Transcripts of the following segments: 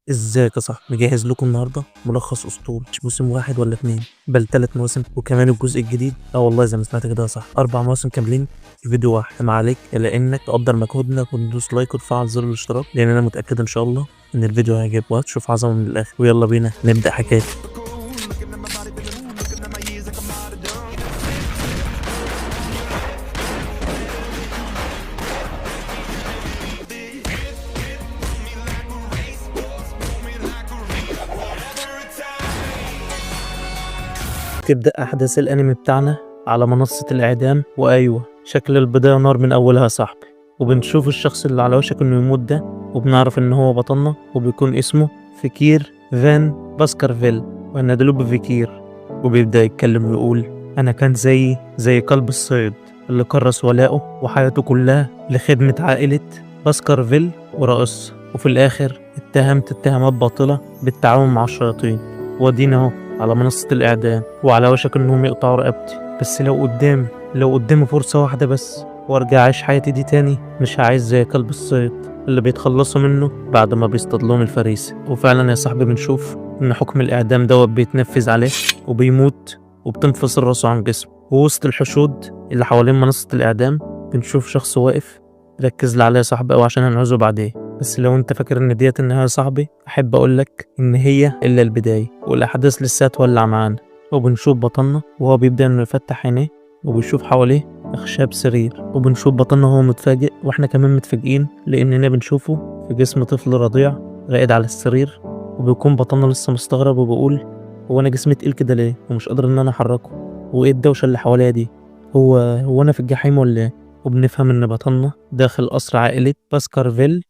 ازيك يا صاحبي؟ مجهز لكم النهارده ملخص اسطوري، مش موسم واحد ولا اتنين، بل 3 مواسم، وكمان الجزء الجديد. اه والله زي ما سمعت كده يا صاحبي، 4 مواسم كاملين في فيديو واحد. ما عليك الا انك تقدر مجهودنا وتدوس like وتفعل زر الاشتراك، لان انا متاكد ان شاء الله ان الفيديو هيعجبك وهتشوف عظمه من الاخر. ويلا بينا نبدا حكايتنا. Looking at my body, feeling ooh, looking at my years like I'm out of done. تبدأ أحداث الأنمي بتاعنا على منصة الإعدام، وأيوة شكل البداية نار من أولها يا صاحبي. وبنشوف الشخص اللي على وشك إنه يموت ده، وبنعرف إن هو بطلنا، وبيكون اسمه فكير فان باسكرفيل، وهنادله بفكير. وبيبدأ يتكلم ويقول: أنا كان زي كلب الصيد اللي كرس ولائه وحياته كلها لخدمة عائلة باسكرفيل ورئيسها، وفي الآخر اتهمت اتهامات باطلة بالتعاون مع الشياطين، وادينا اهو على منصة الإعدام وعلى وشك إنهم يقطعوا رقبتي. بس لو قدامي فرصة واحدة بس وارجع أعيش حياتي دي تاني، مش هعيش زي كلب الصيد اللي بيتخلصوا منه بعد ما بيصطاد لهم الفريسة. وفعلا يا صاحبي بنشوف إن حكم الإعدام دوت بيتنفذ عليه وبيموت وبتنفصل راسه عن جسمه. ووسط الحشود اللي حوالين منصة الإعدام بنشوف شخص واقف، ركز لي عليه يا صاحبي أوي عشان هنعوزه بعدين. بس لو انت فاكر ان ديت النهاية يا صاحبي، احب اقولك ان هي الا البداية والاحداث لسه هتولع معانا. وبنشوف بطلنا وهو بيبدأ انه يفتح عينيه وبيشوف حواليه اخشاب سرير، وبنشوف بطلنا وهو متفاجئ، واحنا كمان متفاجئين لاننا بنشوفه في جسم طفل رضيع راقد على السرير. وبيكون بطلنا لسه مستغرب وبيقول: هو انا جسمي تقيل كده ليه ومش قادر ان انا احركه؟ وايه الدوشة اللي حواليا دي؟ هو انا في الجحيم ولا ايه؟ وبنفهم ان بطلنا داخل قصر عائلة باسكرفيل،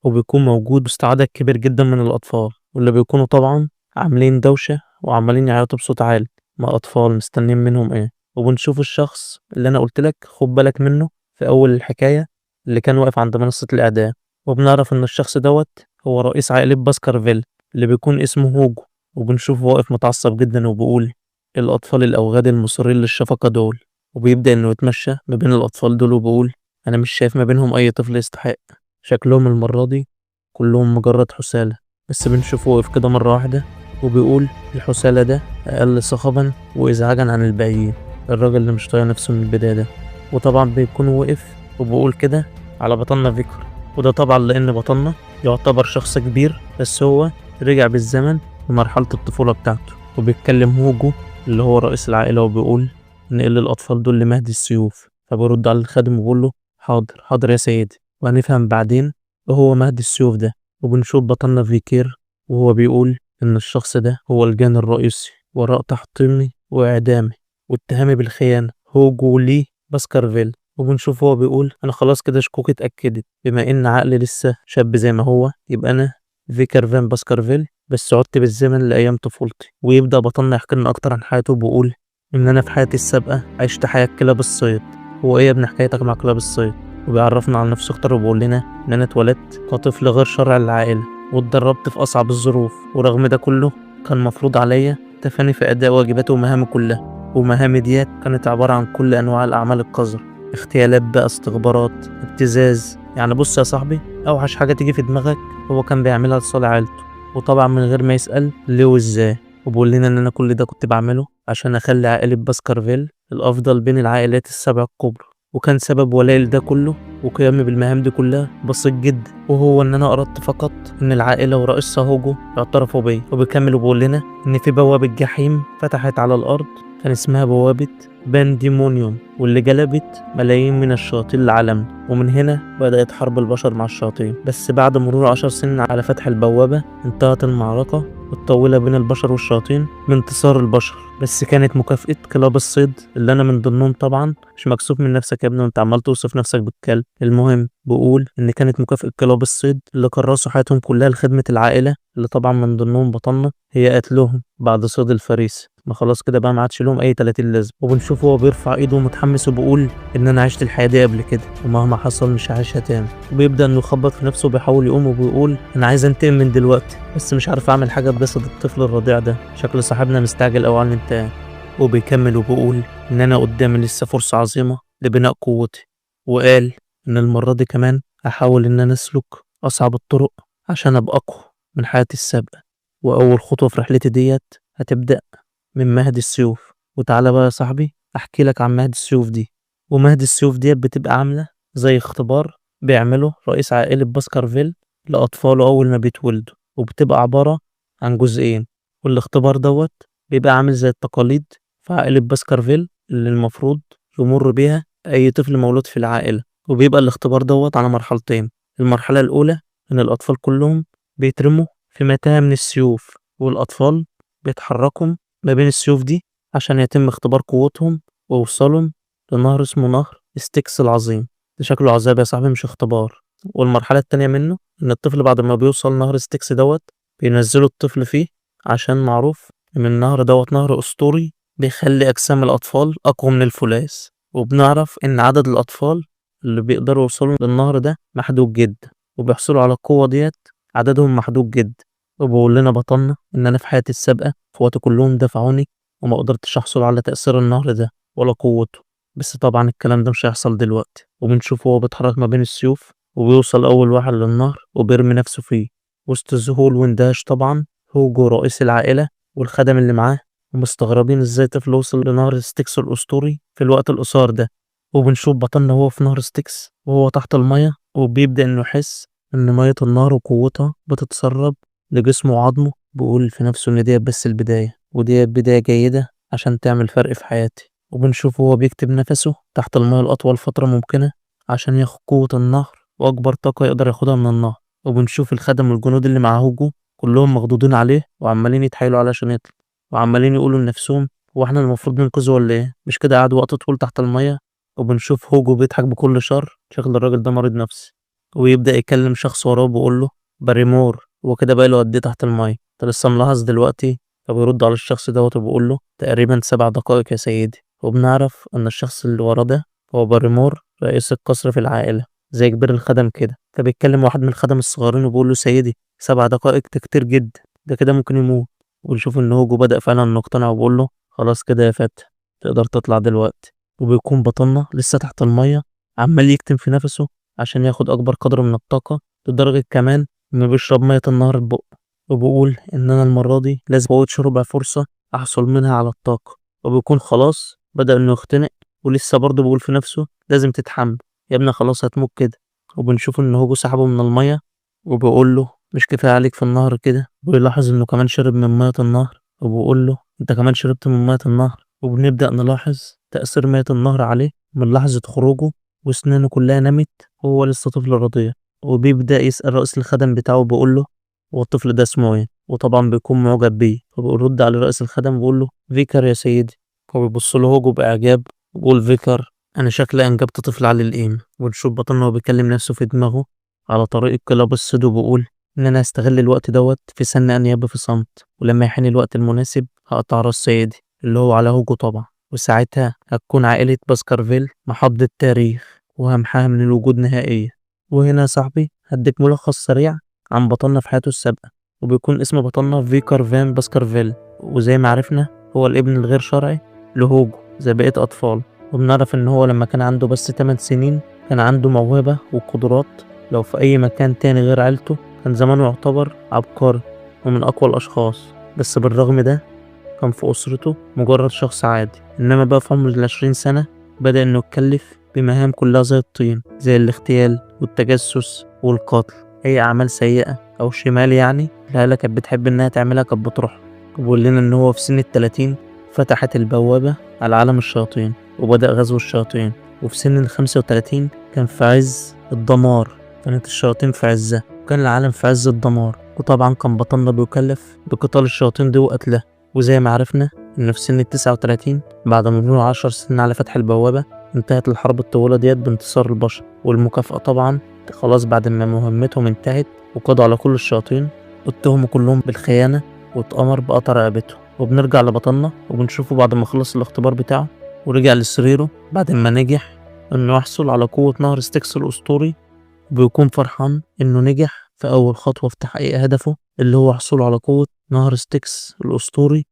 وبيكون موجود وسط عدد كبير جدا من الأطفال، واللي بيكونوا طبعا عاملين دوشة وعمالين يعيطوا بصوت عالي، ما أطفال مستنيين منهم إيه؟ وبنشوف الشخص اللي أنا قلت لك خد بالك منه في أول الحكاية، اللي كان واقف عند منصة الإعدام، وبنعرف إن الشخص دوت هو رئيس عائلة باسكرفيل اللي بيكون اسمه هوجو. وبنشوفه واقف متعصب جدا وبيقول: الأطفال الأوغاد المصرين للشفقة دول. وبيبدأ إنه يتمشى ما بين الأطفال دول وبيقول: أنا مش شايف ما بينهم أي طفل يستحق، شكلهم المرة دي كلهم مجرد حثالة. بس بنشوفه واقف كده مرة واحدة وبيقول: الحثالة ده أقل صخبا وإزعاجا عن الباقيين. الراجل اللي مش طايق نفسه من البداية ده. وطبعا بيكون وقف وبيقول كده على بطلنا فيكر، وده طبعا لأن بطلنا يعتبر شخص كبير بس هو رجع بالزمن لمرحلة الطفولة بتاعته. وبيتكلم هوجو اللي هو رئيس العائلة وبيقول: نقل الأطفال دول لمهد السيوف. فبيرد على الخادم وبيقول له: حاضر حاضر يا سيدي. وهنفهم بعدين وهو مهد السيوف ده. وبنشوف بطلنا فيكير وهو بيقول إن الشخص ده هو الجاني الرئيسي وراء تحطيمي وإعدامي واتهامي بالخيانة، هوجو لي باسكرفيل. وبنشوف هو بيقول: أنا خلاص كده شكوكي اتأكدت، بما إن عقلي لسه شاب زي ما هو يبقى أنا فيكر فان باسكرفيل، بس عدت بالزمن لأيام طفولتي. ويبدأ بطلنا يحكي لنا أكتر عن حياته وبيقول إن أنا في حياتي السابقة عشت حياة كلاب الصيد. هو إيه يا ابن حكايتك مع كلاب الصيد؟ وبيعرفنا على نفسه أكتر وبيقول لنا إن أنا اتولدت كطفل غير شرعي للعائلة، واتدربت في أصعب الظروف، ورغم ده كله كان مفروض عليا تفاني في أداء واجباتي ومهامي كلها. ومهامي ديت كانت عبارة عن كل أنواع الأعمال القذرة، اغتيالات بقى، استخبارات، ابتزاز. يعني بص يا صاحبي، أوحش حاجة تيجي في دماغك هو كان بيعملها لصالح عيلته، وطبعا من غير ما يسأل ليه وازاي. وبيقول لنا إن أنا كل ده كنت بعمله عشان أخلي عائلة باسكرفيل الأفضل بين العائلات السبع الكبرى. وكان سبب ولائي لده كله وقيامي بالمهام دي كلها بسيط جدا، وهو ان انا اردت فقط ان العائله ورئيسها هوجو يعترفوا بيا. وبيكمل وبيقول لنا ان في بوابه جحيم فتحت على الارض كان اسمها بوابه بانديمونيوم، واللي جلبت ملايين من الشياطين لعالمنا، ومن هنا بدأت حرب البشر مع الشياطين. بس بعد مرور 10 سنين على فتح البوابة انتهت المعركة الطويلة بين البشر والشياطين بانتصار البشر، بس كانت مكافأة كلاب الصيد اللي أنا من ضمنهم طبعا. مش مكسوف من نفسك يا ابني وانت عمال توصف نفسك بالكلب؟ المهم بقول إن كانت مكافأة كلاب الصيد اللي كرسوا حياتهم كلها لخدمة العائلة اللي طبعا من ضمنهم بطلنا هي قتلهم بعد صيد الفريسة. ما خلاص كده بقى ما عادش لهم اي 30 لازمه. وبنشوفه هو بيرفع ايده ومتحمس وبيقول ان انا عشت الحياه دي قبل كده ومهما حصل مش هعيشها تاني. وبيبدا انه يخبط في نفسه وبيحاول يقوم وبيقول: انا عايز انتقم من دلوقتي بس مش عارف اعمل حاجه بجسد الطفل الرضيع ده، شكل صاحبنا مستعجل او على الانتقام. وبيكمل وبيقول ان انا قدامي لسه فرصه عظيمه لبناء قوتي، وقال ان المره دي كمان هحاول ان انا اسلك اصعب الطرق عشان ابقى اقوى. من حياتي السابقة، وأول خطوة في رحلتي ديت هتبدأ من مهد السيوف. وتعالى بقى يا صاحبي أحكي لك عن مهد السيوف دي. ومهد السيوف ديت بتبقى عاملة زي اختبار بيعمله رئيس عائلة باسكرفيل لأطفاله أول ما بيتولدوا، وبتبقى عبارة عن جزئين. والاختبار دوت بيبقى عامل زي التقاليد في عائلة باسكرفيل اللي المفروض يمر بيها أي طفل مولود في العائلة. وبيبقى الاختبار دوت على مرحلتين. المرحلة الأولى إن الأطفال كلهم بيترموا في متاهة من السيوف، والأطفال بيتحركوا ما بين السيوف دي عشان يتم اختبار قوتهم ويوصلوا لنهر اسمه نهر ستيكس العظيم. ده شكله عذاب يا صاحبي مش اختبار. والمرحلة التانية منه إن الطفل بعد ما بيوصل نهر ستيكس دوت بينزلوا الطفل فيه، عشان معروف إن النهر دوت نهر أسطوري بيخلي أجسام الأطفال أقوى من الفولاذ. وبنعرف إن عدد الأطفال اللي بيقدروا يوصلوا للنهر ده محدود جدا، وبيحصلوا على القوة ديت عددهم محدود جدا. وبيقول لنا بطلنا إن أنا في حياتي السابقة إخواتي كلهم دفعوني وما قدرتش أحصل على تأثير النهر ده ولا قوته، بس طبعا الكلام ده مش هيحصل دلوقتي. وبنشوفه وهو بيتحرك ما بين السيوف وبيوصل أول واحد للنهر وبيرمي نفسه فيه وسط ذهول واندهاش. طبعا هوجو رئيس العائلة والخدم اللي معاه ومستغربين ازاي طفل وصل لنهر ستيكس الأسطوري في الوقت القصير ده. وبنشوف بطلنا هو في نهر ستيكس وهو تحت المية، وبيبدأ إنه يحس إن مية النهر وقوتها بتتسرب لجسمه وعظمه. بيقول في نفسه إن ديت بس البداية، وديت بداية جيدة عشان تعمل فرق في حياتي. وبنشوفه هو بيكتب نفسه تحت المية لأطول فترة ممكنة عشان ياخد قوة النهر وأكبر طاقة يقدر ياخدها من النهر. وبنشوف الخدم والجنود اللي مع هوجو كلهم مخضوضين عليه وعمالين يتحايلوا عليه عشان يطلع، وعمالين يقولوا لنفسهم هو احنا المفروض ننقذه ولا ايه؟ مش كده قعد وقت طويل تحت المية. وبنشوف هوجو بيضحك بكل شر، شكل الراجل ده مريض نفسي. ويبدأ يكلم شخص وراه بيقول له باريمور هو كده بقى له قد ايه تحت المية؟ انت لسه ملاحظ دلوقتي؟ فبيرد على الشخص دوت وبيقول له تقريبا 7 دقائق يا سيدي. وبنعرف ان الشخص اللي وراه ده هو باريمور رئيس القصر في العائلة زي كبير الخدم كده. فبيتكلم واحد من الخدم الصغيرين وبيقول له سيدي 7 دقائق ده كتير جدا، ده كده ممكن يموت. ونشوف ان هوجو بدأ فعلا انه يقتنع وبيقول له خلاص كده يا فتى تقدر تطلع دلوقتي. وبيكون بطلنا لسه تحت المية عمال يكتم في نفسه عشان ياخد أكبر قدر من الطاقة، لدرجة كمان إنه بيشرب مية النهر ببقه. وبيقول إن أنا المرة دي لازم أفوتش ربع فرصة أحصل منها على الطاقة. وبيكون خلاص بدأ إنه يختنق، ولسه برضه بيقول في نفسه لازم تتحمل يا ابني خلاص هتموت كده. وبنشوف إن هوجو سحبه من المية وبيقول له مش كفاية عليك في النهر كده. وبيلاحظ إنه كمان شرب من مية النهر وبيقول له أنت كمان شربت من مية النهر. وبنبدأ نلاحظ تأثير مية النهر عليه من لحظة خروجه، وأسنانه كلها نمت وهو لسه طفل رضيع. وبيبدأ يسأل رئيس الخدم بتاعه بيقول له هو الطفل ده اسمه ايه؟ وطبعا بيكون معجب بيه. فبيرد على رئيس الخدم بيقول له فيكر يا سيدي. فبيبص له هوجو بإعجاب وبيقول فيكر أنا شكلي أنجبت طفل على القيمة. ونشوف بطلنا وهو بيكلم نفسه في دماغه على طريق كلاب الصيد وبيقول إن أنا هستغل الوقت دوت في سن أنياب في صمت، ولما يحين الوقت المناسب هقطع راس سيدي اللي هو على هوجو طبعا، وساعتها هتكون عائلة باسكرفيل محض التاريخ وهمحاها من الوجود نهائيا. وهنا يا صاحبي هديك ملخص سريع عن بطلنا في حياته السابقة. وبيكون اسم بطلنا فيكر فان باسكرفيل، وزي ما عرفنا هو الابن الغير شرعي لهوجو زي بقية أطفال. وبنعرف إن هو لما كان عنده بس 8 سنين كان عنده موهبة وقدرات لو في أي مكان تاني غير عيلته كان زمانه يعتبر عبقري ومن أقوى الأشخاص، بس بالرغم ده كان في أسرته مجرد شخص عادي. إنما بقى في عمر 20 سنة بدأ إنه يتكلف بمهام كلها زي الطين، زي الاغتيال والتجسس والقتل، أي أعمال سيئة أو شمال يعني العيلة كانت بتحب إنها تعملها كانت بتروح. وبيقول لنا إن هو في سن 30 فتحت البوابة على عالم الشياطين وبدأ غزو الشياطين. وفي سن 35 كان في عز الدمار، كانت الشياطين في عزها وكان العالم في عز الدمار. وطبعا كان بطلنا بيكلف بقتال الشياطين دي وقتلها. وزي ما عرفنا إنه في سن 39 بعد مرور 10 سنين على فتح البوابة انتهت الحرب الطويلة ديت بانتصار البشر. والمكافأة طبعا خلاص بعد ما مهمتهم انتهت وقضوا على كل الشياطين اتهموا كلهم بالخيانة واتأمر بقطع رقبته. وبنرجع لبطلنا وبنشوفه بعد ما خلص الاختبار بتاعه ورجع لسريره بعد ما نجح انه يحصل على قوة نهر ستيكس الأسطوري. وبيكون فرحان انه نجح في أول خطوة في تحقيق هدفه اللي هو حصوله على قوة نهر ستيكس الأسطوري.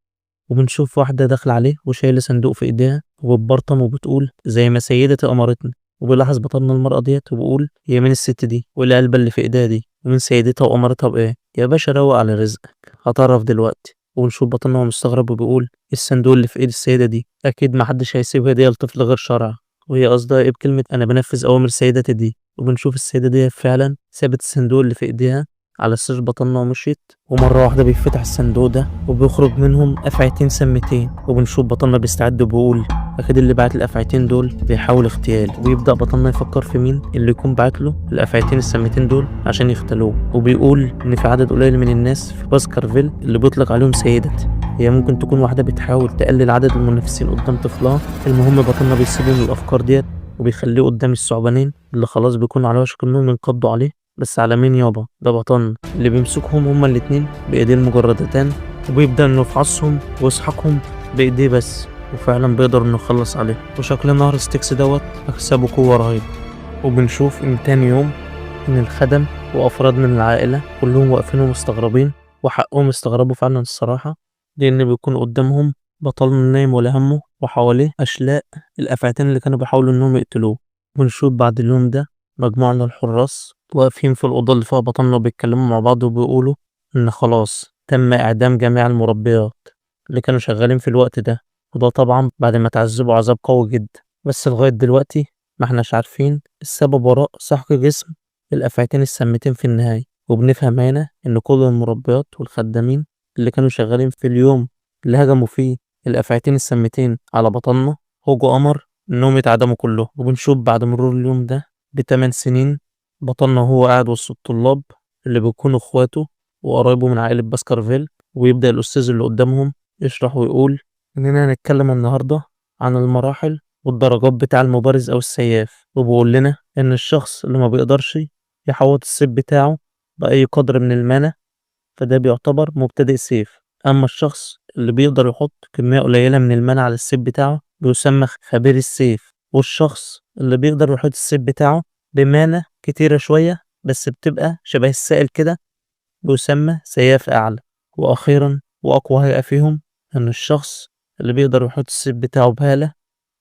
وبنشوف واحدة داخلة عليه وشايلة صندوق في ايديها وبتبرطم وبتقول زي ما سيدتي أمرتني. وبيلاحظ بطلنا المرأة ديت وبيقول هي مين الست دي وايه العلبة اللي في ايديها دي. ومين سيدتها وأمرتها بإيه؟ يا باشا روق على رزقك، هتعرف دلوقتي. ونشوف بطلنا وهو مستغرب وبيقول الصندوق اللي في ايد السيدة دي أكيد محدش هيسيب هدية لطفل غير شرعي، وهي قصدها إيه بكلمة أنا بنفذ أوامر سيدتي دي؟ وبنشوف السيدة دي فعلا سابت الصندوق اللي في ايديها على سرير بطلنا ومشيت، ومرة واحدة بيفتح الصندوق ده وبيخرج منهم أفعتين سمتين. وبنشوف بطلنا بيستعد وبيقول أكيد اللي بعت الأفعتين دول بيحاول اغتيال. وبيبدأ بطلنا يفكر في مين اللي يكون بعت له الأفعتين السمتين دول عشان يختلوه، وبيقول إن في عدد قليل من الناس في باسكرفيل اللي بيطلق عليهم سيدتي، هي ممكن تكون واحدة بتحاول تقلل عدد المنافسين قدام طفلها. المهم بطلنا بيسيبه من الأفكار ديت وبيخليه قدام الثعبانين اللي خلاص بيكونوا على وشك انهم ينقضوا عليه. بس على مين يابا؟ ده بطلنا اللي بيمسكهم هما الاتنين بإيديه المجردتان، وبيبدأ انه يفعصهم ويسحقهم بإيديه بس، وفعلا بيقدر انه يخلص عليه. وشكل نهر ستيكس دوت أكسبه قوة رهيبة. وبنشوف ان تاني يوم ان الخدم وافراد من العائلة كلهم واقفين ومستغربين، وحقهم استغربوا فعلا الصراحة، لان بيكون قدامهم بطلنا نايم ولا همه، وحواليه اشلاء الافعتين اللي كانوا بيحاولوا انهم يقتلوه. ونشوف بعد اليوم ده مجموعة من الحراس واقفين في الأوضة اللي فيها بطلنا وبيتكلموا مع بعض وبيقولوا إن خلاص تم إعدام جميع المربيات اللي كانوا شغالين في الوقت ده، وده طبعا بعد ما تعذبوا عذاب قوي جدا. بس لغاية دلوقتي ما احناش عارفين السبب وراء سحق جسم الأفعتين السمتين في النهاية. وبنفهم هنا إن كل المربيات والخدامين اللي كانوا شغالين في اليوم اللي هجموا فيه الأفعتين السمتين على بطلنا هوجو أمر إنهم يتعدموا كلهم. وبنشوف بعد مرور اليوم ده ب8 سنين بطلنا وهو قاعد وسط الطلاب اللي بيكونوا إخواته وقرايبه من عائلة باسكرفيل، ويبدأ الأستاذ اللي قدامهم يشرح ويقول إننا هنتكلم النهاردة عن المراحل والدرجات بتاع المبارز أو السياف. وبيقول لنا إن الشخص اللي ما بيقدرش يحوط السيف بتاعه بأي قدر من المانا فده بيعتبر مبتدئ سيف، أما الشخص اللي بيقدر يحط كمية قليلة من المانا على السيف بتاعه بيسمى خبير السيف، والشخص اللي بيقدر يحط السيف بتاعه بمانا كتيرة شوية بس بتبقى شبه السائل كده بيسمى سياف أعلى. وأخيرا وأقوى هيئة فيهم إن الشخص اللي بيقدر يحط السيف بتاعه بهالة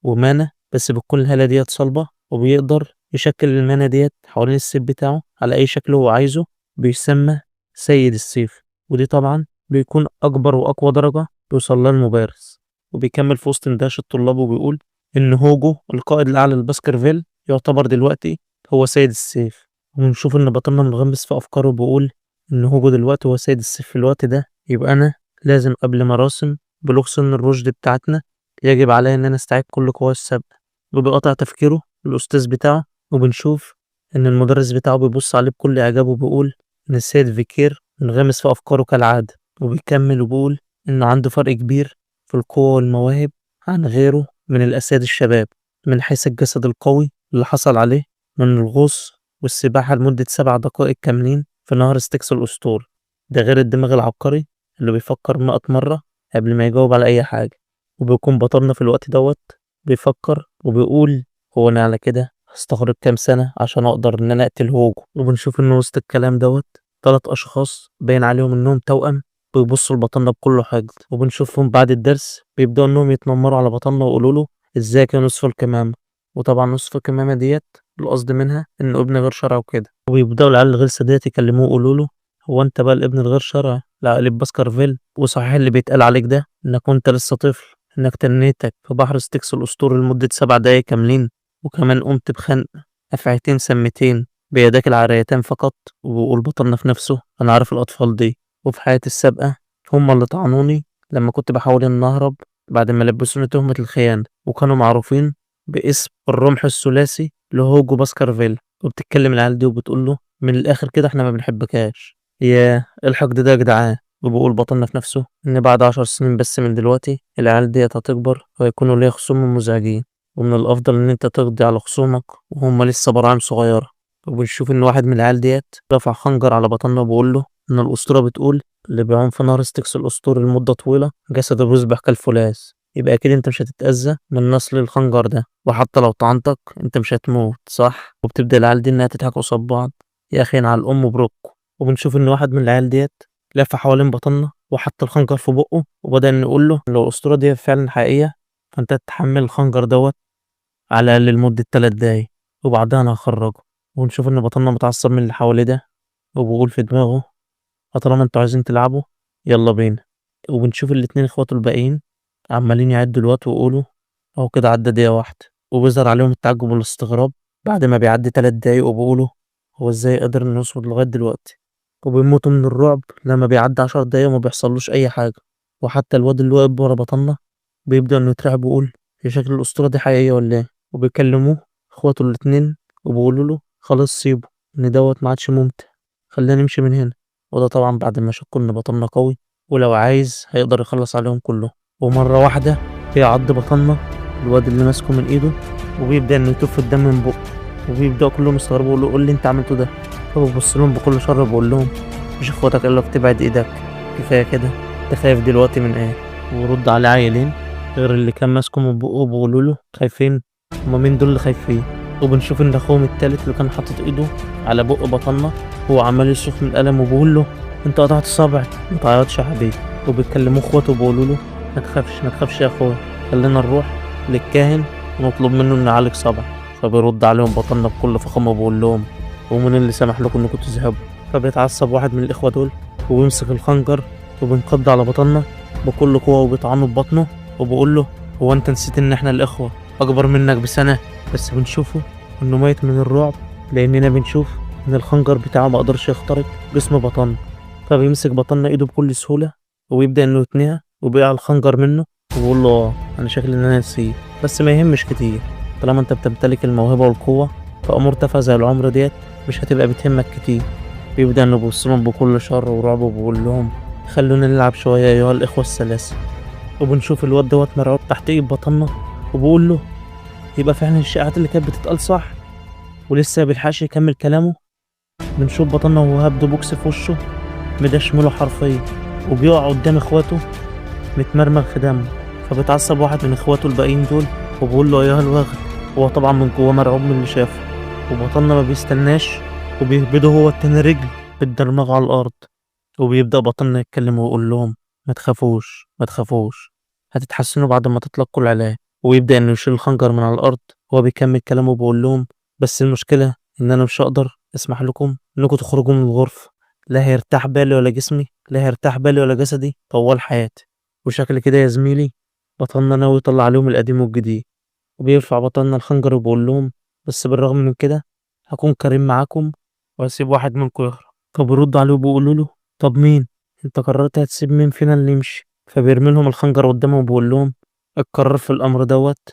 ومانا بس بتكون الهالة ديت صلبة، وبيقدر يشكل المانا ديت حوالين السيف بتاعه على أي شكل هو عايزه بيسمى سيد السيف، ودي طبعا بيكون أكبر وأقوى درجة بيوصل لها المبارز. وبيكمل في وسط اندهاش الطلاب وبيقول إن هوجو القائد الأعلى لباسكرفيل يعتبر دلوقتي هو سيد السيف. ونشوف إن بطلنا منغمس في أفكاره وبيقول إن هوجو دلوقتي هو سيد السيف في الوقت ده، يبقى أنا لازم قبل مراسم بلوغ سن الرشد بتاعتنا يجب عليا إن أنا أستعيد كل قواي السابقة. وبيقطع تفكيره الأستاذ بتاعه، وبنشوف إن المدرس بتاعه بيبص عليه بكل إعجاب وبيقول إن السيد فيكير منغمس في أفكاره كالعادة. وبيكمل وبيقول إنه عنده فرق كبير في القوة والمواهب عن غيره من الأساتذة الشباب، من حيث الجسد القوي اللي حصل عليه من الغوص والسباحة لمدة 7 دقائق كاملين في نهر ستيكس الأسطوري، ده غير الدماغ العبقري اللي بيفكر 100 مرة قبل ما يجاوب على أي حاجة. وبيكون بطلنا في الوقت دوت بيفكر وبيقول هو أنا على كده هستغرق كام سنة عشان أقدر إن أنا أقتل هوجو. وبنشوف إن وسط الكلام دوت 3 أشخاص باين عليهم إنهم توأم بيبصوا لبطلنا بكل حقد. وبنشوفهم بعد الدرس بيبدأوا إنهم يتنمروا على بطلنا ويقولوا له إزيك يا نصف الكمامة، وطبعا نصف الكمامة ديت القصد منها إنه ابن غير شرعي وكده. وبيبدأوا العيال الغلسة ديت يكلموه ويقولوا له هو أنت بقى الابن الغير شرعي لعائلة باسكرفيل، وصحيح اللي بيتقال عليك ده إنك وأنت لسه طفل إنك تنيتك في بحر ستيكس الأسطوري لمدة 7 دقايق كاملين، وكمان قمت بخنق أفعتين سمتين بيداك العاريتين فقط. وبيقول بطلنا في نفسه أنا عارف الأطفال دي، وفي حياتي السابقة هم اللي طعنوني لما كنت بحاول إن أهرب بعد ما لبسوني تهمة الخيانة، وكانوا معروفين باسم الرمح الثلاثي لهوجو باسكرفيل. وبتتكلم العيال دي وبتقول له من الآخر كده إحنا ما بنحبكاش، يا الحقد ده يا جدعان. وبيقول بطلنا في نفسه إن بعد 10 سنين بس من دلوقتي العيال ديت هتكبر وهيكونوا ليها خصوم مزعجين، ومن الأفضل إن أنت تقضي على خصومك وهم لسه براعم صغيرة. وبنشوف إن واحد من العيال ديت رفع خنجر على بطلنا وبيقول له إن الأسطورة بتقول اللي بيعوم في نهر ستيكس الأسطوري لمدة طويلة جسده بيصبح كالفولاذ، يبقى أكيد أنت مش هتتأذى من نصل الخنجر ده، وحتى لو طعنتك أنت مش هتموت صح؟ وبتبدأ العيال دي إنها تضحك قصاد بعض يا أخي على الأم بروكو. وبنشوف إن واحد من العيال ديت لف حوالين بطلنا وحط الخنجر في بقه وبدأ نقول له لو الأسطورة دي فعلا حقيقية فأنت تتحمل الخنجر دوت على الأقل لمدة 3 دقايق وبعدها أنا هخرجه. ونشوف إن بطلنا متعصب من اللي حواليه ده وبيقول في دماغه طالما انتوا عايزين تلعبوا يلا بينا. وبنشوف الاتنين اخواته الباقيين عمالين يعدوا الوقت ويقولوا اهو كده عدى دقيقة واحدة، وبيظهر عليهم التعجب والاستغراب بعد ما بيعدي 3 دقايق، وبيقولوا هو ازاي قدر انه يصمد لغاية دلوقتي. وبيموتوا من الرعب لما بيعدي 10 دقايق وما بيحصلوش أي حاجة، وحتى الواد اللي واقف ورا بطلنا بيبدأ إنه يترعب ويقول هي شكل الأسطورة دي حقيقية ولا إيه؟ وبيكلموه إخواته الاتنين وبيقولوا له خلاص سيبه، إن دوت ما عادش ممتع، خلينا نمشي من هنا. وده طبعا بعد ما شكوا إن بطلنا قوي ولو عايز هيقدر يخلص عليهم كلهم. ومرة واحدة بيعض بطلنا الواد اللي ماسكه من إيده، وبيبدأ إنه يتف الدم من بقه، وبيبدأوا كلهم يستغربوا ويقولوا قول لي أنت عملته ده. فببص لهم بكل شر وبقول لهم مش اخواتك قالوا لك تبعد ايدك؟ كفايه كده، انت خايف دلوقتي من ايه؟ ورد عليه عيلين غير اللي كان ماسكه من بقه وبيقولوا له خايفين؟ هما مين دول اللي خايفين؟ وبنشوف ان اخوهم التالت اللي كان حاطط ايده على بق بطلنا هو عمال يصرخ من الالم وبيقول له انت قطعت صابعي، ما تعيطش يا حبيبي. وبيتكلموا اخواته وبيقولوا له ما تخافش ما تخافش يا اخويا، خلينا نروح للكاهن ونطلب منه انه يعالج صابعك. فبيرد عليهم بطلنا بكل فخامه وبيقول لهم ومن اللي سمح لكم انكم تذهبوا؟ فبيتعصب واحد من الاخوه دول وبيمسك الخنجر وبينقض على بطلنا بكل قوه وبيطعنه ببطنه وبيقول له هو انت نسيت ان احنا الاخوه اكبر منك بسنه؟ بس بنشوفه انه ميت من الرعب، لاننا بنشوف ان الخنجر بتاعه ما قدرش يخترق جسم بطلنا. فبيمسك بطلنا ايده بكل سهوله وبيبدا انه يتنيها وبيقع الخنجر منه وبيقول له انا شكلي ان انا نسيت، بس ما يهمش كتير، طالما انت بتمتلك الموهبه والقوه فامور تافهه زي العمر ديت مش هتبقى بتهمك كتير. بيبدأ انه يبص لهم بكل شر ورعب وبيقول لهم خلونا نلعب شوية أيها الإخوة الثلاثة. وبنشوف الواد دوت مرعوب تحت إيد بطلنا وبيقول له يبقى فعلا الشائعات اللي كانت بتتقال صح. ولسه بيلحقش يكمل كلامه بنشوف بطلنا وهو هبد بوكس في وشه مدشمله حرفيا، وبيقع قدام إخواته متمرمغ في دمه. فبيتعصب واحد من إخواته الباقيين دول وبيقول له أيها الوغد، هو طبعا من جواه مرعوب من اللي شافه. وبطلنا ما بيستناش وبيهبده هو التاني رجل بالدرمغ على الأرض. وبيبدأ بطلنا يتكلم ويقول لهم ما تخافوش ما تخافوش، هتتحسنوا بعد ما تتلقوا العلاج. ويبدأ إنه يشيل الخنجر من على الأرض وهو بيكمل كلامه وبيقول لهم بس المشكلة إن أنا مش هقدر أسمح لكم إنكم تخرجوا من الغرفة، لا هيرتاح بالي ولا جسمي، لا هيرتاح بالي ولا جسدي طوال حياتي. وشكل كده يا زميلي بطلنا ناوي يطلع عليهم القديم والجديد. وبيرفع بطلنا الخنجر وبيقول لهم بس بالرغم من كده هكون كريم معاكم وهسيب واحد منكم يهرب. فبيردوا عليه وبيقولوا له طب مين؟ انت قررت هتسيب مين فينا اللي يمشي؟ فبيرمي لهم الخنجر قدامهم وبيقول لهم القرار في الأمر دوت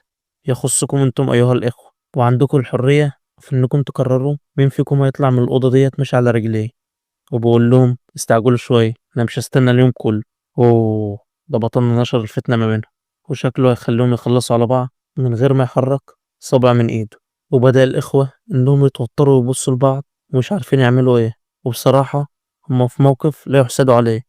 يخصكم انتم أيها الإخوة، وعندكم الحرية في انكم تقرروا مين فيكم هيطلع من الأوضة ديت مش على رجليه. وبقول لهم استعجلوا شوية، أنا مش هستنى اليوم كله. أوه ده بطلنا نشر الفتنة ما بينهم، وشكله هيخليهم يخلصوا على بعض من غير ما يحرك صبع من إيده. وبدأ الإخوة إنهم يتوتروا ويبصوا لبعض ومش عارفين يعملوا إيه، وبصراحة هما في موقف لا يحسدوا عليه.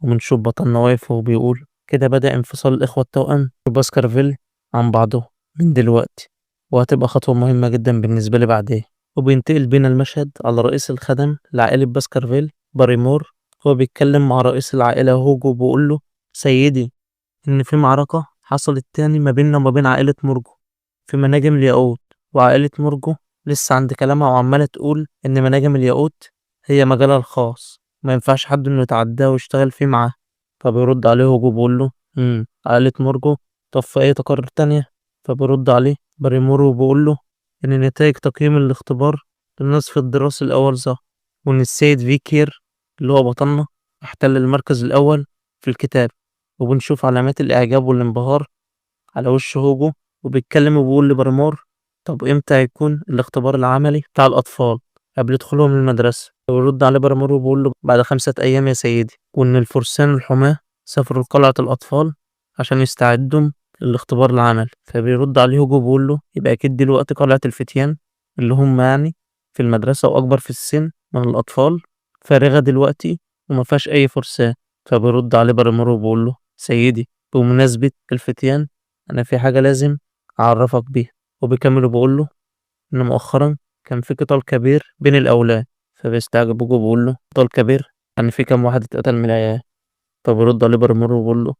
وبنشوف بطلنا واقف وبيقول كده بدأ انفصال الإخوة التوأم باسكرفيل عن بعضهم من دلوقتي، وهتبقى خطوة مهمة جدا بالنسبة لي بعدين. وبينتقل بينا المشهد على رئيس الخدم لعائلة باسكرفيل باريمور، هو بيتكلم مع رئيس العائلة هوجو وبيقول له سيدي إن في معركة حصلت تاني ما بيننا وما بين عائلة مورجو في مناجم الياقوت، وعائلة مورجو لسه عند كلامها وعمالة تقول إن مناجم الياقوت هي مجالها الخاص، ما ينفعش حد إنه يتعداه ويشتغل فيه معاه. فبيرد عليه هوجو بيقول له عائلة مورجو، طب في أي تقارير تانية؟ فبيرد عليه باريمور وبيقول له إن نتائج تقييم الاختبار للنصف الدراسي الأول ظهر، وإن السيد فيكير اللي هو بطلنا احتل المركز الأول في الكتاب. وبنشوف علامات الإعجاب والانبهار على وش هوجو، وبيتكلم وبيقول لباريمور طب إمتى هيكون الاختبار العملي بتاع الأطفال قبل دخولهم المدرسة؟ ويرد عليه باريمور وبيقول له بعد 5 أيام يا سيدي، وإن الفرسان الحماة سافروا لقلعة الأطفال عشان يستعدوا للاختبار العملي. فبيرد عليه هوجو وبيقول له يبقى أكيد دلوقتي قلعة الفتيان اللي هم يعني في المدرسة وأكبر في السن من الأطفال فارغة دلوقتي وما فيهاش أي فرسان. فبيرد عليه باريمور وبيقول له سيدي بمناسبة الفتيان أنا في حاجة لازم أعرفك بيها. وبيكمل وبيقول له إن مؤخرا كان في قتال كبير بين الأولاد. فبيستعجب هوجو وبيقول له قتال كبير؟ يعني في كام واحد اتقتل من العيال؟ فبيرد عليه باريمور وبيقول له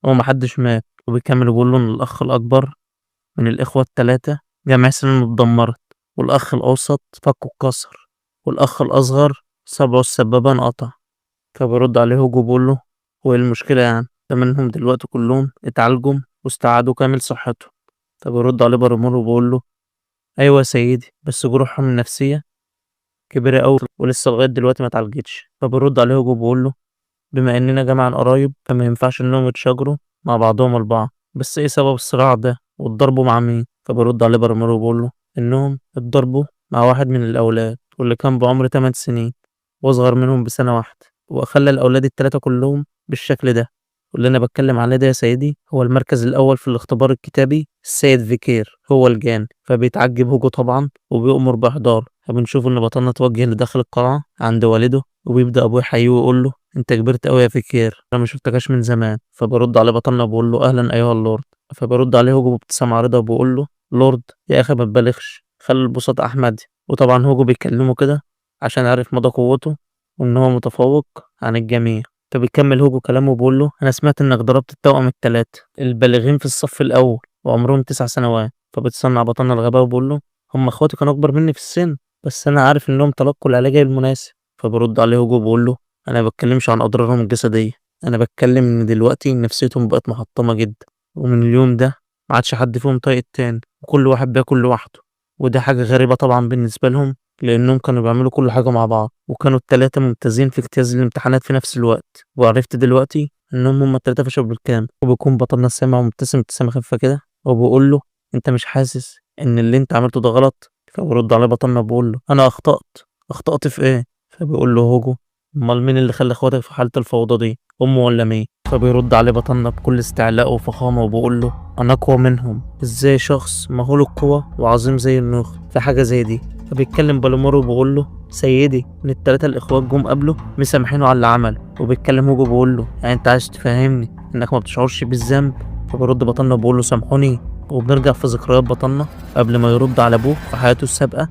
هو محدش مات. وبيكمل وبيقول له إن الأخ الأكبر من الإخوة التلاتة جميع سنانه اتدمرت، والأخ الأوسط فكه اتكسر، والأخ الأصغر صبعه السبابة انقطع. فبيرد عليه هوجو بيقول له هو إيه المشكلة يعني؟ ده منهم دلوقتي كلهم اتعالجوا واستعادوا كامل صحتهم. فبيرد عليه باريمور وبيقول له أيوة يا سيدي، بس جروحهم النفسية كبيرة أوي ولسه لغاية دلوقتي ما اتعالجتش. فبيرد عليه هوجو بيقول له بما إننا جماعة قرايب فما ينفعش إنهم يتشاجروا مع بعضهم البعض، بس إيه سبب الصراع ده واتضربوا مع مين؟ فبيرد عليه باريمور وبيقول له إنهم اتضربوا مع واحد من الأولاد واللي كان بعمر 8 سنين وأصغر منهم بسنة واحدة، وخلى الأولاد التلاتة كلهم بالشكل ده. واللي أنا بتكلم عليه ده يا سيدي هو المركز الأول في الاختبار الكتابي السيد فيكير، هو الجان. فبيتعجب هوجو طبعا وبيؤمر بإحضاره. فبنشوف إن بطلنا توجه لداخل القلعة عند والده، وبيبدأ أبوه يحييه ويقول له أنت كبرت أوي يا فيكير، أنا ما شفتكش من زمان. فبرد عليه بطلنا وبيقول له أهلا أيها اللورد. فبرد عليه هوجو بابتسامة عريضة وبيقول له لورد يا أخي ما تبالغش، خلي البساط أحمدي. وطبعا هوجو بيكلمه كده عشان عارف مدى قوته وإن هو متفوق عن الجميع. فبيكمل هوجو كلامه وبيقول له أنا سمعت إنك ضربت التوأم التلاتة البالغين في الصف الأول وعمرهم 9 سنوات. فبتصنع بطلنا الغباء وبيقول له هم إخواتي كانوا أكبر مني في السن، بس أنا عارف إنهم تلقوا العلاج المناسب. فبرد عليه هوجو وبيقول له أنا ما بتكلمش عن أضرارهم الجسدية، أنا بتكلم إن دلوقتي نفسيتهم بقت محطمة جدا، ومن اليوم ده ما عادش حد فيهم طايق التاني، وكل واحد بياكل لوحده. وده حاجة غريبة طبعا بالنسبة لهم لأنهم كانوا بيعملوا كل حاجة مع بعض، وكانوا التلاتة ممتازين في اجتياز الامتحانات في نفس الوقت. وعرفت دلوقتي إنهم هما التلاتة فشلوا بالكامل. وبيكون بطلنا سامع ومبتسم ابتسامة خفيفة كده وبيقول له أنت مش حاسس إن اللي أنت عملته ده غلط؟ فبرد عليه بطلنا بيقول له أنا أخطأت، أخطأت في إيه؟ فبيقول له هوجو أمال مين اللي خلى إخواتك في حالة الفوضى دي، أمه ولا مين؟ فبيرد عليه بطلنا بكل استعلاء وفخامة وبيقول له أنا أقوى منهم، إزاي شخص مهول القوة وعظيم زي النوخ في حاجة زي دي؟ فبيتكلم بالومارو وبيقول له سيدي إن التلاتة الإخوات جم قبله مسامحينه على اللي عمله. وبيتكلم هوجو بيقول له يعني أنت عايز تفهمني إنك ما بتشعرش بالذنب؟ فبيرد بطلنا وبيقول له سامحوني. وبنرجع في ذكريات بطلنا قبل ما يرد على أبوه في حياته السابقة،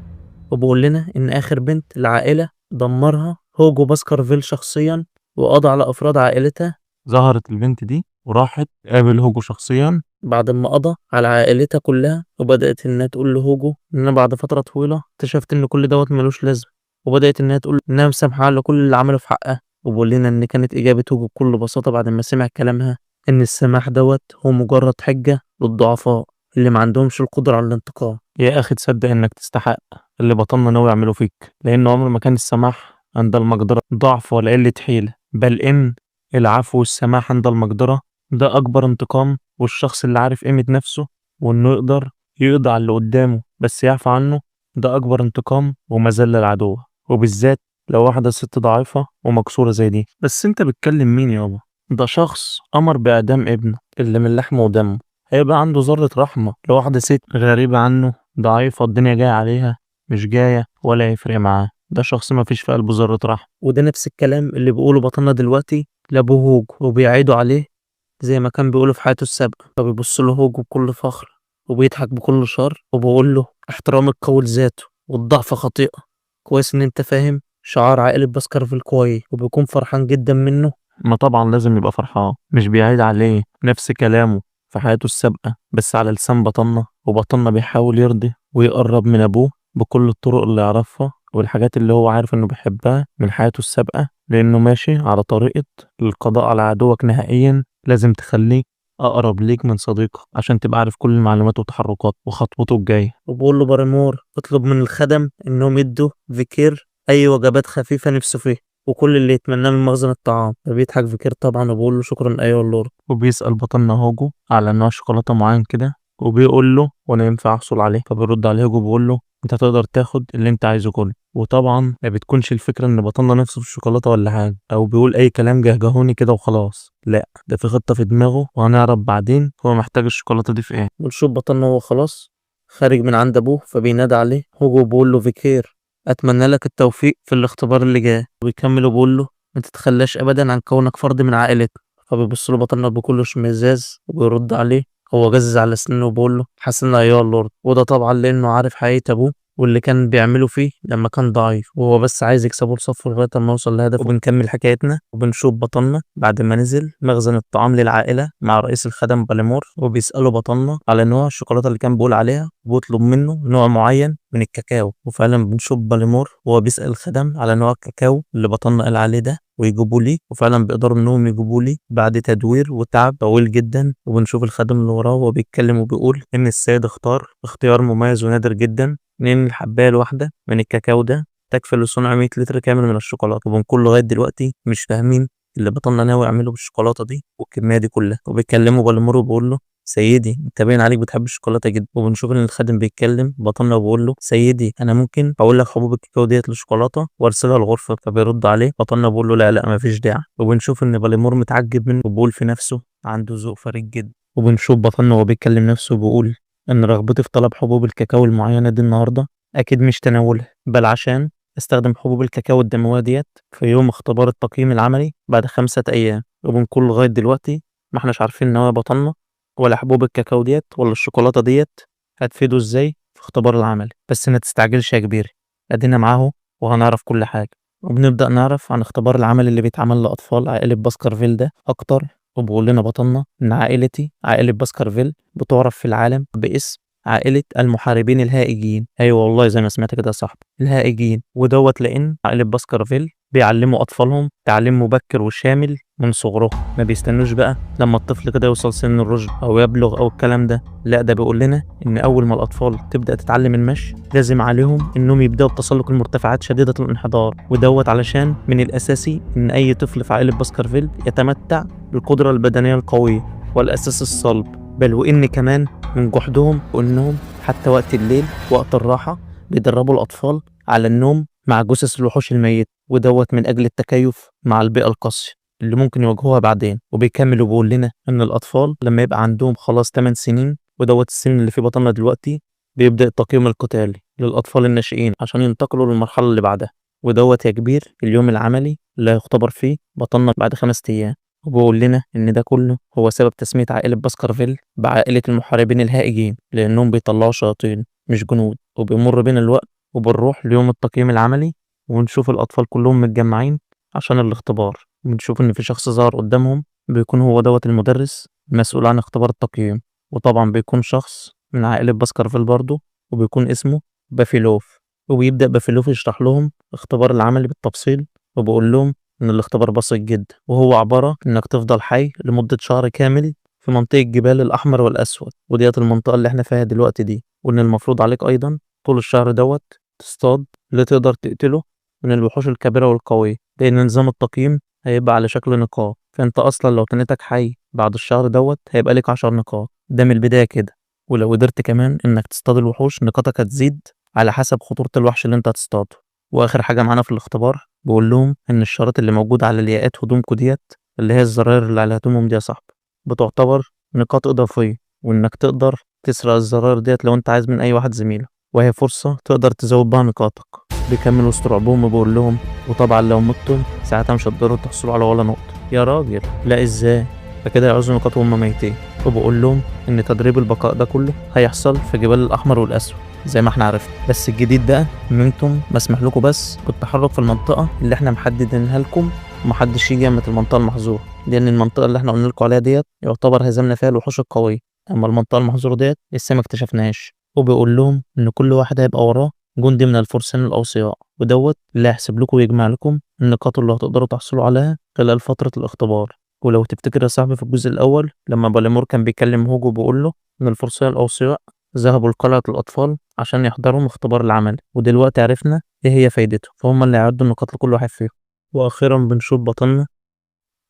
وبيقول لنا إن آخر بنت العائلة دمرها هوجو باسكرفيل شخصيا وقضى على أفراد عائلتها. ظهرت البنت دي وراحت تقابل هوجو شخصيا بعد ما قضى على عائلتها كلها، وبدأت إنها تقول لهوجو إن أنا بعد فترة طويلة اكتشفت إن كل دوت ملوش لازمة، وبدأت إنها تقول إنها مسامحة على كل اللي عمله في حقها. وبقول لنا إن كانت إجابة هوجو بكل بساطة بعد ما سمع كلامها إن السماح دوت هو مجرد حجة للضعفاء اللي ما عندهمش القدرة على الانتقام. يا أخي تصدق إنك تستحق اللي بطلنا ناوي يعمله فيك، لأن عمر ما كان السماح عند المقدرة ضعف ولا قلة حيلة، بل إن العفو والسماح عند المقدرة ده أكبر انتقام. والشخص اللي عارف قيمة نفسه وإنه يقدر يقضي على اللي قدامه بس يعفو عنه، ده أكبر انتقام ومذلة للعدو، وبالذات لو واحدة ست ضعيفة ومكسورة زي دي. بس أنت بتكلم مين يابا؟ ده شخص أمر بإعدام ابنه اللي من لحمه ودمه، هيبقى عنده ذرة رحمة لو واحدة ست غريبة عنه ضعيفة الدنيا جاية عليها مش جاية ولا يفرق معاه؟ ده شخص ما فيش في قلبه ذرة رحمة. وده نفس الكلام اللي بيقوله بطلنا دلوقتي لأبوه هوجو، وبيعيدوا عليه زي ما كان بيقوله في حياته السابقة. فبيبص له هوجو بكل فخر وبيضحك بكل شر وبيقول له احترام القوي لذاته والضعف خطيئة، كويس إن أنت فاهم شعار عائلة باسكرفيل كويس. وبيكون فرحان جدا منه. ما طبعا لازم يبقى فرحان، مش بيعيد عليه نفس كلامه في حياته السابقة بس على لسان بطلنا. وبطلنا بيحاول يرضي ويقرب من أبوه بكل الطرق اللي يعرفها والحاجات اللي هو عارف إنه بيحبها من حياته السابقة، لأنه ماشي على طريقة القضاء على عدوك نهائيا. لازم تخليه أقرب ليك من صديقك عشان تبقى عارف كل المعلومات وتحركاته وخطوته الجاية. وبقول له باريمور اطلب من الخدم إنهم يدوا فيكير أي وجبات خفيفة نفسه فيها وكل اللي يتمناه من مخزن الطعام. فبيضحك فيكير طبعا وبيقول له شكرا أيها اللورد. وبيسأل بطلنا هوجو على نوع شوكولاتة معين كده وبيقول له وانا ينفع احصل عليه؟ فبيرد عليه هوجو بيقول له انت تقدر تاخد اللي انت عايزه كله. وطبعا ما بتكونش الفكرة ان بطلنا نفسه في الشوكولاتة ولا حاجة او بيقول اي كلام جهجهوني كده وخلاص، لا ده في خطة في دماغه وهنعرف بعدين هو محتاج الشوكولاتة دي في ايه. ونشوف بطلنا هو خلاص خارج من عند ابوه، فبينادى عليه هوجو بيقول له فيكير اتمنى لك التوفيق في الاختبار اللي جاي. وبيكمل وبيقول له ما تتخلاش ابدا عن كونك فرد من عائلتك. فبيبص له بطلنا بكل اشمئزاز وبيرد عليه هو جزز على سنانه وبيقول له حسنا يا اللورد. وده طبعا لانه عارف حقيقة ابوه واللي كان بيعمله فيه لما كان ضعيف، وهو بس عايز يكسبه لصفة لغاية ما يوصل لهدفه. وبنكمل حكايتنا وبنشوف بطلنا بعد ما نزل مخزن الطعام للعائلة مع رئيس الخدم باليمور، وبيسأله بطلنا على نوع الشوكولاتة اللي كان بيقول عليها، وبيطلب منه نوع معين من الكاكاو. وفعلا بنشوف باليمور وهو بيسأل الخدم على نوع الكاكاو اللي بطلنا قال عليه ده ويجيبوا لي، وفعلا بيقدروا انهم يجيبوا لي بعد تدوير وتعب طويل جدا. وبنشوف الخادم اللي وراه وهو بيتكلم وبيقول ان السيد اختار اختيار مميز ونادر جدا، لان الحبايه الواحدة من الكاكاو ده تكفي لصنع 100 لتر كامل من الشوكولاتة. وبنكون لغاية دلوقتي مش فاهمين اللي بطلنا ناوي يعمله بالشوكولاته دي والكميه دي كلها. وبيكلموا بالمور وبيقول له سيدي انت باين عليك بتحب الشوكولاتة جدا. وبنشوف ان الخادم بيتكلم بطلنا وبيقول له سيدي انا ممكن اقول لك حبوب الكاكاو ديت للشوكولاته وارسلها الغرفة. فبيرد عليه بطلنا وبيقول له لا لا مفيش داعي. وبنشوف ان باليمور متعجب منه وبيقول في نفسه عنده ذوق فريد جدا. وبنشوف بطلنا وهو بيتكلم نفسه وبيقول ان رغبتي في طلب حبوب الكاكاو المعينة دي النهارده اكيد مش تناولها، بل عشان استخدم حبوب الكاكاو الدموية ديت في يوم اختبار التقييم العملي بعد 5 ايام. وبنكون لغاية دلوقتي ما احناش عارفين نوايا بطلنا ولا حبوب الكاكاو ديت ولا الشوكولاتة ديت هتفيده ازاي في اختبار العمل. بس ما تستعجلش يا كبير، ادينا معاه وهنعرف كل حاجة. وبنبدا نعرف عن اختبار العمل اللي بيتعمل لاطفال عائلة باسكرفيل ده اكتر. وبيقول لنا بطلنا ان عائلتي عائلة باسكرفيل بتعرف في العالم باسم عائلة المحاربين الهائجين. ايوه والله زي ما سمعت كده يا صاحبي، الهائجين. ودوت لان عائلة باسكرفيل بيعلموا اطفالهم تعليم مبكر وشامل من صغرهم، ما بيستنوش بقى لما الطفل كده يوصل سن الرشد او يبلغ او الكلام ده، لا ده بيقول لنا ان اول ما الاطفال تبدا تتعلم المشي لازم عليهم انهم يبداوا بتسلق المرتفعات شديدة الانحدار. ودوت علشان من الاساسي ان اي طفل في عائلة باسكرفيل يتمتع بالقدرة البدنية القوية والاساس الصلب، بل وان كمان من جحدهم وانهم حتى وقت الليل وقت الراحة بيدربوا الاطفال على النوم مع جثث الوحوش الميت، ودوت من اجل التكيف مع البيئة القاسية اللي ممكن يواجهوها بعدين. وبيكمل وبيقول لنا ان الاطفال لما يبقى عندهم خلاص 8 سنين، ودوت السن اللي في بطلنا دلوقتي، بيبدا التقييم القتالي للاطفال الناشئين عشان ينتقلوا للمرحلة اللي بعدها. ودوت يا كبير اليوم العملي اللي هيختبر فيه بطلنا بعد 5 ايام. وبيقول لنا ان ده كله هو سبب تسميه عائلة باسكرفيل بعائله المحاربين الهائجين، لانهم بيطلعوا شياطين مش جنود. وبيمر بينا الوقت وبنروح ليوم التقييم العملي ونشوف الأطفال كلهم متجمعين عشان الاختبار. بنشوف إن في شخص ظهر قدامهم بيكون هو دوت المدرس المسؤول عن اختبار التقييم، وطبعا بيكون شخص من عائلة باسكرفيل برضه، وبيكون اسمه بافيلوف. وبيبدأ بافيلوف يشرح لهم اختبار العملي بالتفصيل، وبيقول لهم إن الاختبار بسيط جدا، وهو عبارة إنك تفضل حي لمدة شهر كامل في منطقة جبال الأحمر والأسود، وديت المنطقة اللي احنا فيها دلوقتي دي، وإن المفروض عليك أيضا طول الشهر دوت تصطاد اللي تقدر تقتله من الوحوش الكبيرة والقوية، لأن نظام التقييم هيبقى على شكل نقاط، فأنت أصلا لو تنيتك حي بعد الشهر دوت هيبقى لك 10 نقاط ده من البداية كده. ولو قدرت كمان إنك تصطاد الوحوش نقاطك هتزيد على حسب خطورة الوحش اللي أنت هتصطاده. وآخر حاجة معانا في الاختبار بقول لهم إن الشرايط اللي موجودة على الياقات هدومكوا ديت اللي هي الزراير اللي على هدومهم دي يا صاحبي بتعتبر نقاط إضافية، وإنك تقدر تسرق الزراير ديت لو أنت عايز من أي واحد زميلك، وهي فرصة تقدر تزود بها نقاطك. بيكمل وسط رعبهم وبيقول لهم وطبعا لو متم ساعتها مش هتقدروا تحصلوا على ولا نقطة. يا راجل لا ازاي، فكده يعوزوا نقاط وهم ميتين. وبقول لهم ان تدريب البقاء ده كله هيحصل في جبال الاحمر والاسود زي ما احنا عرفنا، بس الجديد بقى ان انتم مسموح لكم بس بالتحرك في المنطقة اللي احنا محددينها لكم، ومحدش يجي جنب المنطقة المحظورة، لان المنطقة اللي احنا قلنا لكم عليها ديت يعتبر هزمنا فيها الوحوش القوية، اما المنطقة المحظورة ديت لسه ما اكتشفناهاش. وبيقول لهم ان كل واحد هيبقى وراه جندي من الفرسان الأوصياء، ودوت اللي هيحسب لكم ويجمع لكم النقاط اللي هتقدروا تحصلوا عليها خلال فترة الاختبار. ولو تفتكر يا صاحبي في الجزء الأول لما باليمور كان بيكلم هوجو بيقول له إن الفرسان الأوصياء ذهبوا لقلعة الأطفال عشان يحضروا اختبار العمل، ودلوقتي عرفنا إيه هي فايدته، فهم اللي هيعدوا النقاط لكل واحد فيهم. وأخيرا بنشوف بطلنا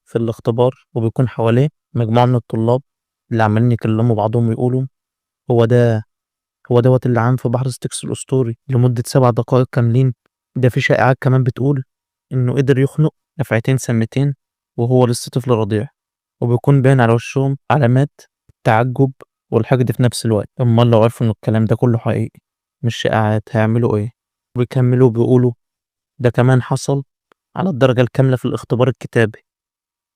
في الاختبار، وبيكون حواليه مجموعة من الطلاب اللي عمالين يكلموا بعضهم ويقولوا هو ده هو دوت اللي عام في بحر ستيكس الأسطوري لمدة 7 دقائق كاملين، ده في شائعات كمان بتقول إنه قدر يخنق نفعتين سمتين وهو لسه طفل رضيع. وبيكون باين على وشهم علامات التعجب والحقد في نفس الوقت. أمال لو عرفوا إن الكلام ده كله حقيقي مش شائعات هيعملوا إيه؟ وبيكملوا بيقولوا ده كمان حصل على الدرجة الكاملة في الاختبار الكتابي،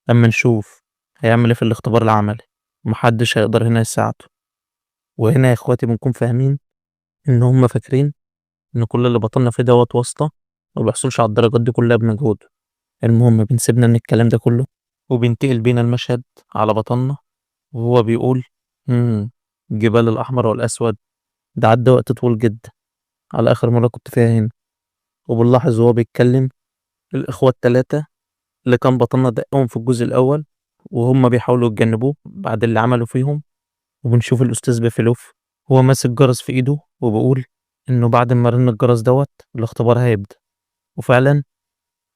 أما نشوف هيعمل إيه في الاختبار العملي، ومحدش هيقدر هنا يساعده. وهنا يا إخواتي بنكون فاهمين إن هما فاكرين إن كل اللي بطلنا فيه دوت واسطة، ما بيحصلش على الدرجات دي كلها بمجهوده. المهم بنسيبنا من الكلام ده كله، وبينتقل بينا المشهد على بطلنا وهو بيقول الجبال الأحمر والأسود ده عدى وقت طويل جدا على آخر مرة كنت فيها هنا. وبنلاحظ وهو بيتكلم الإخوة التلاتة اللي كان بطلنا دقهم في الجزء الأول وهم بيحاولوا يتجنبوه بعد اللي عملوا فيهم. وبنشوف الأستاذ بافلوف هو ماسك جرس في إيده وبيقول إنه بعد ما رن الجرس دوت الاختبار هيبدأ، وفعلا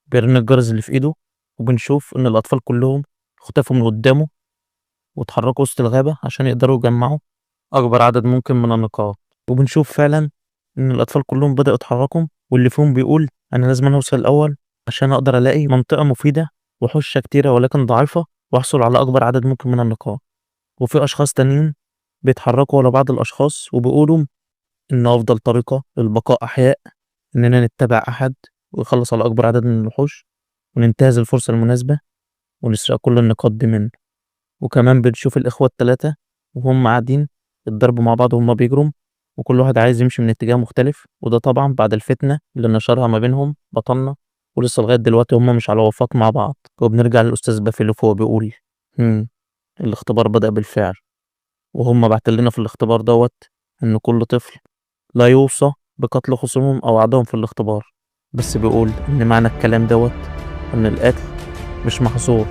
بيرن الجرس اللي في إيده، وبنشوف إن الأطفال كلهم اختفوا من قدامه واتحركوا وسط الغابة عشان يقدروا يجمعوا أكبر عدد ممكن من النقاط. وبنشوف فعلا إن الأطفال كلهم بدأوا يتحركوا، واللي فيهم بيقول أنا لازم أوصل الأول عشان أقدر ألاقي منطقة مفيدة وحوشة كتيرة ولكن ضعيفة وأحصل على أكبر عدد ممكن من النقاط. وفي أشخاص تانيين بيتحركوا ورا بعض الأشخاص وبيقولوا إن أفضل طريقة للبقاء أحياء إننا نتبع أحد ويخلص على أكبر عدد من الوحوش وننتهز الفرصة المناسبة ونسرق كل النقاط دي منه. وكمان بنشوف الإخوة التلاتة وهم قاعدين يتضربوا مع بعض وهم بيجروا، وكل واحد عايز يمشي من اتجاه مختلف، وده طبعا بعد الفتنة اللي نشرها ما بينهم بطلنا، ولسه لغاية دلوقتي هم مش على وفاق مع بعض. وبنرجع للأستاذ بافلوف وهو بيقول الاختبار بدأ بالفعل، وهم بعتلنا لنا في الاختبار دوت إن كل طفل لا يوصى بقتل خصومهم أو أعدائهم في الاختبار، بس بيقول إن معنى الكلام دوت إن القتل مش محظور،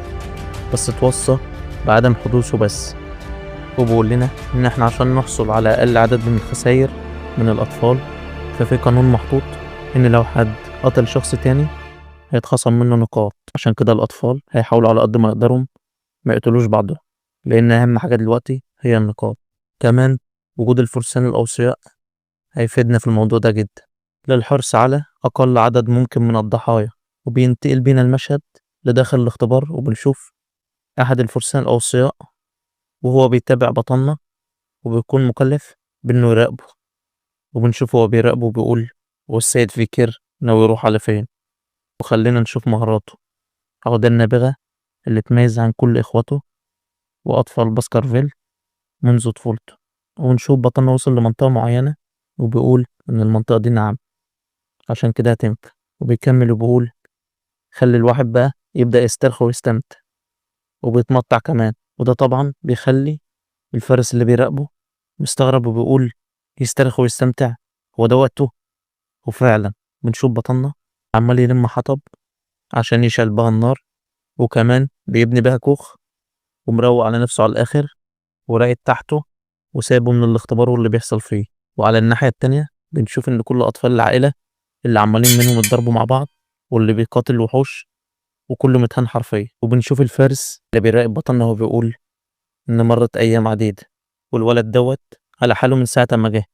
بس اتوصى بعدم حدوثه بس. وبيقول لنا إن إحنا عشان نحصل على أقل عدد من الخسائر من الأطفال ففي قانون محطوط إن لو حد قتل شخص تاني هيتخصم منه نقاط، عشان كده الأطفال هيحاولوا على قد ما يقدروا ما يقتلوش بعضهم، لأن أهم حاجة دلوقتي هي النقاط. كمان وجود الفرسان الأوصياء هيفيدنا في الموضوع ده جدا للحرص على أقل عدد ممكن من الضحايا. وبينتقل بينا المشهد لداخل الاختبار، وبنشوف أحد الفرسان الأوصياء وهو بيتابع بطلنا وبيكون مكلف بإنه يراقبه، وبنشوفه وهو بيراقبه وبيقول هو السيد فيكير ناوي يروح على فين، وخلينا نشوف مهاراته. أهو ده النابغة اللي اتميز عن كل إخواته وأطفال باسكرفيل منذ طفولته. ونشوف بطلنا وصل لمنطقة معينة وبيقول إن المنطقة دي نعم عشان كده هتنفع، وبيكمل وبيقول خلي الواحد بقى يبدأ يسترخي ويستمتع، وبيتمطع كمان. وده طبعا بيخلي الفارس اللي بيراقبه مستغرب وبيقول يسترخي ويستمتع، هو ده وقته؟ وفعلا بنشوف بطلنا عمال يلم حطب عشان يشعل بها النار، وكمان بيبني بها كوخ، ومروق على نفسه على الآخر وراقد تحته وسابه من الاختبار واللي بيحصل فيه. وعلى الناحية التانية بنشوف إن كل أطفال العائلة اللي عمالين منهم يتضربوا مع بعض واللي بيقاتل الوحوش وكله متهان حرفيا. وبنشوف الفارس اللي بيراقب بطلنا وهو بيقول إن مرت أيام عديدة والولد دوت على حاله من ساعة ما جه،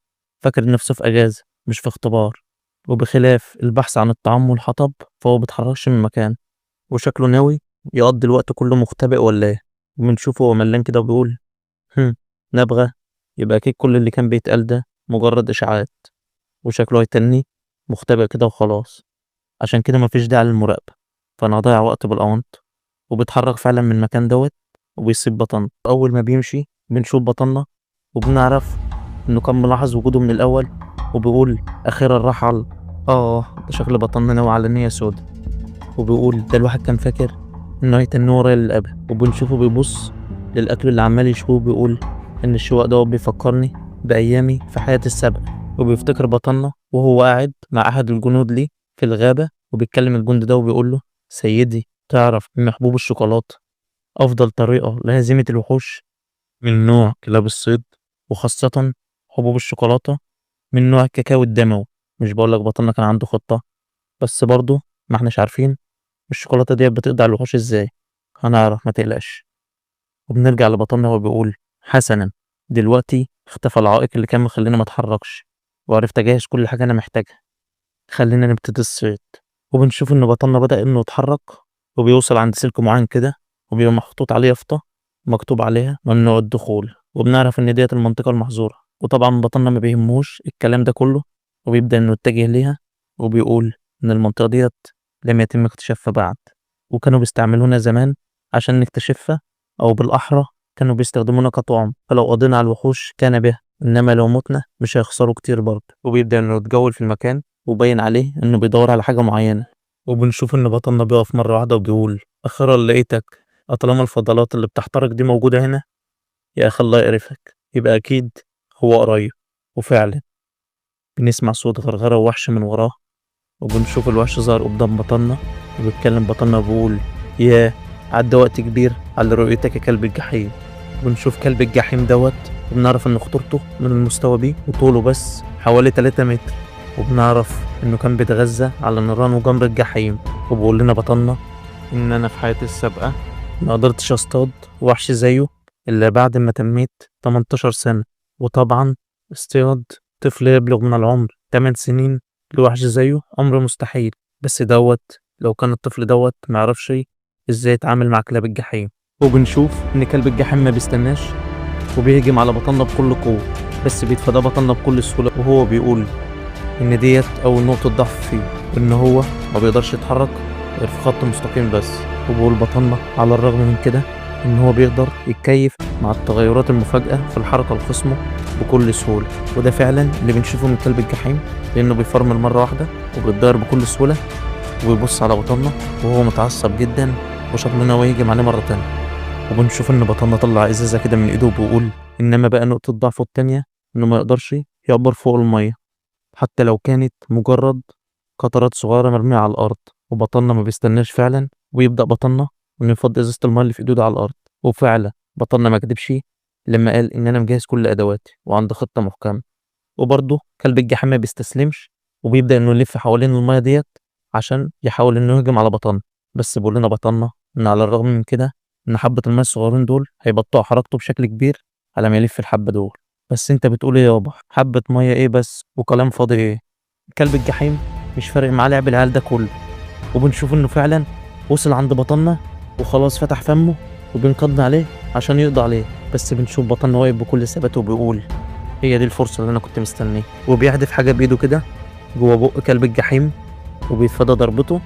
فاكر نفسه في أجازة مش في اختبار، وبخلاف البحث عن الطعام والحطب فهو بيتحركش من مكان، وشكله ناوي يقضي الوقت كله مختبئ ولا إيه. وبنشوفه هو ملان كده وبيقول نبغى، يبقى أكيد كل اللي كان بيتقال ده مجرد إشاعات، وشكله هيتني مختبئ كده وخلاص، عشان كده مفيش داعي للمراقبة، فأنا هضيع وقت بالأونط. وبيتحرك فعلا من المكان دوت وبيسيب بطلنا. أول ما بيمشي بنشوف بطلنا وبنعرف إنه كان ملاحظ وجوده من الأول، وبيقول أخيرا رحل. ده شكل بطلنا ناوي على نية سودا، وبيقول ده الواحد كان فاكر إنه هيتنوه ورايا للأبد. وبنشوفه بيبص للأكل اللي عمال يشوه وبيقول إن الشواء ده بيفكرني بأيامي في حياتي السابقة. وبيفتكر بطلنا وهو قاعد مع أحد الجنود ليه في الغابة، وبيتكلم الجند ده وبيقول له سيدي تعرف إن حبوب الشوكولاتة أفضل طريقة لهزيمة الوحوش من نوع كلاب الصيد، وخاصة حبوب الشوكولاتة من نوع الكاكاو الدموي. مش بقولك بطلنا كان عنده خطة، بس برضه ما احناش عارفين الشوكولاتة دي بتقضي على الوحوش ازاي، هنعرف ما تقلقش. وبنرجع لبطلنا وهو بيقول حسنا دلوقتي اختفى العائق اللي كان مخلينا ما اتحركش، وعرفت اجهز كل حاجة انا محتاجها، خلينا نبتدي الصيد. وبنشوف ان بطلنا بدأ انه يتحرك، وبيوصل عند سلك معين كده وبيبقى محطوط عليه يافطة مكتوب عليها ممنوع الدخول، وبنعرف ان ديت المنطقة المحظورة. وطبعا بطلنا ما بيهموش الكلام ده كله، وبيبدأ انه يتجه ليها، وبيقول ان المنطقة ديت لم يتم اكتشافها بعد، وكانوا بيستعملونا زمان عشان نكتشفها، او بالاحرى كانوا بيستخدمونا كطعم، فلو قضينا على الوحوش كان بها. إنما لو متنا مش هيخسروا كتير برضه. وبيبدأ إنه يتجول في المكان وبين عليه إنه بيدور على حاجة معينة. وبنشوف إن بطلنا بيقف مرة واحدة وبيقول أخيرا لقيتك، أطالما الفضلات اللي بتحترق دي موجودة هنا يا أخي الله يقرفك، يبقى أكيد هو قريب. وفعلا بنسمع صوت غرغرة ووحش من وراه، وبنشوف الوحش ظهر قدام بطلنا وبيتكلم بطلنا وبيقول ياه عدى وقت كبير على رؤيتك يا كلب الجحيم. بنشوف كلب الجحيم دوت وبنعرف ان خطورته من المستوى بيه وطوله بس حوالي 3 متر، وبنعرف انه كان بيتغذى على نيران وجمر الجحيم. وبيقول لنا بطلنا ان انا في حياتي السابقة ما قدرتش اصطاد وحش زيه الا بعد ما تميت 18 سنة، وطبعا اصطياد طفل يبلغ من العمر 8 سنين لوحش زيه امر مستحيل، بس دوت لو كان الطفل دوت معرفش ازاي يتعامل مع كلاب الجحيم. وبنشوف ان كلب الجحيم ما بيستناش وبيهجم على بطلنا بكل قوة، بس بيتفادى بطلنا بكل سهولة، وهو بيقول ان ديت اول نقطة ضعف فيه، وان هو ما بيقدرش يتحرك غير في خط مستقيم بس. وبيقول بطلنا على الرغم من كده ان هو بيقدر يتكيف مع التغيرات المفاجئة في الحركة لخصمه بكل سهولة، وده فعلا اللي بنشوفه من كلب الجحيم، لانه بيفرمل مرة واحدة وبيتضاير بكل سهولة وبيبص على بطلنا وهو متعصب جدا وشكله ناوي يهجم عليه مرة تانية. وبنشوف ان بطلنا طلع ازازة كده من ايده وبيقول انما بقى نقطة ضعفه التانية انه ما يقدرش يعبر فوق المية حتى لو كانت مجرد قطرات صغيرة مرمية على الأرض. وبطلنا ما بيستناش فعلا ويبدأ بطلنا إنه يفضي إزازة المية اللي في إيده على الأرض. وفعلا بطلنا ما كدبش لما قال إن أنا مجهز كل أدواتي وعندي خطة محكمة. وبرضه كلب الجحيم ما بيستسلمش وبيبدأ إنه يلف حوالين المية ديت عشان يحاول إنه يهجم على بطلنا، بس بيقول لنا بطلنا إن على الرغم من كده إن حبة المية الصغيرين دول هيبطئوا حركته بشكل كبير على ما يلف الحبة دول. بس أنت بتقول إيه يابا؟ حبة مية إيه بس وكلام فاضي إيه؟ كلب الجحيم مش فارق معاه لعب العيال ده كله. وبنشوف إنه فعلا وصل عند بطلنا وخلاص فتح فمه وبينقض عليه عشان يقضي عليه، بس بنشوف بطلنا واقف بكل ثبات وبيقول هي دي الفرصة اللي أنا كنت مستنيها، وبيحدف حاجة بإيده كده جوه بق كلب الجحيم وبيتفادى ضربته.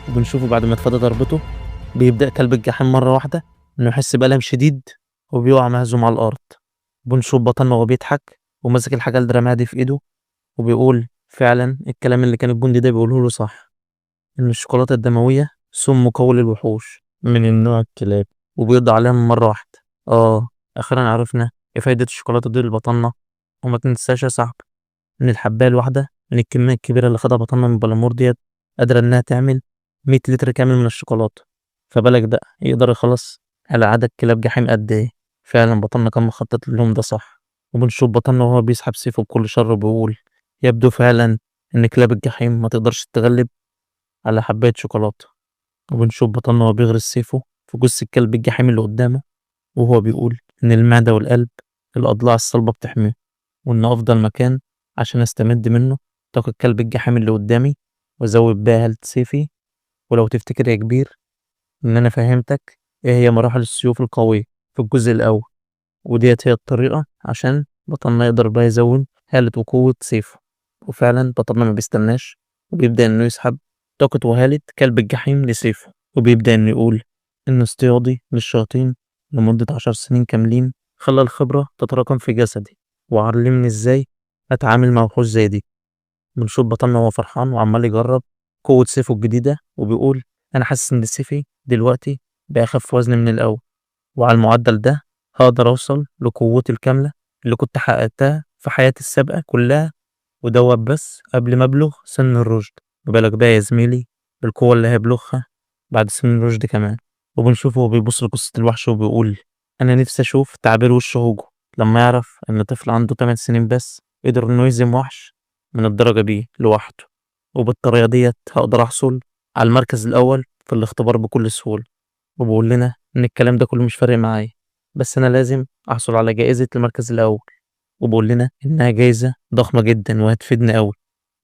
وبنشوفه بعد ما اتفادى ضربته بيبدأ كلب الجحيم مرة واحدة إنه يحس بألم شديد وبيقع مهزوم على الأرض. بنشوف بطلنا وهو بيضحك وماسك الحاجة اللي رماها دي في إيده وبيقول فعلا الكلام اللي كان الجندي ده بيقوله له صح، إن الشوكولاتة الدموية سم قوي للوحوش من النوع الكلاب، وبيقضي عليها من مرة واحدة. أخيرا عرفنا إيه فايدة الشوكولاتة دي لبطلنا. وما تنساش يا صاحبي إن الحباية الواحدة من الكمية الكبيرة اللي خدها بطلنا من بلامور ديت قادرة إنها تعمل 100 لتر كامل من الشوكولاتة، فبالك بقى يقدر يخلص على عدد كلاب جحيم قد إيه. فعلا بطلنا كان مخطط لهم ده صح. وبنشوف بطلنا وهو بيسحب سيفه بكل شر وبيقول يبدو فعلا إن كلاب الجحيم ما تقدرش تتغلب على حباية شوكولاتة. وبنشوف بطلنا وهو بيغرس سيفه في جثة كلب الجحيم اللي قدامه وهو بيقول إن المعدة والقلب الأضلاع الصلبة بتحميه، وإن أفضل مكان عشان أستمد منه طاقة كلب الجحيم اللي قدامي وأزود بيها هالة سيفي. ولو تفتكر يا كبير إن أنا فهمتك إيه هي مراحل السيوف القوية في الجزء الأول، وديت هي الطريقة عشان بطلنا يقدر بقى يزود هالة وقوة سيفه. وفعلا بطلنا ما بيستناش وبيبدأ إنه يسحب طاقة وهالة كلب الجحيم لسيفه، وبيبدأ إنه يقول إن اصطيادي للشياطين لمدة 10 سنين كاملين خلى الخبرة تتراكم في جسدي وعلمني إزاي أتعامل مع وحوش زي دي. بنشوف بطلنا وهو فرحان وعمال يجرب قوة سيفه الجديدة وبيقول أنا حاسس إن سيفي دلوقتي بقى أخف وزن من الأول، وعلى المعدل ده هقدر أوصل لقوتي الكاملة اللي كنت حققتها في حياتي السابقة كلها، ودوت بس قبل ما أبلغ سن الرشد. ما بالك بقى يا زميلي بالقوة اللي هيبلغها بعد سن الرشد كمان. وبنشوفه وهو بيبص لقصة الوحش وبيقول أنا نفسي أشوف تعبير وش هوجو لما يعرف إن طفل عنده 8 سنين بس قدر إنه يهزم وحش من الدرجة دي لوحده، وبالطريقة ديت هقدر أحصل على المركز الأول في الاختبار بكل سهولة. وبقول لنا إن الكلام ده كله مش فارق معايا، بس أنا لازم أحصل على جائزة المركز الأول. وبقول لنا إنها جايزة ضخمة جدا وهتفيدني أوي،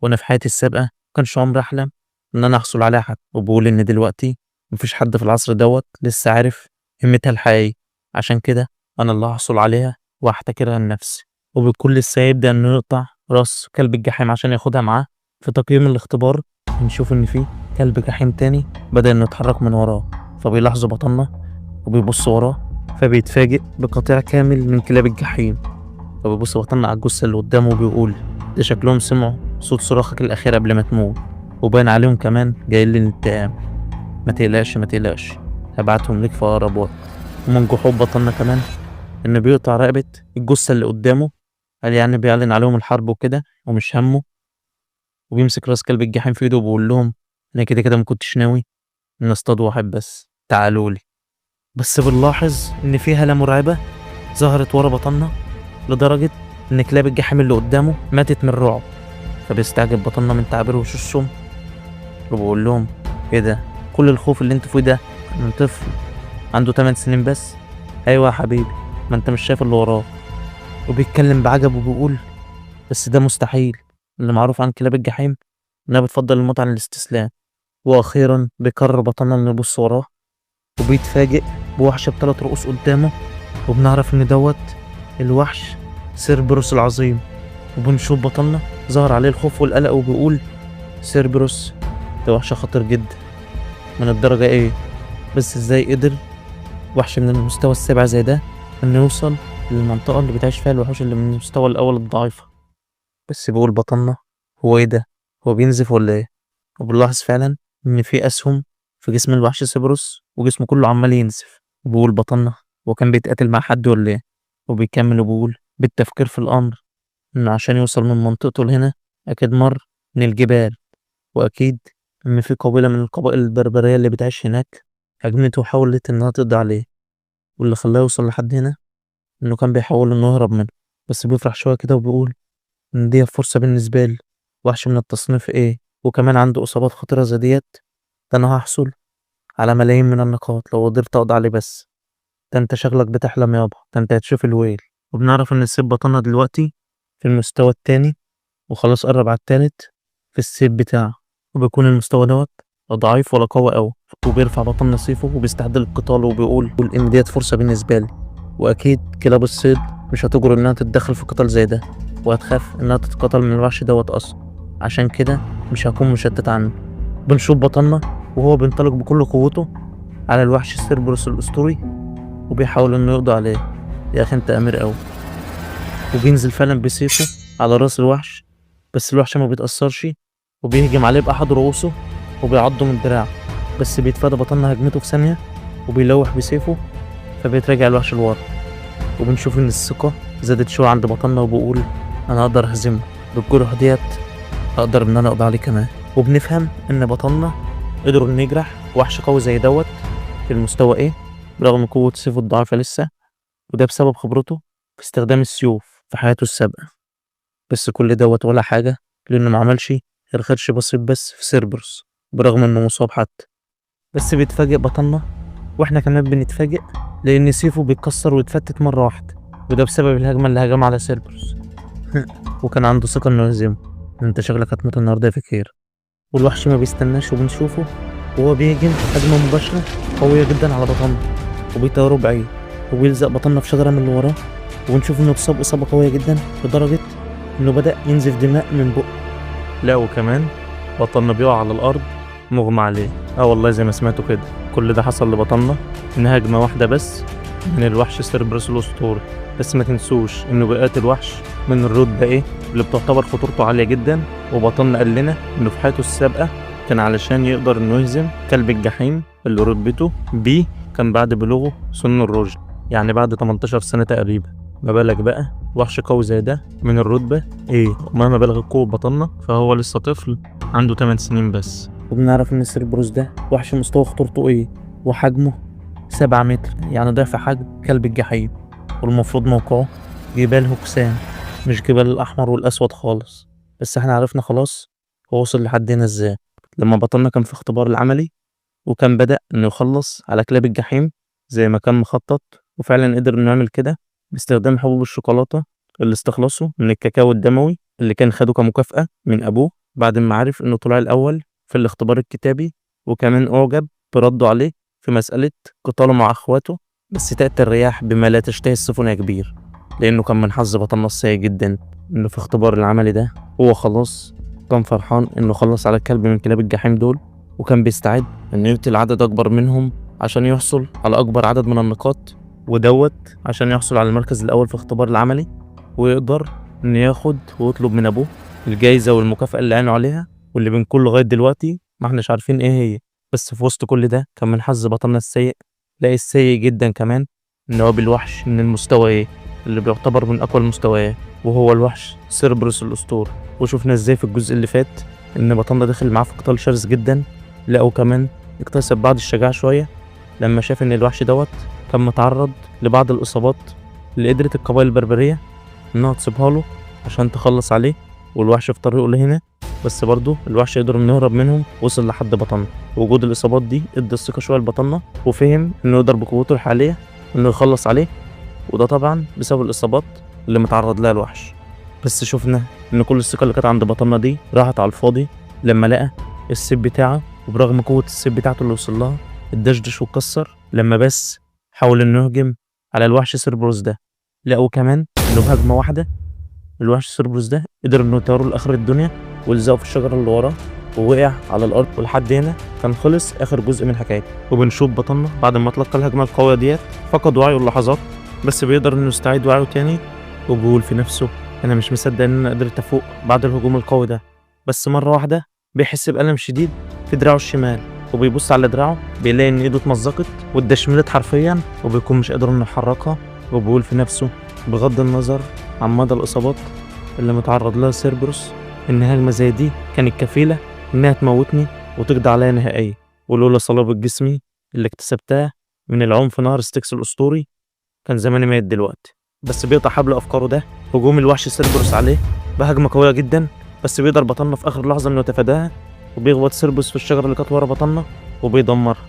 وأنا في حياتي السابقة مكانش عمري أحلم إن أنا أحصل عليها حتى. وبقول إن دلوقتي مفيش حد في العصر دوت لسه عارف قيمتها الحقيقية، عشان كده أنا اللي هحصل عليها وهحتكرها لنفسي. وبالكل لسه هيبدأ إنه يقطع راس كلب الجحيم عشان ياخدها معاه. في تقييم الاختبار بنشوف إن في كلب جحيم تاني بدأ إنه يتحرك من وراه، فبيلاحظوا بطلنا وبيبص وراه فبيتفاجئ بقطيع كامل من كلاب الجحيم. فبيبص بطلنا على الجثة اللي قدامه وبيقول ده شكلهم سمعوا صوت صراخك الأخير قبل ما تموت، وباين عليهم كمان جايين للانتقام. ما تقلقش ما تقلقش، هبعتهم لك في أقرب وقت. ومن جحود بطلنا كمان إنه بيقطع رقبة الجثة اللي قدامه، قال يعني بيعلن عليهم الحرب وكده ومش همه، وبيمسك راس كلب الجحيم في ايده وبيقول لهم انا كده كده ما كنتش ناوي ان اصطاد واحد بس، تعالوا لي. بس بنلاحظ ان في هالة مرعبة ظهرت ورا بطلنا لدرجة ان كلاب الجحيم اللي قدامه ماتت من الرعب. فبيستعجب بطلنا من تعابير وشوشهم وبيقول لهم ايه ده، كل الخوف اللي انتوا فيه ده من طفل عنده 8 سنين بس؟ ايوه يا حبيبي، ما انت مش شايف اللي وراه. وبيتكلم بعجب وبيقول بس ده مستحيل، اللي معروف عن كلاب الجحيم انها بتفضل الموت عن الاستسلام. واخيرا بيقرر بطلنا انه يبص وراه، وبيتفاجئ بوحش بثلاث رؤوس قدامه، وبنعرف ان دوت الوحش سيربروس العظيم. وبنشوف بطلنا ظهر عليه الخوف والقلق وبيقول سيربروس ده وحش خطير جدا من الدرجة ايه، بس ازاي قدر وحش من المستوى السابع زي ده انه يوصل للمنطقة اللي بتعيش فيها الوحوش اللي من المستوى الأول الضعيفة؟ بس بيقول بطلنا هو ايه ده، هو بينزف ولا ايه؟ وبنلاحظ فعلا ان في أسهم في جسم الوحش سيبروس وجسمه كله عمال ينزف. وبيقول بطلنا هو كان بيتقاتل مع حد ولا ايه؟ وبيكمل وبيقول بالتفكير في الأمر إنه عشان يوصل من منطقته لهنا أكيد مر من الجبال، وأكيد إن في قبيلة من القبائل البربرية اللي بتعيش هناك هاجمته وحاولت إنها تقضي عليه، واللي خلاه يوصل لحد هنا إنه كان بيحاول إنه يهرب منه. بس بيفرح شوية كده وبيقول إن دي فرصة بالنسبة لي، وحش من التصنيف إيه وكمان عنده إصابات خطيرة زي ديت، ده أنا هحصل على ملايين من النقاط لو قدرت أقضي عليه. بس ده أنت شغلك بتحلم يابا، ده أنت هتشوف الويل. وبنعرف إن السيف بطلنا دلوقتي في المستوى التاني وخلاص قرب على التالت في السيف بتاعه، وبيكون المستوى دوت لا ضعيف ولا قوي أوي. وبيرفع بطلنا سيفه وبيستعد للقتال وبيقول إن ديت فرصة بالنسبة لي، وأكيد كلاب الصيد مش هتجرؤ إنها تتدخل في قتال زي ده، وهتخاف إنها تتقتل من الوحش دوت أصلا، عشان كده مش هكون مشتت عنه. بنشوف بطلنا وهو بينطلق بكل قوته على الوحش سيربروس الأسطوري وبيحاول إنه يقضي عليه. يا أخي أنت أمير أوي. وبينزل فعلا بسيفه على راس الوحش، بس الوحش ما بيتأثرش وبيهجم عليه بأحد رؤوسه وبيعضه من دراعه، بس بيتفادى بطلنا هجمته في ثانية وبيلوح بسيفه فبيتراجع الوحش لورا. وبنشوف إن الثقة زادت شوية عند بطلنا وبيقول أنا أقدر أهزمه بالجرح ديت، أقدر إن أنا أقضي عليه كمان. وبنفهم إن بطلنا قدر إنه يجرح وحش قوي زي دوت في المستوى إيه برغم قوة سيفه الضعيفة لسه، وده بسبب خبرته في استخدام السيوف في حياته السابقة. بس كل دوت ولا حاجة، لأنه ما عملش غير خدش بسيط بس في سيربروس برغم إنه مصاب حتى. بس بيتفاجئ بطلنا واحنا كمان بنتفاجئ لأن سيفه بيتكسر ويتفتت مرة واحدة، وده بسبب الهجمة اللي هجم على سيربروس. وكان عنده ثقة إنه يهزمه. انت شغلك هتموت النهاردة يا فكير. والوحش ما بيستناش وبنشوفه وهو بيهجم هجمة مباشرة قوية جدا على بطلنا وبيطيره بعيد وبيلزق بطلنا في شجرة من اللي وراه، وبنشوف إنه اتصاب إصابة قوية جدا لدرجة إنه بدأ ينزف دماء من بقه. لا وكمان بطلنا بيقع على الأرض مغمى عليه. اه والله زي ما سمعتوا كده، كل ده حصل لبطلنا من هجمة واحدة بس من الوحش سيربروس الأسطوري. بس ما تنسوش إنه بيقاتل وحش من الرتبة إيه اللي بتعتبر خطورته عالية جدا. وبطلنا قال لنا إنه في حياته السابقة كان علشان يقدر إنه يهزم كلب الجحيم اللي رتبته بي كان بعد بلوغه سن الرشد، يعني بعد 18 سنة تقريبا. ما بالك بقى وحش قوي زي ده من الرتبة إيه، ومهما بلغ قوة بطلنا فهو لسه طفل عنده 8 سنين بس. وبنعرف إن سيربروس ده وحش مستوى خطورته إيه وحجمه 7 متر، يعني ضعف حجم كلب الجحيم، والمفروض موقعه جبال هوكسان مش جبال الأحمر والأسود خالص. بس احنا عرفنا خلاص هو وصل لحد هنا ازاي. لما بطلنا كان في اختبار العملي وكان بدأ إنه يخلص على كلاب الجحيم زي ما كان مخطط، وفعلا قدر إنه يعمل كده باستخدام حبوب الشوكولاتة اللي استخلصه من الكاكاو الدموي اللي كان خده كمكافأة من أبوه بعد ما عرف إنه طلع الأول في الاختبار الكتابي، وكمان أعجب برده عليه في مسألة قتاله مع أخواته. بس تأتي الرياح بما لا تشتهي السفن يا كبير، لأنه كان من حظ بطلنا السيء جدا إنه في اختبار العملي ده هو خلاص كان فرحان إنه خلص على كلب من كلاب الجحيم دول، وكان بيستعد إنه يقتل عدد أكبر منهم عشان يحصل على أكبر عدد من النقاط، ودوت عشان يحصل على المركز الأول في اختبار العملي ويقدر إنه ياخد ويطلب من أبوه الجايزة والمكافأة اللي عينه عليها، واللي بنكون لغاية دلوقتي ما احناش عارفين إيه هي. بس في وسط كل ده كان من حظ بطلنا السيء، لا السيء جدا كمان، إن هو بالوحش من المستوى إيه اللي بيعتبر من أقوى المستويات، وهو الوحش سيربروس الأسطوري. وشفنا إزاي في الجزء اللي فات إن بطلنا دخل معاه في قتال شرس جدا، لا وكمان اكتسب بعض الشجاعة شوية لما شاف إن الوحش دوت كان متعرض لبعض الإصابات اللي قدرت القبائل البربرية إنها تصيبها له عشان تخلص عليه، والوحش في طريقه لهنا. بس برضه الوحش قدر إنه يهرب منهم، وصل لحد بطلنا. وجود الإصابات دي ادى الثقة شوية لبطلنا، وفهم إنه يقدر بقوته الحالية إنه يخلص عليه، وده طبعا بسبب الإصابات اللي متعرض لها الوحش. بس شفنا إن كل الثقة اللي كانت عند بطلنا دي راحت على الفاضي لما لقى السيف بتاعه، وبرغم قوة السيف بتاعته اللي وصل لها اتدشدش واتكسر لما بس حاول إنه يهجم على الوحش سيربروس ده. لقوا كمان إنه بهجمة واحدة الوحش سيربروس ده قدر إنه يطيره لآخر الدنيا ولزقه في الشجرة اللي وراه ووقع على الأرض. ولحد هنا كان خلص آخر جزء من حكايته. وبنشوف بطلنا بعد ما تلقى الهجمة القوية ديت فقد وعيه للحظات، بس بيقدر إنه يستعيد وعيه تاني، وبيقول في نفسه أنا مش مصدق إن أنا قدرت أفوق بعد الهجوم القوي ده. بس مرة واحدة بيحس بألم شديد في دراعه الشمال، وبيبص على دراعه بيلاقي إن إيده اتمزقت واتدشملت حرفيا، وبيكون مش قادر إنه يحركها. وبيقول في نفسه بغض النظر عن مدى الإصابات اللي متعرض لها سيربروس، إن هجمة زي دي كانت كفيلة إنها تموتني وتقضي عليا نهائيا، ولولا صلابة جسمي اللي اكتسبتها من العوم في نهر ستيكس الأسطوري كان زماني ميت دلوقتي. بس بيقطع حبل أفكاره ده هجوم الوحش سيربروس عليه بهجمة قوية جدا، بس بيقدر بطلنا في آخر لحظة إنه يتفاداها، وبيخبط سيربروس في الشجرة اللي كانت ورا بطلنا وبيدمرها.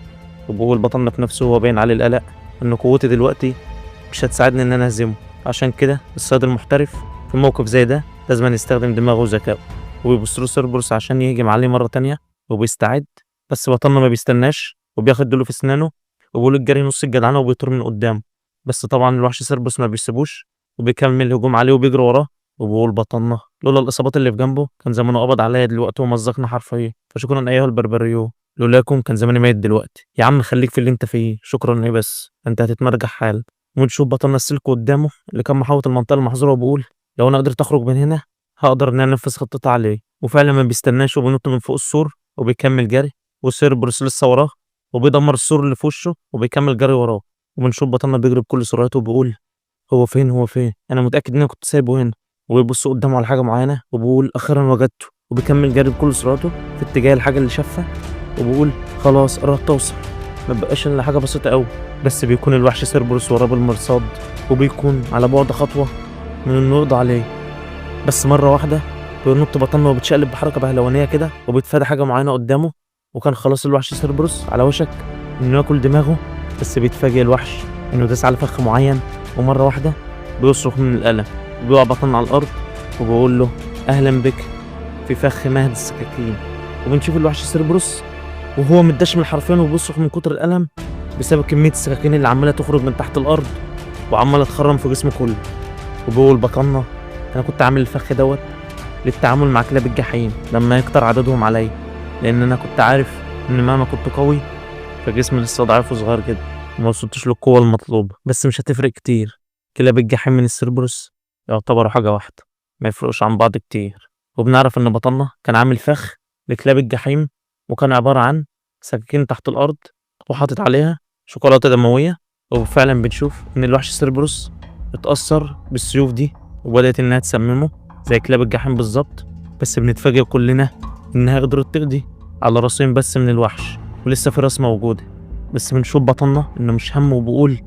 وبيقول بطلنا في نفسه وهو باين عليه القلق إن قوتي دلوقتي مش هتساعدني إن أنا أهزمه، عشان كده الصياد المحترف في موقف زي ده لازم يستخدم دماغه وذكائه. وبيبص له سيربروس عشان يهجم عليه مرة تانية وبيستعد، بس بطلنا ما بيستناش وبياخد دله في اسنانه وبيقول الجري نص الجدعنة وبيطير من قدامه. بس طبعا الوحش سيربروس ما بيسيبوش وبيكمل الهجوم عليه وبيجري وراه. وبيقول بطلنا لولا الإصابات اللي في جنبه كان زمانه قبض عليا دلوقتي ومزقنا حرفيا، فشكرا أيها البربريون، لولاكم كان زماني ميت دلوقتي. يا عم خليك في اللي انت فيه، شكرا ايه بس انت هتتمرجح حال. ونشوف بطلنا السلك قدامه اللي كان محاوط المنطقة المحظورة، وبيقول لو انا قدرت اخرج من هنا هقدر ان انا انفذ خطتي عليه. وفعلا ما بيستناش وبينط من فوق السور وبيكمل جري، وسيربروس لسه وراه وبيدمر السور اللي في وشه وبيكمل جري وراه. وبنشوف بطلنا بيجري بكل سرعته وبيقول هو فين هو فين، انا متأكد ان انا كنت سايبه هنا. وبيبص قدامه على حاجة معينة وبيقول اخيرا وجدته، وبيكمل جري بكل سرعته في اتجاه الحاجة اللي شافها، وبيقول خلاص قربت اوصل، ما بقاش الا حاجة بسيطة قوي. بس بيكون الوحش سيربروس وراه بالمرصاد، وبيكون على بعد خطوة من انه يقضي عليه. بس مرة واحدة بينط بطلنا وبتشقلب بحركة بهلوانية كده وبيتفادى حاجة معينة قدامه، وكان خلاص الوحش سيربروس على وشك انه ياكل دماغه. بس بيتفاجئ الوحش انه داس على فخ معين، ومرة واحدة بيصرخ من الألم وبيقع بطلنا على الأرض وبيقول له أهلا بك في فخ مهد السكاكين. وبنشوف الوحش سيربروس وهو متدشمل حرفيا وبيصرخ من كتر الألم بسبب كمية السكاكين اللي عمالة تخرج من تحت الأرض وعمالة تخرم في جسمه كله. وبيقول بطلنا أنا كنت عامل الفخ دوت للتعامل مع كلاب الجحيم لما يكتر عددهم عليا، لأن أنا كنت عارف إن مهما كنت قوي فجسمي لسه ضعيف وصغير جدا وما وصلتش للقوة المطلوبة، بس مش هتفرق كتير، كلاب الجحيم من السيربروس يعتبروا حاجة واحدة ما يفرقوش عن بعض كتير. وبنعرف إن بطلنا كان عامل فخ لكلاب الجحيم، وكان عبارة عن سكاكين تحت الأرض وحاطط عليها شوكولاتة دموية. وفعلا بنشوف إن الوحش سيربروس اتأثر بالسيوف دي وبدأت إنها تسممه زي كلاب الجحيم بالظبط. بس بنتفاجئ كلنا إنها قدرت تقضي على راسين بس من الوحش ولسه في راس موجودة. بس بنشوف بطلنا إنه مش همه وبيقول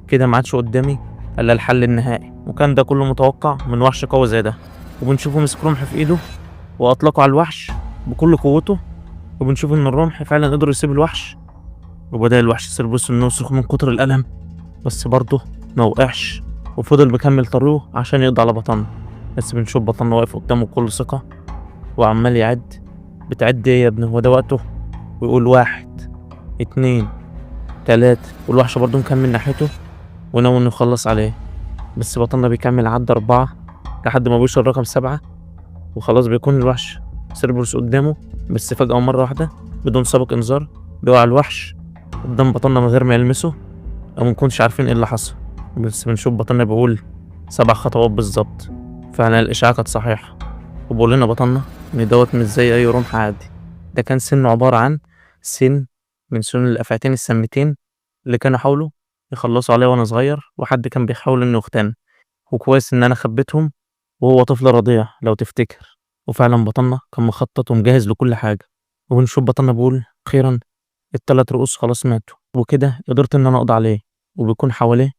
كده ما عادش قدامي إلا الحل النهائي، وكان ده كله متوقع من وحش قوي زي ده. وبنشوفه مسك رمح في إيده وأطلقه على الوحش بكل قوته، وبنشوف إن الرمح فعلا قدر يصيب الوحش، وبدأ الوحش سيربروس إنه يصرخ من كتر الألم، بس برضه ما وقعش وفضل مكمل طريقه عشان يقضي على بطلنا. بس بنشوف بطلنا واقف قدامه بكل ثقة وعمال يعد، بتعد ايه يا ابني هو ده وقته؟ ويقول 1 2 3، والوحش برضه مكمل ناحيته وناوي انه يخلص عليه. بس بطلنا بيكمل عد 4 لحد ما بيوصل رقم 7، وخلاص بيكون الوحش سيربروس قدامه. بس فجأة مرة واحدة بدون سابق إنذار بيقع الوحش قدام بطلنا من غير ما يلمسه أو منكونش عارفين ايه اللي حصل. بس بنشوف بطلنا بيقول 7 خطوات بالظبط. فعلا الإشاعة كانت صحيحة. وبيقول لنا بطلنا إن دوت مش زي أي رمح عادي، ده كان سنه عبارة عن سن من سنون الأفعتين السمتين اللي كانوا حاولوا يخلصوا عليه وأنا صغير، وحد كان بيحاول إنه يغتني، وكويس إن أنا خبيتهم وهو طفل رضيع لو تفتكر. وفعلا بطلنا كان مخطط ومجهز لكل حاجة. وبنشوف بطلنا بيقول أخيرا ال3 رؤوس خلاص ماتوا، وكده قدرت إن أنا أقضي عليه. وبيكون حواليه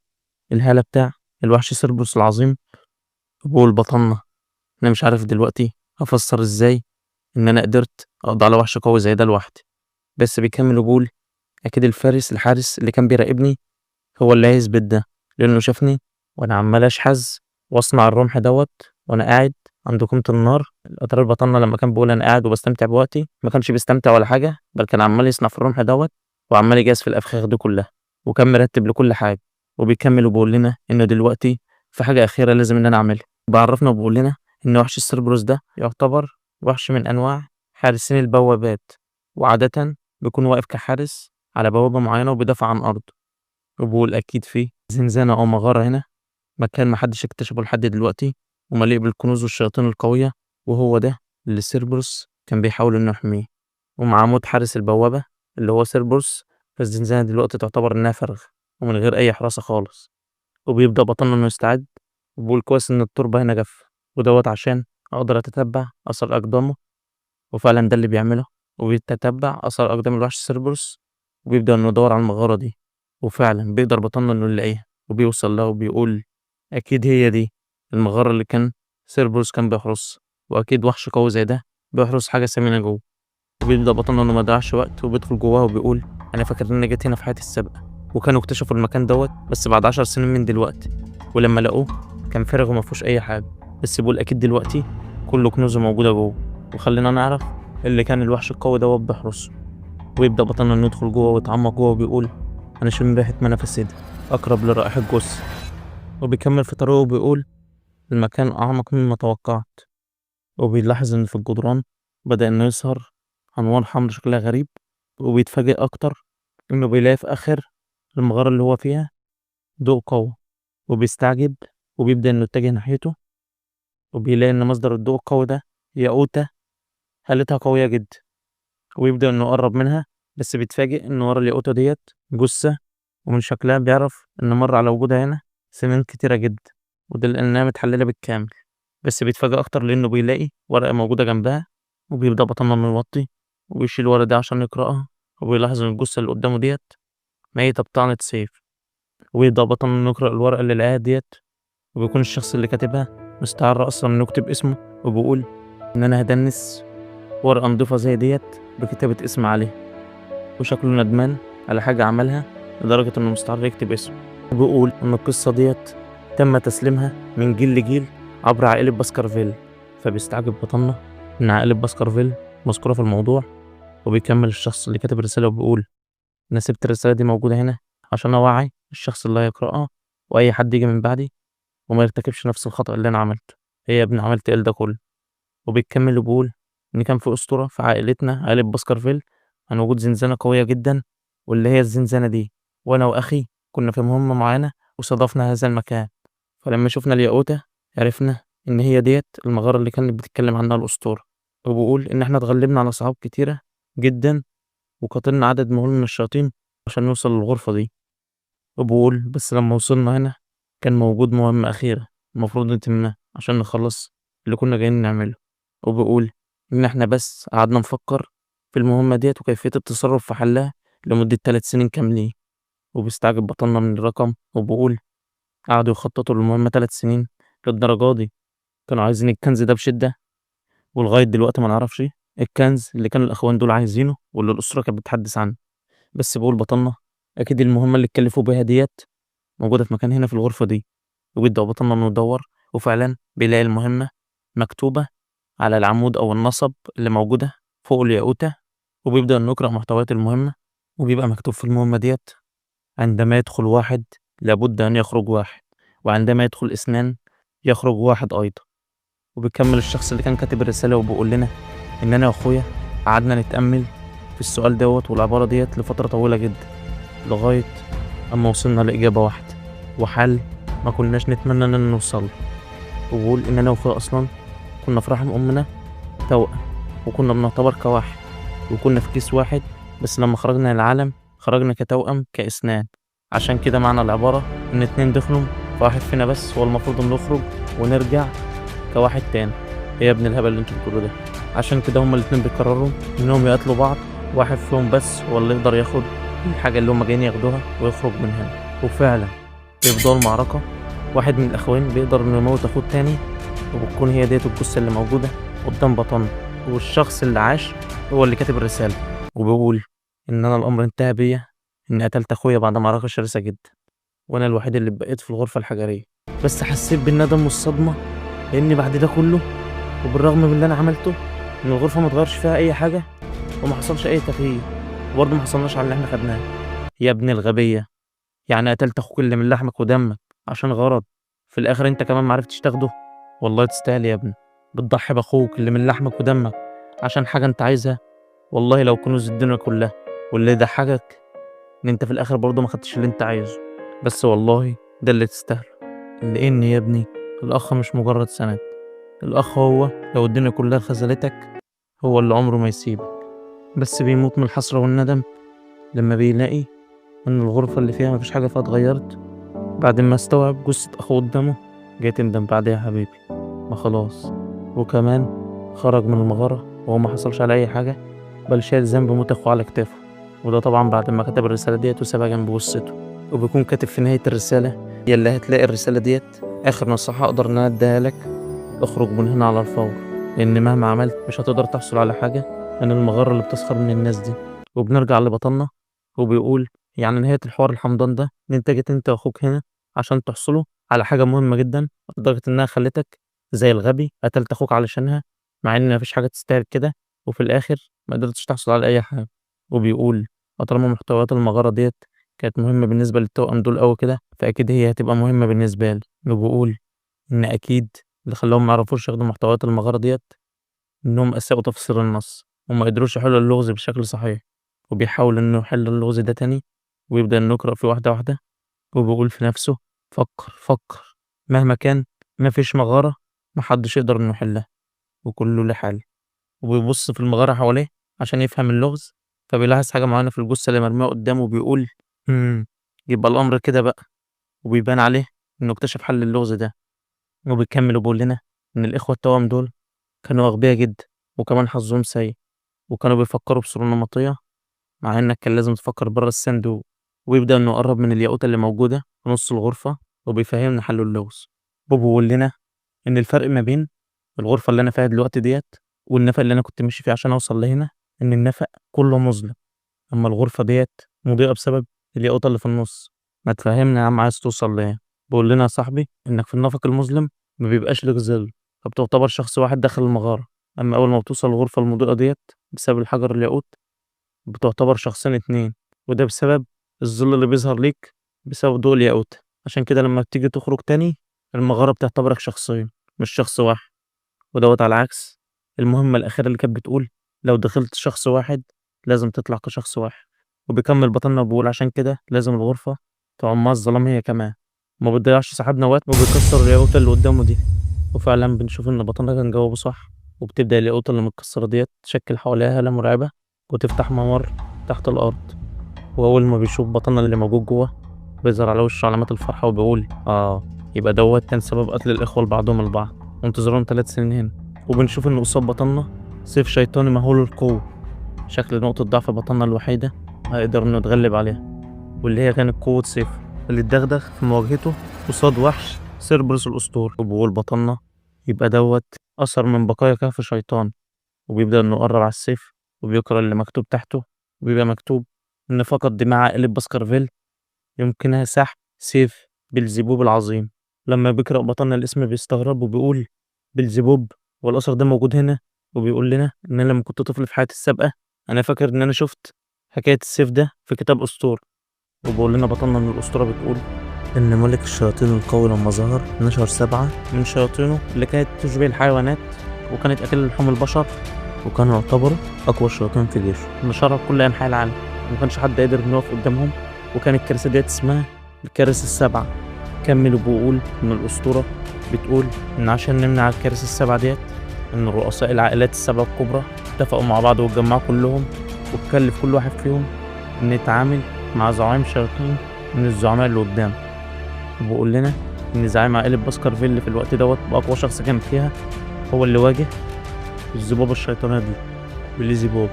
الهالة بتاع الوحش سيربروس العظيم. وبقول بطلنا أنا مش عارف دلوقتي أفسر إزاي إن أنا قدرت أقضي على وحش قوي زي ده لوحدي. بس بيكمل وبيقول أكيد الفارس الحارس اللي كان بيراقبني هو اللي هيثبت ده، لأنه شافني وأنا عمال أشحذ وأصنع الرمح دوت وأنا قاعد عند قمة النار. القطار بطلنا لما كان بيقول أنا قاعد وبستمتع بوقتي ما كانش بيستمتع ولا حاجة، بل كان عمال يصنع في الرمح دوت وعمال يجهز في الأفخاخ دي كلها، وكان مرتب لكل حاجة. وبيكمل وبيقول لنا إنه دلوقتي في حاجة أخيرة لازم إن أنا أعملها. بيعرفنا وبيقول لنا إن وحش السيربروس ده يعتبر وحش من أنواع حارسين البوابات، وعادة بيكون واقف كحارس على بوابة معينة وبيدافع عن أرضه. وبيقول أكيد في زنزانة أو مغارة هنا، مكان محدش اكتشفه لحد دلوقتي ومليء بالكنوز والشياطين القوية، وهو ده اللي سيربروس كان بيحاول إنه يحميه. ومع موت حارس البوابة اللي هو سيربروس، فالزنزانة دلوقتي تعتبر إنها فارغة ومن غير أي حراسة خالص. وبيبدأ بطلنا إنه يستعد، وبيقول كويس إن التربة هنا جافة ودوت عشان أقدر أتتبع أثر أقدامه. وفعلا ده اللي بيعمله، وبيتتبع أثر أقدام الوحش سيربروس، وبيبدأ إنه يدور على المغارة دي. وفعلا بيقدر بطلنا إنه يلاقيها، وبيوصل لها وبيقول أكيد هي دي المغارة اللي كان سيربروس كان بيحرسها، وأكيد وحش قوي زي ده بيحرس حاجة ثمينة جوه. وبيبدأ بطلنا إنه ما يضيعش وقت وبيدخل جواها وبيقول أنا فاكر إن أنا جيت هنا في حياتي السابقة، وكانوا اكتشفوا المكان دوت بس بعد 10 سنين من دلوقتي، ولما لقوه كان فارغ وما فيهوش أي حاجة، بس بيقول أكيد دلوقتي كل كنوزه موجودة جوه، وخلينا نعرف اللي كان الوحش القوي دوت بيحرسه. ويبدأ بطلنا إنه يدخل جوه ويتعمق جوه وبيقول أنا شم ريحة منافسيد أقرب لرائحة جثة. وبيكمل في طريقه وبيقول المكان أعمق مما توقعت. وبيلاحظ إن في الجدران بدأ إنه يظهر أنوار حمراء شكلها غريب، وبيتفاجئ أكتر إنه بيلاقي في آخر المغارة اللي هو فيها ضوء قوي، وبيستعجب وبيبدأ إنه يتجه ناحيته، وبيلاقي إن مصدر الضوء القوي ده ياقوتة حالتها قوية جدا، ويبدأ إنه يقرب منها، بس بيتفاجئ إن ورا الياقوتة ديت جثة، ومن شكلها بيعرف إن مر على وجودها هنا سنين كتيرة جدا، وده لأنها متحللة بالكامل. بس بيتفاجئ أكتر لأنه بيلاقي ورقة موجودة جنبها، وبيبدأ بطلنا إنه يوطي وبيشيل الورقة دي عشان يقرأها، وبيلاحظ إن الجثة اللي قدامه ديت ميتة بطعنة سيف. وبيبدأ بطلنا إنه يقرأ الورقة اللي لقاها ديت، وبيكون الشخص اللي كاتبها مستعر أصلا إنه يكتب اسمه، وبيقول إن أنا هدنس ورقة نضيفة زي ديت بكتابة اسم عليها، وشكله ندمان على حاجة عملها لدرجة إنه مستعر يكتب اسمه. وبيقول إن القصة ديت تم تسليمها من جيل لجيل عبر عائلة باسكرفيل. فبيستعجب بطلنا إن عائلة باسكرفيل مذكورة في الموضوع، وبيكمل الشخص اللي كتب الرسالة وبيقول أنا سبت الرسالة دي موجودة هنا عشان أوعي الشخص اللي هيقرأها وأي حد يجي من بعدي وما يرتكبش نفس الخطأ اللي أنا عملته. هي يا ابني عملت إيه ده كله؟ وبيكمل وبيقول إن كان في أسطورة في عائلتنا عائلة باسكرفيل عن وجود زنزانة قوية جدا، واللي هي الزنزانة دي، وأنا وأخي كنا في مهمة معينة وصادفنا هذا المكان، فلما شفنا الياقوتة عرفنا إن هي ديت المغارة اللي كانت بتتكلم عنها الأسطورة. وبيقول إن إحنا اتغلبنا على صعاب كتيرة جدا وقاتلنا عدد مهول من الشياطين عشان نوصل للغرفة دي. وبيقول بس لما وصلنا هنا كان موجود مهمة أخيرة المفروض نتمها عشان نخلص اللي كنا جايين نعمله. وبيقول إن إحنا بس قعدنا نفكر في المهمة ديت وكيفية التصرف في حلها لمدة 3 سنين كاملين. وبيستعجب بطلنا من الرقم وبيقول قعدوا يخططوا للمهمة 3 سنين للدرجة دي، كانوا عايزين الكنز ده بشدة، ولغاية دلوقتي ما نعرفش الكنز اللي كانوا الأخوان دول عايزينه واللي الأسرة كانت بتحدث عنه. بس بيقول بطلنا أكيد المهمة اللي اتكلفوا بيها ديت موجودة في مكان هنا في الغرفة دي. وبيبدأ بطلنا إنه يدور، وفعلا بيلاقي المهمة مكتوبة على العمود أو النصب اللي موجودة فوق الياقوتة، وبيبدأ إنه يقرأ محتويات المهمة، وبيبقى مكتوب في المهمة ديت عندما يدخل واحد لابد أن يخرج واحد، وعندما يدخل 2 يخرج واحد أيضا. وبيكمل الشخص اللي كان كاتب الرسالة وبيقول لنا إن أنا وأخويا قعدنا نتأمل في السؤال دوت والعبارة ديت لفترة طويلة جدا، لغاية أما وصلنا لإجابة واحدة وحل ما كناش نتمنى اننا نوصل. وبقول ان انا واخويا اصلا كنا في رحم امنا توأم، وكنا بنعتبر كواحد، وكنا في كيس واحد، بس لما خرجنا للعالم خرجنا كتوأم كاسنان. عشان كده معنى العبارة ان اتنين دخلوا فواحد فينا بس هو المفروض انه نخرج ونرجع كواحد تاني. ايه يا ابن الهبل اللي انتوا بتقولوا ده؟ عشان كده هما الاتنين بيقرروا انهم يقتلوا بعض، واحد فيهم بس هو اللي يقدر ياخد الحاجة اللي هما جايين ياخدوها ويخرج من هنا. وفعلا بيفضلوا المعركة، واحد من الأخوين بيقدر إنه يموت أخوه التاني، وبتكون هي ديت الجثة اللي موجودة قدام بطنه، والشخص اللي عاش هو اللي كاتب الرسالة، وبيقول إن أنا الأمر انتهى بيا إني قتلت أخويا بعد معركة شرسة جدا، وأنا الوحيد اللي بقيت في الغرفة الحجرية. بس حسيت بالندم والصدمة لأن بعد ده كله وبالرغم من اللي أنا عملته إن الغرفة ما اتغيرش فيها أي حاجة وما حصلش أي تغيير، وبرضه ما حصلناش على اللي إحنا خدناه. يا ابن الغبية، يعني قتلت أخوك اللي من لحمك ودمك عشان غرض في الآخر أنت كمان معرفتش تاخده؟ والله تستاهل يا ابني، بتضحي بأخوك اللي من لحمك ودمك عشان حاجة أنت عايزها، والله لو كنوز الدنيا كلها. واللي يضحكك إن أنت في الآخر برضه ما خدتش اللي أنت عايزه، بس والله ده اللي تستاهله. لأن يا ابني الأخ مش مجرد سند، الأخ هو لو الدنيا كلها خذلتك هو اللي عمره ما يسيبك، بس بيموت من الحسرة والندم لما بيلاقي إن الغرفة اللي فيها مفيش حاجة فيها اتغيرت بعد ما استوعب جثة أخوه قدامه. جاي تندم بعدها يا حبيبي، ما خلاص. وكمان خرج من المغارة وهو ما حصلش على أي حاجة، بل شايل ذنب موت أخوه على كتافه، وده طبعا بعد ما كتب الرسالة ديت وسابها جنب جثته. وبيكون كاتب في نهاية الرسالة: يا اللي هتلاقي الرسالة ديت آخر نصيحة أقدر إن أنا أديها لك، اخرج من هنا على الفور، لأن مهما عملت مش هتقدر تحصل على حاجة من المغارة اللي بتسخر من الناس دي. وبنرجع لبطلنا وبيقول يعني نهاية الحوار الحمضان ده إن أنت جيت أنت وأخوك هنا عشان تحصلوا على حاجة مهمة جدا، لدرجة إنها خلتك زي الغبي قتلت أخوك علشانها، مع إن مفيش حاجة تستاهل كده، وفي الآخر ما قدرتش تحصل على أي حاجة. وبيقول طالما محتويات المغارة ديت كانت مهمة بالنسبة للتوأم دول أوي كده، فأكيد هي هتبقى مهمة بالنسبة لي. وبيقول إن أكيد اللي خلاهم ما يعرفوش ياخدوا محتويات المغارة ديت إنهم أساءوا تفسير النص وما قدروش يحلوا اللغز بشكل صحيح. وبيحاول إنه يحل اللغز ده تاني ويبدأ إنه يقرأ فيه واحدة واحدة، وبيقول في نفسه فكر فكر، مهما كان مفيش مغارة محدش يقدر إنه يحلها وكله له حل. وبيبص في المغارة حواليه عشان يفهم اللغز، فبيلاحظ حاجة معينة في الجثة اللي مرمية قدامه وبيقول يبقى الأمر كده بقى. وبيبان عليه إنه اكتشف حل اللغز ده. وبيكمل وبيقول لنا إن الإخوة التوأم دول كانوا أغبياء جدا، وكمان حظهم سيء، وكانوا بيفكروا بصورة نمطية، مع إنك كان لازم تفكر بره الصندوق. ويبدأ إنه يقرب من الياقوتة اللي موجودة في نص الغرفة وبيفهمنا حل اللغز. وبيقول لنا إن الفرق ما بين الغرفة اللي أنا فيها دلوقتي ديت والنفق اللي أنا كنت ماشي فيه عشان أوصل لهنا، إن النفق كله مظلم، أما الغرفة ديت مضيئة بسبب الياقوتة اللي في النص. ما تفهمنا يا عم عايز توصل لإيه؟ بيقول لنا يا صاحبي إنك في النفق المظلم ما بيبقاش لك ظل، فبتعتبر شخص واحد داخل المغارة، أما أول ما بتوصل الغرفة المضيئة ديت بسبب الحجر الياقوت بتعتبر شخصين اتنين، وده بسبب الظل اللي بيظهر ليك بسبب ضوء الياقوت. عشان كده لما بتيجي تخرج تاني المغارة بتعتبرك شخصين مش شخص واحد. ودوت على عكس المهمة الأخيرة اللي كانت بتقول لو دخلت شخص واحد لازم تطلع كشخص واحد. وبيكمل بطلنا وبيقول عشان كده لازم الغرفة تعمها الظلام هي كمان، وما بتضيعش صاحبنا وقت وبيكسر الياقوتة اللي قدامه دي. وفعلا بنشوف إن بطلنا كان جاوبه صح، وبتبدأ الياقوتة اللي متكسرة ديت تشكل حواليها هالة مرعبة وتفتح ممر تحت الأرض. وأول ما بيشوف بطلنا اللي موجود جوه بيظهر على وشه علامات الفرحة وبيقول يبقى دوت كان سبب قتل الإخوة لبعضهم البعض وانتظارهم 3 سنين هنا. وبنشوف إن قصاد بطلنا سيف شيطاني مهول القوة، شكل نقطة ضعف بطلنا الوحيدة هيقدر إنه يتغلب عليها، واللي هي كانت قوة سيف اللي اتدغدغ في مواجهته قصاد وحش سيربروس الأسطوري. وبيقول بطلنا يبقى دوت أثر من بقايا كهف شيطان. وبيبدأ إنه يقرب على السيف وبيقرأ اللي مكتوب تحته، وبيبقى مكتوب إن فقط دماء عائلة باسكرفيل يمكنها سحب سيف بلزيبوب العظيم. لما بيقرأ بطلنا الاسم بيستغرب وبيقول بلزيبوب والأثر ده موجود هنا؟ وبيقول لنا إن أنا لما كنت طفل في حياتي السابقة أنا فاكر إن أنا شفت حكاية السيف ده في كتاب أسطورة. وبيقول لنا بطلنا إن الأسطورة بتقول إن ملك الشياطين القوي لما ظهر نشر 7 من شياطينه اللي كانت تشبه الحيوانات وكانت أكل لحوم البشر، وكانوا يعتبروا أقوى الشياطين في جيشه، نشرها في كل أنحاء العالم وما كانش حد قادر إنه يقف قدامهم. وكانت الكارثة ديت اسمها الكارثة ال7. وبيكمل وبيقول إن الأسطورة بتقول إن عشان نمنع الكارثة السبعة ديت إن رؤساء العائلات السبعة الكبرى اتفقوا مع بعض واتجمعوا كلهم، واتكلف كل واحد فيهم إن يتعامل مع زعيم شياطين من الزعماء اللي قدامه. وبيقول لنا إن زعيم عائلة باسكرفيل في الوقت دوت وأقوى شخص كان فيها هو اللي واجه الذبابة الشيطانية دي بليزيبوب،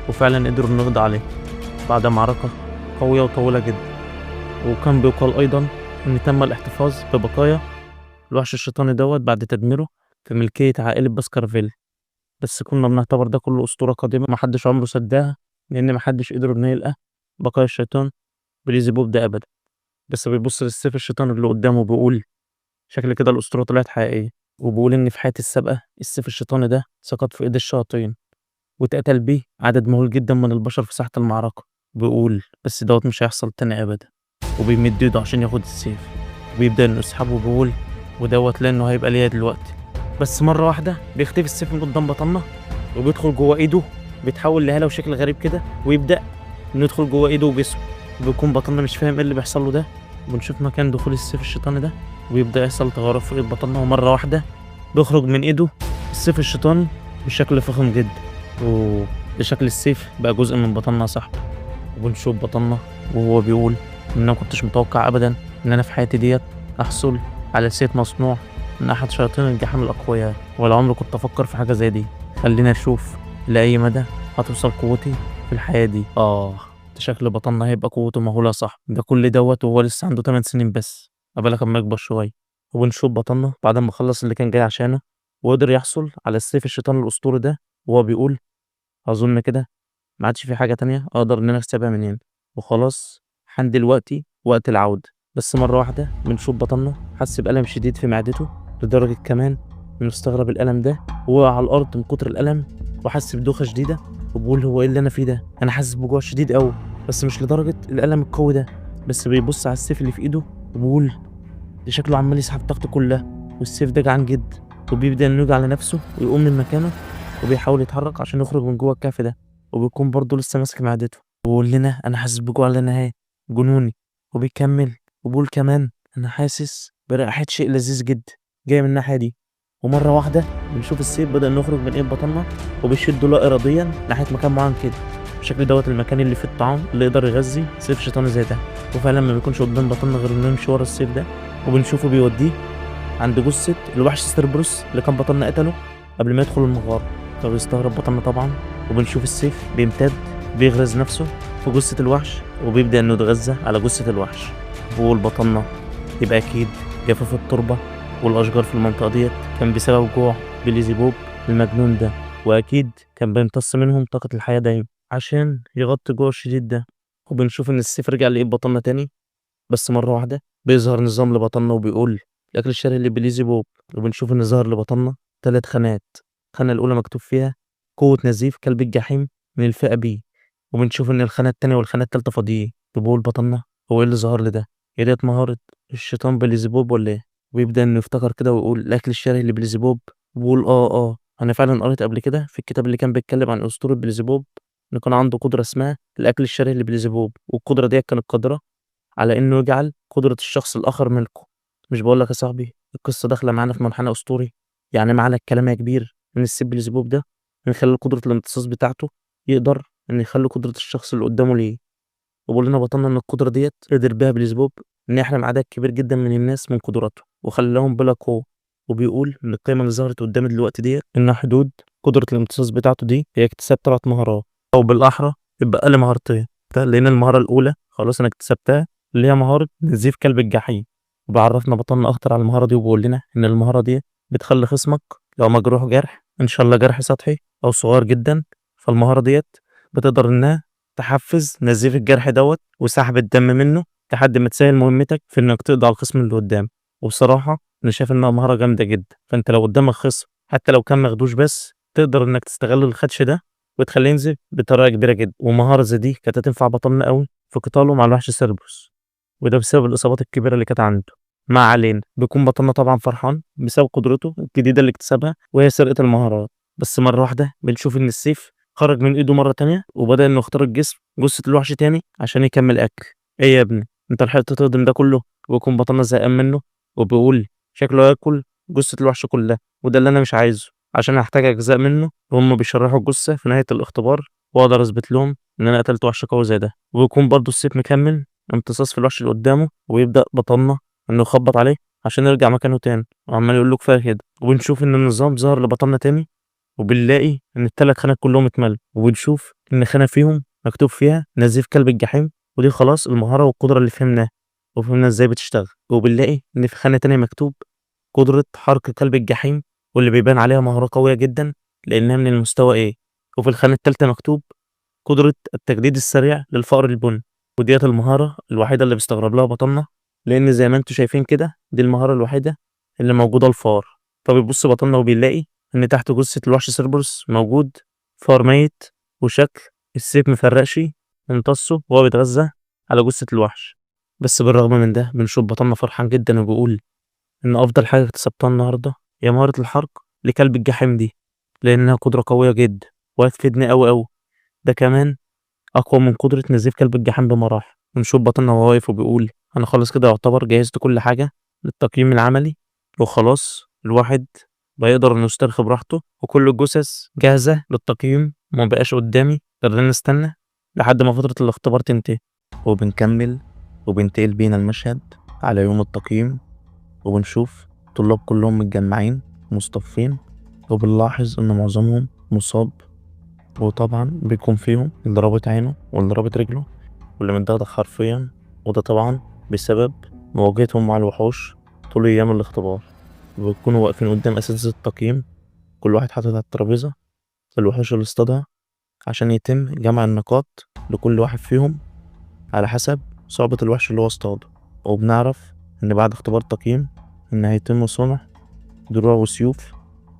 وفعلا قدروا إنه يقضي عليه بعد معركة قوية وطويلة جدا. وكان بيقال أيضا إن تم الاحتفاظ ببقايا الوحش الشيطاني دوت بعد تدميره في ملكية عائلة باسكرفيل، بس كنا بنعتبر ده كله أسطورة قديمة محدش عمره صدقها، لأن محدش قدر إنه يلقى بقايا الشيطان بليزيبوب ده أبدا. بس بيبص للسيف الشيطان اللي قدامه وبيقول شكل كده الأسطورة طلعت حقيقية، وبيقول إن في حياتي السابقة السيف الشيطاني ده سقط في إيد الشياطين واتقتل بيه عدد مهول جدا من البشر في ساحة المعركة. بيقول بس دوت مش هيحصل تاني أبدا، وبيمد ايده عشان ياخد السيف وبيبدأ إنه يسحبه وبيقول ودوت لأنه هيبقى ليا دلوقتي. بس مرة واحدة بيختفي السيف من قدام بطلنا وبيدخل جوه ايده، بيتحول لهالة وشكل غريب كده، ويبدأ إنه يدخل جوه ايده وجسمه. بيكون بطلنا مش فاهم ايه اللي بيحصل له ده. بنشوف مكان دخول السيف الشيطاني ده وبيبدأ يحصل تغيرات في ايد بطلنا، ومرة واحدة بيخرج من ايده السيف الشيطاني بشكل فخم جدا، وشكل السيف بقى جزء من بطلنا يا صاحبي. وبنشوف بطلنا وهو بيقول ان انا مكنتش متوقع ابدا ان انا في حياتي ديت احصل على سيف مصنوع من احد شياطين الجحيم الاقوياء، ولا عمري كنت افكر في حاجه زي دي. خلينا نشوف لاي مدى هتوصل قوتي في الحياه دي. ده شكل بطلنا هيبقى قوته مهوله صح، ده كل دوت وهو لسه عنده 8 سنين بس، قبلك اما يكبر شويه. وبنشوف بطلنا بعد ما خلص اللي كان جاي عشانه وقدر يحصل على السيف الشيطان الاسطوري ده، وهو بيقول اظن كده ما عادش في حاجه تانية اقدر ان انا اكسبها من هنا، وخلاص حان دلوقتي وقت العودة. بس مرة واحدة بنشوف بطلنا حس بألم شديد في معدته، لدرجة كمان إنه استغرب الألم ده ووقع على الأرض من كتر الألم، وحس بدوخة شديدة وبيقول هو إيه اللي أنا فيه ده؟ أنا حاسس بجوع شديد أوي، بس مش لدرجة الألم القوي ده. بس بيبص على السيف اللي في إيده وبيقول ده شكله عمال يسحب طاقته كلها، والسيف ده جعان جدا. وبيبدأ إنه يجي على نفسه ويقوم من مكانه وبيحاول يتحرك عشان يخرج من جوه الكهف ده، وبيكون برضه لسه ماسك معدته وبيقول لنا أنا حاسس بجوع لا نهاية جنوني. وبيكمل وبيقول كمان أنا حاسس برائحة شيء لذيذ جدا جاي من الناحية دي. ومرة واحدة بنشوف السيف بدأ إنه يخرج من إيد بطلنا وبيشده لا إراديا ناحية مكان معين كده، بالشكل دوت المكان اللي فيه الطعام اللي يقدر يغذي سيف شيطاني زي ده. وفعلا ما بيكونش قدام بطلنا غير إنه يمشي ورا السيف ده، وبنشوفه بيوديه عند جثة الوحش سيربروس اللي كان بطلنا قتله قبل ما يدخل المغارة. فبيستغرب بطلنا طبعا، وبنشوف السيف بيمتد بيغرز نفسه في جثة الوحش وبيبدأ إنه يتغذى على جثة الوحش. بيقول بطلنا يبقى أكيد جفاف التربة والأشجار في المنطقة ديت كان بسبب جوع بليزيبوب المجنون ده، وأكيد كان بيمتص منهم طاقة الحياة دايما عشان يغطي جوع الشديد ده. وبنشوف إن السيف رجع لإيد بطلنا تاني، بس مرة واحدة بيظهر نظام لبطلنا وبيقول الأكل الشرهي لبليزيبوب. وبنشوف إن ظهر لبطلنا 3 خانات، الخانة الأولى مكتوب فيها قوة نزيف كلب الجحيم من الفئة بي، وبنشوف إن الخانة التانية والخانة التالتة فاضيين. بيقول بطلنا هو إيه اللي ظهر لي ده؟ هي ديت مهارة الشيطان بليزيبوب ولا إيه؟ ويبدأ إنه يفتكر كده ويقول الأكل الشرهي لبليزيبوب، وبيقول أنا فعلا قريت قبل كده في الكتاب اللي كان بيتكلم عن أسطورة بليزيبوب إن كان عنده قدرة اسمها الأكل الشرهي لبليزيبوب، والقدرة ديت كانت قادرة على إنه يجعل قدرة الشخص الآخر ملكه. مش بقول لك يا صاحبي القصة داخلة معانا في منحنى أسطوري، يعني معنى الكلام يا كبير إن السيف بليزيبوب ده من خلال قدرة الامتصاص بتاعته يقدر إن يخلي قدرة الشخص اللي قدامه ليه. وبقول لنا بطلنا إن القدرة ديت قدر بيها بليزيبوب إن يحرم عدد كبير جدا من الناس من قدراته وخلاهم بلا قوة. وبيقول إن القيمة اللي ظهرت قدامي دلوقتي ديت إن حدود قدرة الامتصاص بتاعته دي هي اكتساب 3 مهارات، أو بالأحرى يبقى لي مهارتين، لأن المهارة الأولى خلاص أنا اكتسبتها اللي هي مهارة نزيف كلب الجحيم. وبيعرفنا بطلنا أكتر على المهارة دي وبيقول لنا إن المهارة دي بتخلي خصمك لو مجروح جرح إن شاء الله جرح سطحي أو صغير جدا، فالمهارة ديت بتقدر إنها تحفز نزيف الجرح دوت وسحب الدم منه لحد ما تسهل مهمتك في إنك تقضي على الخصم اللي قدامك. وبصراحة أنا شايف إنها مهارة جامدة جدا، فأنت لو قدامك خصم حتى لو كان مخدوش بس تقدر إنك تستغل الخدش ده وتخليه ينزل بطريقة كبيرة جدا. ومهارة زي دي كانت هتنفع بطلنا قوي في قتاله مع الوحش سيربروس، وده بسبب الإصابات الكبيرة اللي كانت عنده. ما علينا، بيكون بطلنا طبعا فرحان بسبب قدرته الجديدة اللي اكتسبها وهي سرقة المهارات. بس مرة واحدة بنشوف إن السيف خرج من إيده مرة تانية وبدأ إنه يخترق جسم جثة الوحش تاني عشان يكمل أكل. إيه يا ابني أنت لحقت تهضم ده كله؟ ويكون بطلنا زهقان منه وبيقول شكله هياكل جثة الوحش كلها، وده اللي انا مش عايزه عشان هحتاج اجزاء منه وهم بيشرحوا الجثة في نهاية الاختبار، واقدر اثبت لهم ان انا قتلت وحش قوي زي ده. ويكون برضه السيف مكمل امتصاص في الوحش اللي قدامه، ويبدأ بطلنا انه يخبط عليه عشان يرجع مكانه تاني، وعمال يقول له كفاية كده. وبنشوف ان النظام ظهر لبطلنا تاني، وبنلاقي ان الثلاث خانات كلهم اتملوا، وبنشوف ان خانه فيهم مكتوب فيها نزيف كلب الجحيم، ودي خلاص المهارة والقدرة اللي فهمناها وفهمنا ازاي بتشتغل. وبنلاقي ان في خانه تانية مكتوب قدره حرق كلب الجحيم، واللي بيبان عليها مهارة قوية جدا لانها من المستوى ايه. وفي الخانة التالتة مكتوب قدره التجديد السريع للفأر البني، وديت المهارة الوحيدة اللي بيستغرب لها بطلنا، لان زي ما انتم شايفين كده دي المهارة الوحيدة اللي موجودة الفار. فبيبص بطلنا وبيلاقي ان تحت جثة الوحش سيربروس موجود فار ميت، وشكل السيف مفرقش امتصه وهو بيتغذى على جثة الوحش. بس بالرغم من ده بنشوف بطلنا فرحان جدا وبيقول ان افضل حاجة اكتسبتها النهاردة هي مهارة الحرق لكلب الجحيم دي، لانها قدرة قوية جدا وهتفيدني اوي اوي، ده كمان اقوى من قدرة نزيف كلب الجحيم بمراحل. ونشوف بطلنا وهو واقف وبيقول انا خلاص كده يعتبر جهزت كل حاجة للتقييم العملي، وخلاص الواحد بقى يقدر انه يسترخي براحته، وكل الجثث جاهزة للتقييم، وما بقاش قدامي غير ان استنى لحد ما فترة الاختبار تنتهي. وبنكمل وبنتقل بينا المشهد على يوم التقييم، وبنشوف طلاب كلهم متجمعين مصطفين، وبنلاحظ ان معظمهم مصاب، وطبعا بيكون فيهم اللي رابط عينه واللي رابط رجله واللي متدغدغ حرفيا، وده طبعا بسبب مواجهتهم مع الوحوش طول ايام الاختبار. وبيكونوا واقفين قدام اساتذة التقييم، كل واحد حاطط على الترابيزة الوحوش اللي اصطادها عشان يتم جمع النقاط لكل واحد فيهم على حسب صعوبة الوحش اللي هو اصطاده. وبنعرف ان بعد اختبار التقييم ان هيتم صنع دروع وسيوف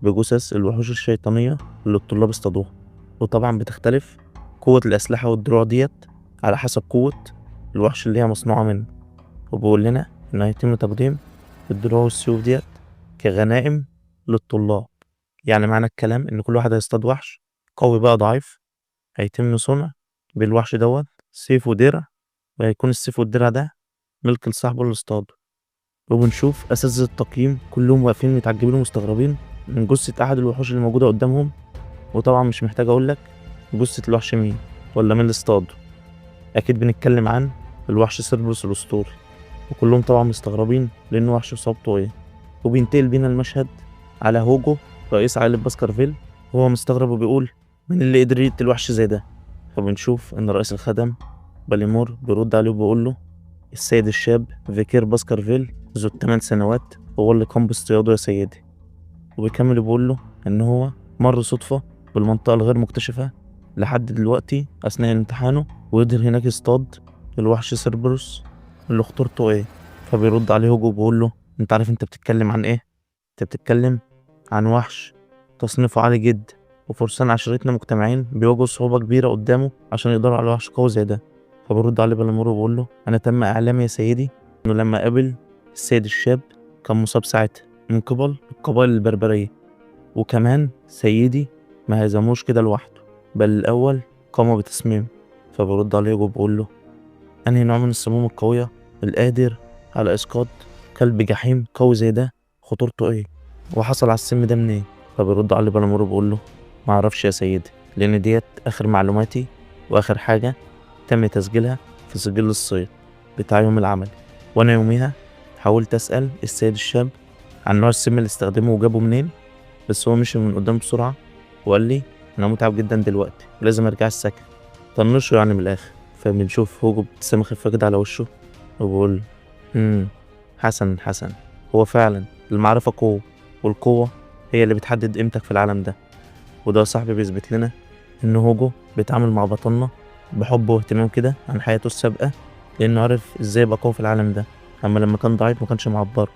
بجثث الوحوش الشيطانية اللي الطلاب اصطادوها، وطبعا بتختلف قوة الأسلحة والدروع ديت على حسب قوة الوحش اللي هي مصنوعة منه. وبيقول لنا إن هيتم تقديم الدروع والسيوف ديت كغنائم للطلاب، يعني معنى الكلام إن كل واحد هيصطاد وحش قوي بقى ضعيف هيتم صنع بالوحش دوت سيف ودرع، وهيكون السيف والدرع ده ملك لصاحبه اللي اصطاده. وبنشوف أساتذة التقييم كلهم واقفين متعجبين ومستغربين من جثة أحد الوحوش اللي موجودة قدامهم، وطبعا مش محتاج أقولك جثة الوحش مين ولا مين اللي اصطاده، أكيد بنتكلم عن الوحش سيربروس الأسطوري، وكلهم طبعا مستغربين لأنه وحش إصابته إيه. وبينتقل بينا المشهد على هوجو رئيس عائلة باسكرفيل، وهو مستغرب وبيقول مين اللي قدر يقتل وحش زي ده. فبنشوف إن رئيس الخدم باليمور بيرد عليه وبيقول له السيد الشاب فيكير باسكرفيل ذو ال8 سنوات هو اللي قام باصطياده يا سيدي. وبيكمل بيقول له إن هو مر صدفة بالمنطقة الغير مكتشفة لحد دلوقتي أثناء امتحانه، وقدر هناك يصطاد الوحش سيربروس اللي خطورته إيه. فبيرد عليه هوجو وبيقول له أنت عارف أنت بتتكلم عن إيه؟ أنت بتتكلم عن وحش تصنيفه عالي جدا، وفرسان عشيرتنا مجتمعين بيواجهوا صعوبة كبيرة قدامه عشان يقدروا على وحش قوي زي ده. فبرد عليه بالامور وبيقول له أنا تم إعلامي يا سيدي إنه لما قابل السيد الشاب كان مصاب ساعتها من قبل القبائل البربرية، وكمان سيدي ما هزموش كده لوحده بل الأول قام بتسميمه. فبرد عليه وبقول له أنهي نوع من السموم القوية القادر على إسقاط كلب جحيم قوي زي ده خطورته إيه، وحصل على السم ده منين؟ فبيرد عليه بالامور وبيقول له معرفش يا سيدي، لأن ديت آخر معلوماتي وآخر حاجة تم تسجيلها في سجل الصيد بتاع يوم العمل، وأنا يوميها حاولت أسأل السيد الشاب عن نوع السم اللي استخدمه وجابه منين، بس هو مشي من قدام بسرعة وقال لي أنا متعب جدا دلوقتي ولازم أرجع السكن، طنشه يعني من الآخر. فبنشوف هوجو ابتسامة خفيفة كده على وشه وبيقول حسن حسن، هو فعلا المعرفة قوة، والقوة هي اللي بتحدد قيمتك في العالم ده. وده يا صاحبي بيثبت لنا إن هوجو بيتعامل مع بطلنا بحب واهتمام كده عن حياته السابقة، لأنه عرف إزاي يبقى قوي في العالم ده، أما لما كان ضعيف ما كانش معبرة.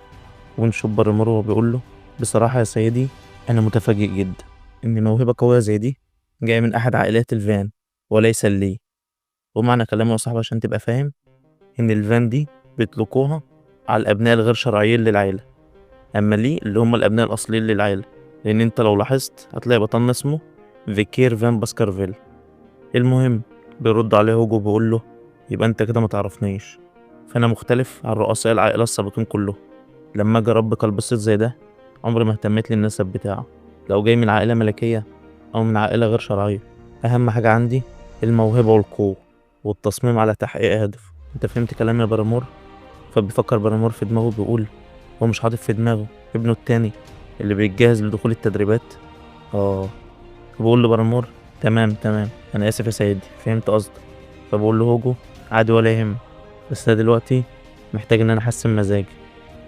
ونشوف باريمور وهو بيقول له بصراحة يا سيدي أنا متفاجئ جدا إن موهبة قوية زي دي جاية من أحد عائلات الفان وليس لي. ومعنى كلامه يا صاحبي عشان تبقى فاهم إن الفان دي بيطلقوها على الأبناء الغير شرعيين للعيلة، أما لي اللي هم الأبناء الأصليين للعيلة، لأن أنت لو لاحظت هتلاقي بطلنا اسمه فيكير فان باسكرفيل. المهم بيرد عليه هوجو وبيقول له يبقى أنت كده ما تعرفنيش. فأنا مختلف عن رؤساء العائلة السابقين كلهم. لما أجي أربي كلب صيد زي ده عمري ما اهتميت للنسب بتاعه، لو جاي من عائلة ملكية أو من عائلة غير شرعية. أهم حاجة عندي الموهبة والقوة والتصميم على تحقيق هدف. أنت فهمت كلامي يا بارامور؟ فبيفكر بارامور في دماغه، بيقول هو مش حاطط في دماغه ابنه التاني اللي بيتجهز لدخول التدريبات. بقول لبارامور تمام تمام، أنا آسف يا سيدي، فهمت قصدك. فبقول له هوجو عادي ولا يهم، بس أنا دلوقتي محتاج إن أنا أحسن مزاجي،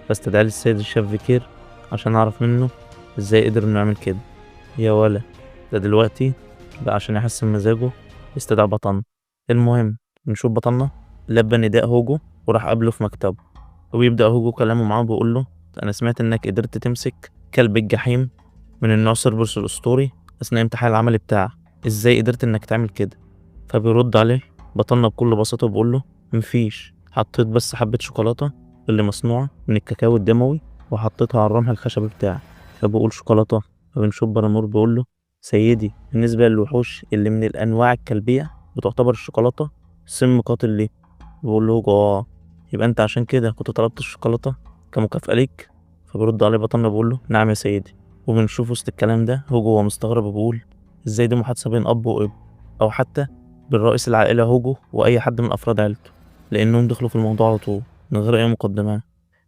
فاستدعى لي السيد الشيف فيكير عشان أعرف منه إزاي قدر إنه يعمل كده. يا ولا ده دلوقتي بقى عشان يحسن مزاجه استدعى بطلنا. المهم نشوف بطلنا لبى نداء هوجو وراح قابله في مكتبه، وبيبدأ هوجو كلامه معاه بيقول له أنا سمعت إنك قدرت تمسك كلب الجحيم من النوع سيربروس الأسطوري أثناء امتحان العمل بتاعك، إزاي قدرت إنك تعمل كده؟ فبيرد عليه بطلنا بكل بساطة وبيقول له مفيش، حطيت بس حبة شوكولاتة اللي مصنوعة من الكاكاو الدموي وحطيتها على الرمح الخشبي بتاعي. فبقول شوكولاتة؟ فبنشوف بارامور بيقول له سيدي بالنسبة للوحوش اللي من الأنواع الكلبية بتعتبر الشوكولاتة سم قاتل ليه. بيقول له يبقى أنت عشان كده كنت طلبت الشوكولاتة كمكافأة ليك؟ فبرد عليه بطلنا بيقول له نعم يا سيدي. وبنشوف وسط الكلام ده هوجو وهو مستغرب وبيقول ازاي دي محادثة بين أب وابن، أو حتى بين رئيس العائلة هوجو وأي حد من أفراد عيلته، لأنهم دخلوا في الموضوع على طول من غير أي مقدمات.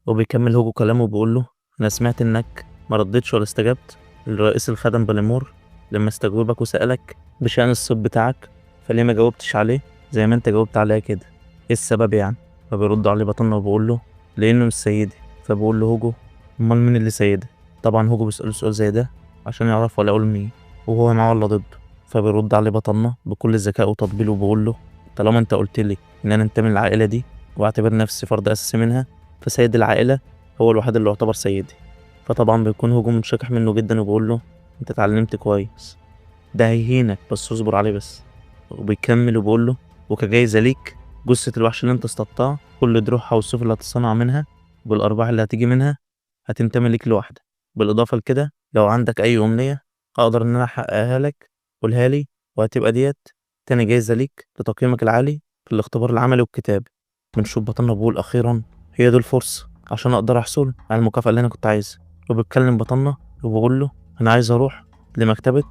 وبيكمل هوجو كلامه وبيقول له أنا سمعت إنك ما ردتش ولا استجبت لرئيس الخدم باليمور لما استجوبك وسألك بشأن الصيد بتاعك، فليه ما جاوبتش عليه زي ما أنت جاوبت عليا كده؟ إيه السبب يعني؟ فبيرد عليه بطلنا وبيقول له لأنه مش سيدي. فبيقول له هوجو أمال مين اللي سيدي؟ طبعا هوجو بيسأله سؤال زي ده عشان يعرف ولا يقول مين وهو معاه ولا ضده. فبيرد عليه بطلنا بكل ذكاء وتطبيل وبيقول له طالما انت قلت لي ان انا انتمي للعائلة دي واعتبر نفسي فرد اساسي منها، فسيد العائلة هو الوحيد اللي يعتبر سيدي. فطبعا بيكون هوجو منشكح منه جدا وبيقول له انت اتعلمت كويس، ده هيهينك بس اصبر عليه بس. وبيكمل وبيقول له وكجايزه ليك جثة الوحش اللي انت اصطدتها كل دروعها والسيوف اللي هتصنع منها بالارباح اللي هتيجي منها هتنتمي ليك لوحدك. بالاضافة لكده لو عندك اي امنية اقدر ان انا احققها لك قولها لي، وهتبقى ديت تاني جايزة ليك لتقييمك العالي في الاختبار العملي والكتابي. بنشوف بطلنا بيقول اخيرا هي دي الفرصة عشان اقدر احصل على المكافاة اللي انا كنت عايزها. وبيتكلم بطلنا وبيقول له انا عايز اروح لمكتبه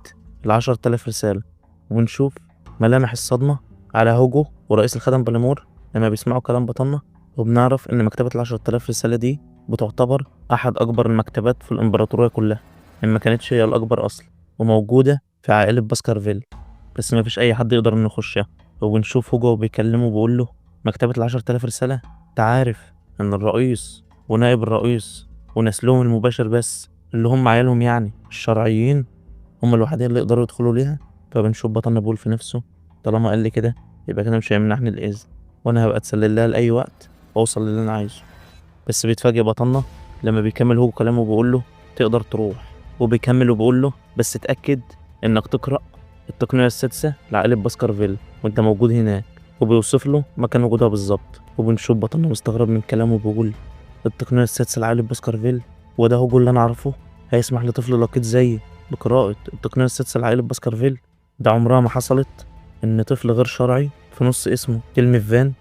ال10,000 رسالة. ونشوف ملامح الصدمة على هوجو ورئيس الخدم باليمور لما بيسمعوا كلام بطلنا، وبنعرف ان مكتبه ال10,000 رسالة دي بتعتبر احد اكبر المكتبات في الامبراطورية كلها، ان ما كانتش هي الاكبر اصلا، وموجودة في عائلة باسكرفيل، بس ما فيش اي حد يقدر انه يخشها. وبنشوف هوجو بيكلمه وبيقول له مكتبه ال10,000 رسالة، انت عارف ان الرئيس ونائب الرئيس ونسلهم المباشر بس اللي هم عيالهم يعني الشرعيين هم الوحيدين اللي يقدروا يدخلوا ليها. فبنشوف بطلنا بيقول في نفسه طالما قال لي كده يبقى كده مش هيمنحني الاذن، وانا هبقى اتسلل لها لاي وقت واوصل للي انا عايزه. بس بيتفاجئ بطلنا لما بيكمل هو كلامه وبيقول له تقدر تروح، وبيكمل وبيقول له بس اتأكد انك تقرأ التقنية السادسة لعائلة باسكرفيل وانت موجود هناك، وبيوصف له مكان وجودها بالظبط. وبنشوف بطلنا مستغرب من كلامه وبيقول التقنية السادسة لعائلة باسكرفيل، وده هوجو اللي انا اعرفه هيسمح لطفل لقيط زيي بقراءة التقنية السادسة لعائلة باسكرفيل؟ ده عمرها ما حصلت ان طفل غير شرعي في نص اسمه كلمة فان.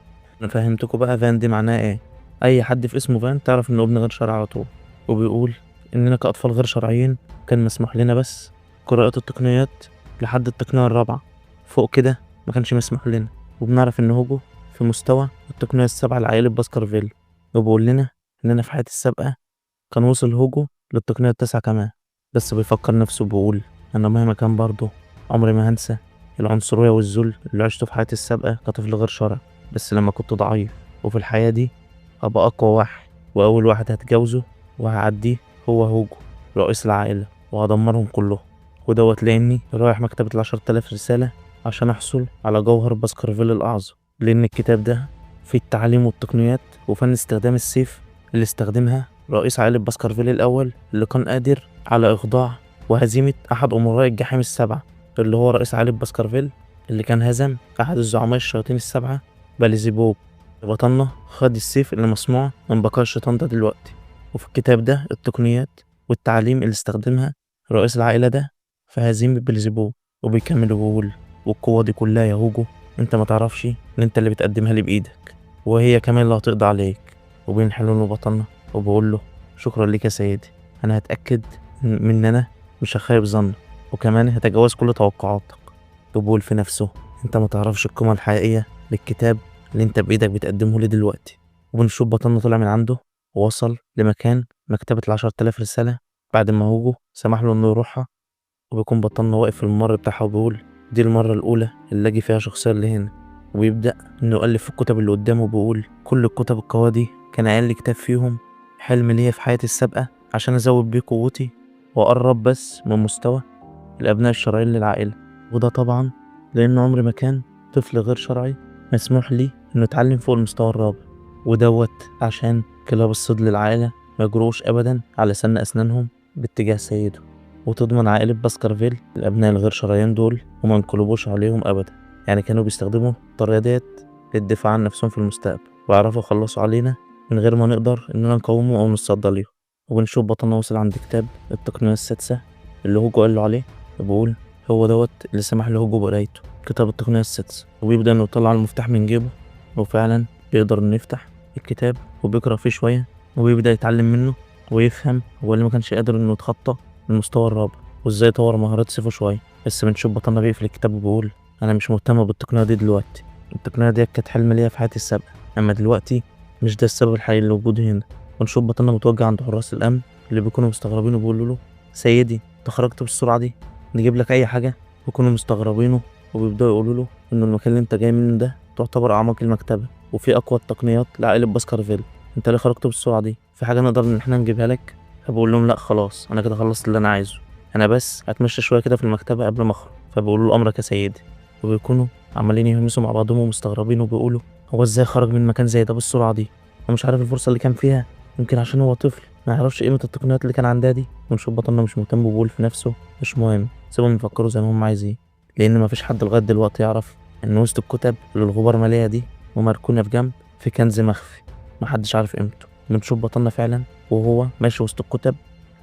انا فهمتكم بقى فان دي معناها ايه، اي حد في اسمه فان تعرف انه ابن غير شرعي على طول. وبيقول اننا كأطفال غير شرعيين كان مسموح لنا بس قراءة التقنيات لحد التقنية الرابعة، فوق كده ما كانش مسموح لنا. وبنعرف ان هوجو في مستوى التقنية السابعة لعائلة باسكرفيل، وبيقول لنا اننا في حياتي السابقة كان وصل هوجو للتقنية التاسعة كمان. بس بيفكر نفسه بيقول انا مهما كان برضه عمري ما هنسى العنصرية والذل اللي عشته في حياتي السابقة كطفل غير شرعي، بس لما كنت ضعيف وفي الحياة دي أبقى أقوى واحد، وأول واحد هتجوزه وهعديه هو هوجو رئيس العائلة، وهدمرهم كلهم. ودوت لأني رايح مكتبة ال10,000 رسالة عشان أحصل على جوهر باسكرفيل الأعظم، لأن الكتاب ده فيه التعليم والتقنيات وفن استخدام السيف اللي استخدمها رئيس عائلة باسكرفيل الأول اللي كان قادر على إخضاع وهزيمة أحد أمراء الجحيم السبعة اللي هو رئيس عائلة باسكرفيل اللي كان هزم أحد الزعماء الشياطين السبعة بلزيبوب. بطلنا خد السيف اللي مصنوع من بقايا الشيطان ده دلوقتي، وفي الكتاب ده التقنيات والتعليم اللي استخدمها رئيس العائلة ده في هزيمة بلزيبوب. وبيكمل وبيقول والقوة دي كلها يا هوجو انت ما تعرفش ان انت اللي بتقدمها لي بإيدك. وهي كمان اللي هتقضي عليك. وبينحنوا له بطلنا وبيقول له شكرا ليك يا سيدي، انا هتأكد من ان انا مش هخيب ظنك، وكمان هتجاوز كل توقعاتك. وبيقول في نفسه انت ما تعرفش القيمة الحقيقية للكتاب اللي انت بايدك بتقدمه لي دلوقتي. وبنشوف بطلنا طلع من عنده ووصل لمكان مكتبة ال10,000 رسالة بعد ما هوجو سمح له انه يروحها. وبيكون بطلنا واقف في الممر بتاعها وبيقول دي المرة الأولى اللي أجي فيها شخصية اللي هنا. وبيبدأ إنه يألف في الكتب اللي قدامه وبيقول كل الكتب القوية دي كان أقل كتاب فيهم حلم ليا في حياتي السابقة عشان أزود بيه قوتي وأقرب بس من مستوى الأبناء الشرعيين للعائلة. وده طبعا لأن عمري ما كان طفل غير شرعي مسموح لي إنه يتعلم فوق المستوى الرابع، ودوت عشان كلاب الصيد للعائلة ما يجروش أبدا على سن أسنانهم باتجاه سيده، وتضمن عائلة باسكرفيل الأبناء الغير شرعيين دول وما ينقلبوش عليهم أبدا. يعني كانوا بيستخدموا الطريقة ديت للدفاع عن نفسهم في المستقبل، ويعرفوا يخلصوا علينا من غير ما نقدر إننا نقاومه أو نتصدى ليهم. وبنشوف بطلنا وصل عند كتاب التقنية السادسة اللي هوجو قال له عليه، وبيقول هو دوت اللي سمح لهوجو بقرايته كتاب التقنية السادسة. وبيبدأ إنه يطلع المفتاح من جيبه، وفعلا بيقدر إنه يفتح الكتاب وبيقرأ فيه شوية، وبيبدأ يتعلم منه ويفهم هو اللي ما كانش قادر إنه يتخطى المستوى الرابع وإزاي يطور مهارات سيفه شوية. بس بنشوف بطلنا بيقفل الكتاب وبيقول أنا مش مهتم بالتقنية دي دلوقتي، التقنية دي كانت حلم ليا في حياتي السابقة، أما دلوقتي مش ده السبب الحقيقي لوجودي هنا. ونشوف بطلنا متوجه عند حراس الأمن اللي بيكونوا مستغربين وبيقولوا له سيدي أنت خرجت بالسرعة دي، نجيب لك أي حاجة؟ بيكونوا مستغربينه وبيبدأوا يقولوا له إنه المكان اللي أنت جاي منه ده تعتبر أعماق المكتبة وفي أقوى التقنيات لعائلة باسكرفيل، أنت ليه خرجت بالسرعة دي؟ في حاجة نقدر إن إحنا نجيبها لك؟ فبقول لهم لا خلاص أنا كده خلصت اللي أنا عايزه، أنا بس هتمشى شوية كده في المكتبة قبل ما أخرج. فبيقولوا له أمرك يا سيدي. وبيكونوا عمالين يهمسوا مع بعضهم ومستغربين وبيقولوا هو إزاي خرج من مكان زي ده بالسرعة دي؟ هو مش عارف الفرصة اللي كان فيها، يمكن عشان هو طفل ما يعرفش قيمة التقنيات اللي كان عندها دي. ونشوف بطلنا مش مهتم وبيقول في نفسه مش مهم، سيبهم يفكروا زي ما هم عايزين، لأن مفيش حد لغاية دلوقتي يعرف إن وسط الكتب اللي الغبار مالية دي ومركونة في جنب في كنز مخفي محدش عارف قيمته. بنشوف بطلنا فعلا وهو ماشي وسط الكتب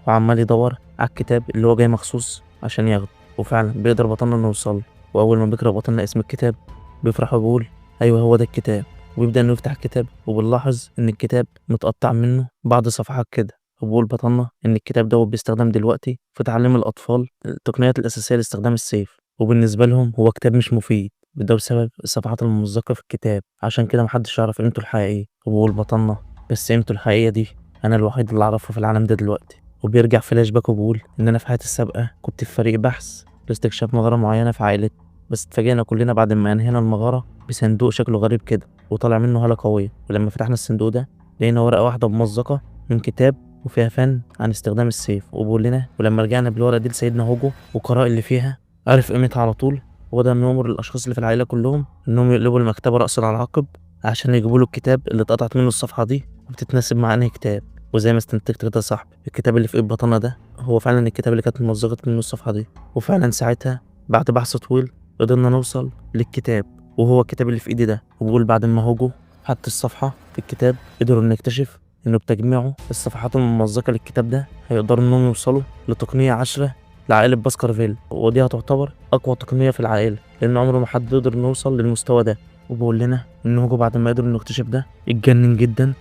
وعمال يدور على الكتاب اللي هو جاي مخصوص عشان ياخده، وفعلا بيقدر بطلنا انه يوصل. واول ما بيقرا بطلنا اسم الكتاب بيفرح وبيقول ايوه هو ده الكتاب، وبيبدا انه يفتح الكتاب وبنلاحظ ان الكتاب متقطع منه بعض صفحات كده. وبيقول بطلنا ان الكتاب ده بيستخدم دلوقتي في تعليم الاطفال التقنيات الاساسيه لاستخدام السيف، وبالنسبه لهم هو كتاب مش مفيد، ده بسبب الصفحات الممزقه في الكتاب، عشان كده محدش يعرف قيمته الحقيقيه. وبيقول بطلنا بس قيمته الحقيقيه دي انا الوحيد اللي اعرفها في العالم ده دلوقتي. وبيرجع فلاش باك وبيقول ان انا في حياتي السابقه كنت في فريق بحث لاستكشاف مغاره معينه في عائلتي، بس اتفاجئنا كلنا بعد ما انهينا المغاره بصندوق شكله غريب كده وطلع منه هاله قويه، ولما فتحنا الصندوق ده لقينا ورقه واحده ممزقه من كتاب وفيها فن عن استخدام السيف. وبيقول لنا ولما رجعنا بالورقه دي لسيدنا هوجو وقرأ اللي فيها عرف قيمتها على طول، وبدأ انه يأمر الاشخاص اللي في العائله كلهم انهم يقلبوا المكتبه رأسا على عقب عشان يجيبوا له الكتاب اللي اتقطعت منه الصفحه دي وبتتناسب مع انهي كتاب. وزي ما استنتجت كده يا صاحبي الكتاب اللي في ايد بطلنا ده هو فعلا الكتاب اللي كانت ممزقة منه الصفحة دي. وفعلا ساعتها بعد بحث طويل قدرنا نوصل للكتاب وهو الكتاب اللي في ايدي ده. وبقول بعد ما هوجو حط الصفحة في الكتاب قدروا نكتشف انه بتجميعه الصفحات الممزقة للكتاب ده هيقدروا انهم يوصلوا لتقنية 10 لعائلة باسكرفيل، ودي هتعتبر اقوى تقنية في العائلة لان عمره ما حد قدر انه يوصل للمستوى ده. وبقول لنا ان هوجو بعد ما قدروا نكتشف ده اتجنن جدا،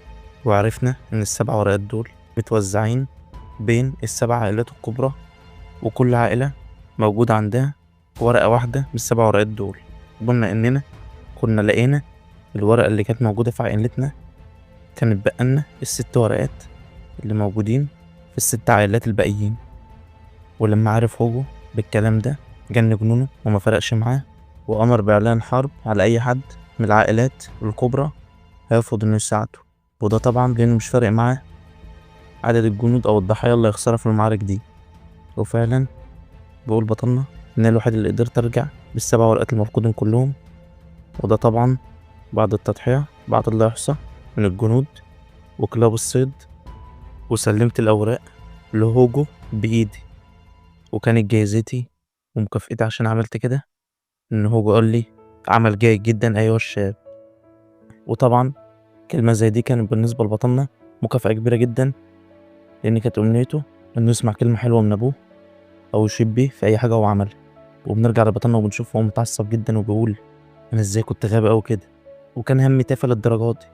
وعرفنا إن ال7 ورقات دول متوزعين بين ال7 عائلات الكبرى، وكل عائلة موجود عندها ورقة واحدة من ال7 ورقات دول. قلنا إننا كنا لقينا الورقة اللي كانت موجودة في عائلتنا كانت بقالنا ال6 ورقات اللي موجودين في ال6 عائلات الباقيين. ولما عرف هوجو بالكلام ده جن جنونه وما فرقش معاه، وأمر بإعلان حرب على أي حد من العائلات الكبرى هيرفض إنه يساعده، وده طبعا لأنه مش فارق معاه عدد الجنود أو الضحايا اللي هيخسرها في المعارك دي. وفعلا بيقول بطلنا إن الوحيد اللي قدرت أرجع بال7 ورقات المفقودين كلهم، وده طبعا بعد التضحية بعد اللي يحصى من الجنود وكلاب الصيد، وسلمت الأوراق لهوجو بإيدي، وكانت جايزتي ومكافئتي عشان عملت كده إن هوجو قال لي عمل جيد جدا أيها الشاب. وطبعا كلمة زي دي كانت بالنسبة لبطلنا مكافأة كبيرة جدا، لأن كانت أمنيته إنه يسمع كلمة حلوة من أبوه أو يشيد بيه في أي حاجة هو عملها. وبنرجع لبطلنا وبنشوفه هو متعصب جدا وبيقول أنا إزاي كنت غبي أوي كده، وكان همي تافه للدرجات دي،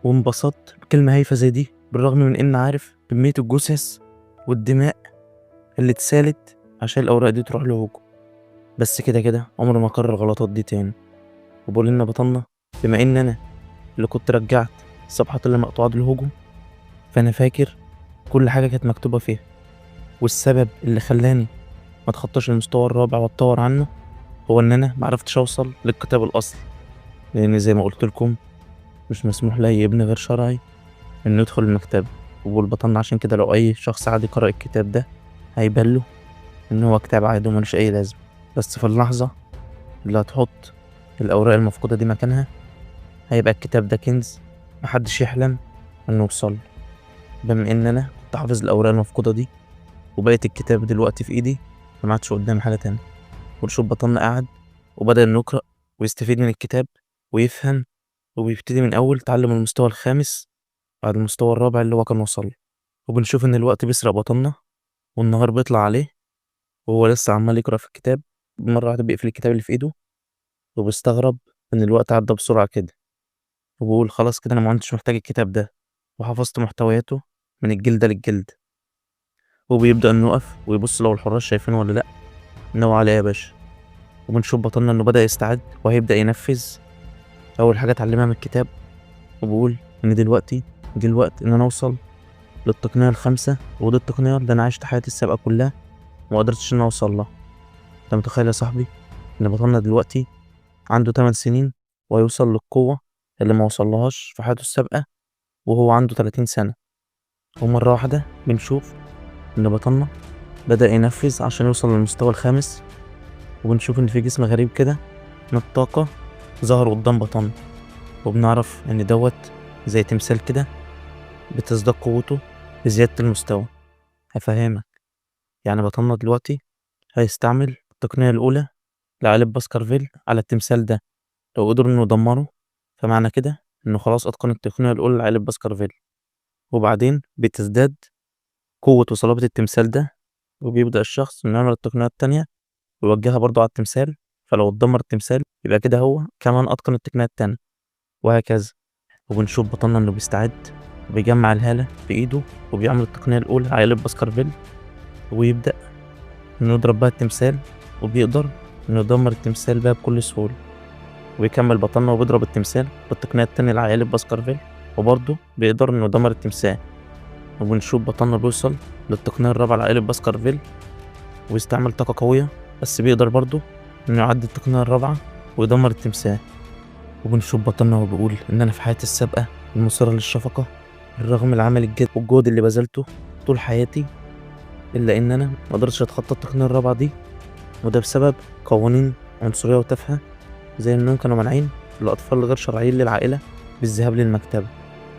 وانبسطت بكلمة هايفة زي دي بالرغم من إن عارف كمية الجثث والدماء اللي اتسالت عشان الأوراق دي تروح لهوجو. بس كده كده عمري ما أكرر الغلطات دي تاني. وبقول لنا بطلنا بما إن أنا اللي كنت رجعت الصفحات اللي مقطوعة دي لهوجو، فأنا فاكر كل حاجة كانت مكتوبة فيها، والسبب اللي خلاني ما اتخطاش المستوى الرابع واتطور عنه هو إن أنا معرفتش أوصل للكتاب الأصلي، لأن زي ما قلت لكم مش مسموح لأي ابن غير شرعي إنه يدخل المكتبة. وبقول بطلنا عشان كده لو أي شخص عادي قرأ الكتاب ده هيبان له إن هو كتاب عادي وملوش أي لازمة، بس في اللحظة اللي هتحط الأوراق المفقودة دي مكانها هيبقى الكتاب ده كنز محدش يحلم إنه يوصل له. بما إن أنا كنت حافظ الأوراق المفقودة دي وبقيت الكتاب دلوقتي في إيدي، فما عادش قدامي حاجة تانية. ونشوف بطلنا قعد وبدأ إنه يقرأ ويستفيد من الكتاب ويفهم، وبيبتدي من أول تعلم المستوى الخامس بعد المستوى الرابع اللي هو كان وصل له. وبنشوف إن الوقت بيسرق بطلنا والنهار بيطلع عليه وهو لسه عمال يقرأ في الكتاب. مرة واحدة بيقفل الكتاب اللي في إيده وبيستغرب إن الوقت عدى بسرعة كده، وبيقول خلاص كده أنا ما عدتش محتاج الكتاب ده وحفظت محتوياته من الجلدة للجلد. وبيبدأ إنه يقف ويبص لو الحراس شايفينه ولا لأ، ناوي على إيه يا باشا. وبنشوف بطلنا إنه بدأ يستعد وهيبدأ ينفذ أول حاجة اتعلمها من الكتاب، وبيقول إن دلوقتي جه الوقت إن أنا أوصل للتقنية الخامسة، ودي التقنية اللي أنا عشت حياتي السابقة كلها وما قدرتش إن أنا أوصل لها. أنت متخيل يا صاحبي إن بطلنا دلوقتي عنده 8 سنين وهيوصل للقوة اللي ما وصلهاش في حياته السابقة وهو عنده 30 سنة. ومرة واحدة بنشوف إن بطلنا بدأ ينفذ عشان يوصل للمستوى الخامس، وبنشوف إن في جسم غريب كده من الطاقة ظهر قدام بطلنا، وبنعرف إن دوت زي تمثال كده بتزداد قوته بزيادة المستوى. هفهمك، يعني بطلنا دلوقتي هيستعمل التقنية الأولى لعائلة باسكرفيل على التمثال ده، لو قدر إنه يدمره فمعنى كده إنه خلاص أتقن التقنية الأولى لعائلة باسكرفيل. وبعدين بتزداد قوة وصلابة التمثال ده، وبيبدأ الشخص إنه يعمل التقنية التانية ويوجهها برضه على التمثال، فلو اتدمر التمثال يبقى كده هو كمان أتقن التقنية التانية، وهكذا. وبنشوف بطلنا إنه بيستعد وبيجمع الهالة بإيده وبيعمل التقنية الأولى على عائلة باسكرفيل، ويبدأ إنه يضرب بها التمثال، وبيقدر إنه يدمر التمثال بقى بكل سهولة. ويكمل بطلنا وبيضرب التمثال بالتقنية التانية لعائلة باسكرفيل، وبرضه بيقدر إنه يدمر التمثال. وبنشوف بطلنا بيوصل للتقنية الرابعة لعائلة باسكرفيل ويستعمل طاقة قوية، بس بيقدر برضه إنه يعدي التقنية الرابعة ويدمر التمثال. وبنشوف بطلنا وبيقول إن أنا في حياتي السابقة المثيرة للشفقة بالرغم من العمل الجاد والجهد اللي بذلته طول حياتي، إلا إن أنا مقدرتش أتخطى التقنية الرابعة دي، وده بسبب قوانين عنصرية وتافهة زي إنهم كانوا مانعين الأطفال الغير شرعيين للعائلة بالذهاب للمكتبة،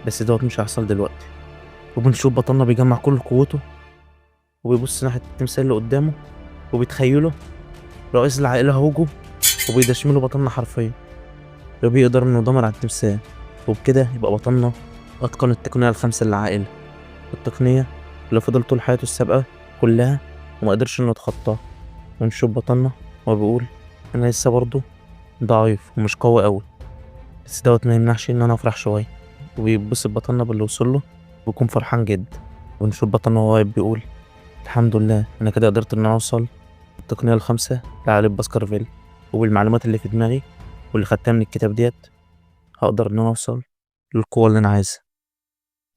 بس دوت مش هيحصل دلوقتي. وبنشوف بطلنا بيجمع كل قوته وبيبص ناحية التمثال اللي قدامه وبيتخيله رئيس العائلة هوجو وبيدشمله بطلنا حرفيا، وبيقدر إنه يدمر على التمثال. وبكده يبقى بطلنا أتقن التقنية الخامسة للعائلة، التقنية اللي فضل طول حياته السابقة كلها وما قدرش إنه يتخطاها. ونشوف بطلنا وبيقول أنا لسه برضه ضعيف ومش قوي أوي، بس دوت ما يمنعش إن أنا أفرح شوية. وبيتبسط بطلنا باللي وصله وبيكون فرحان جدا. ونشوف بطلنا وهو واقف بيقول الحمد لله أنا كده قدرت إن أنا أوصل التقنية الخامسة لعائلة باسكرفيل، وبالمعلومات اللي في دماغي واللي خدتها من الكتاب ديت هقدر إن أنا أوصل للقوة اللي أنا عايزها.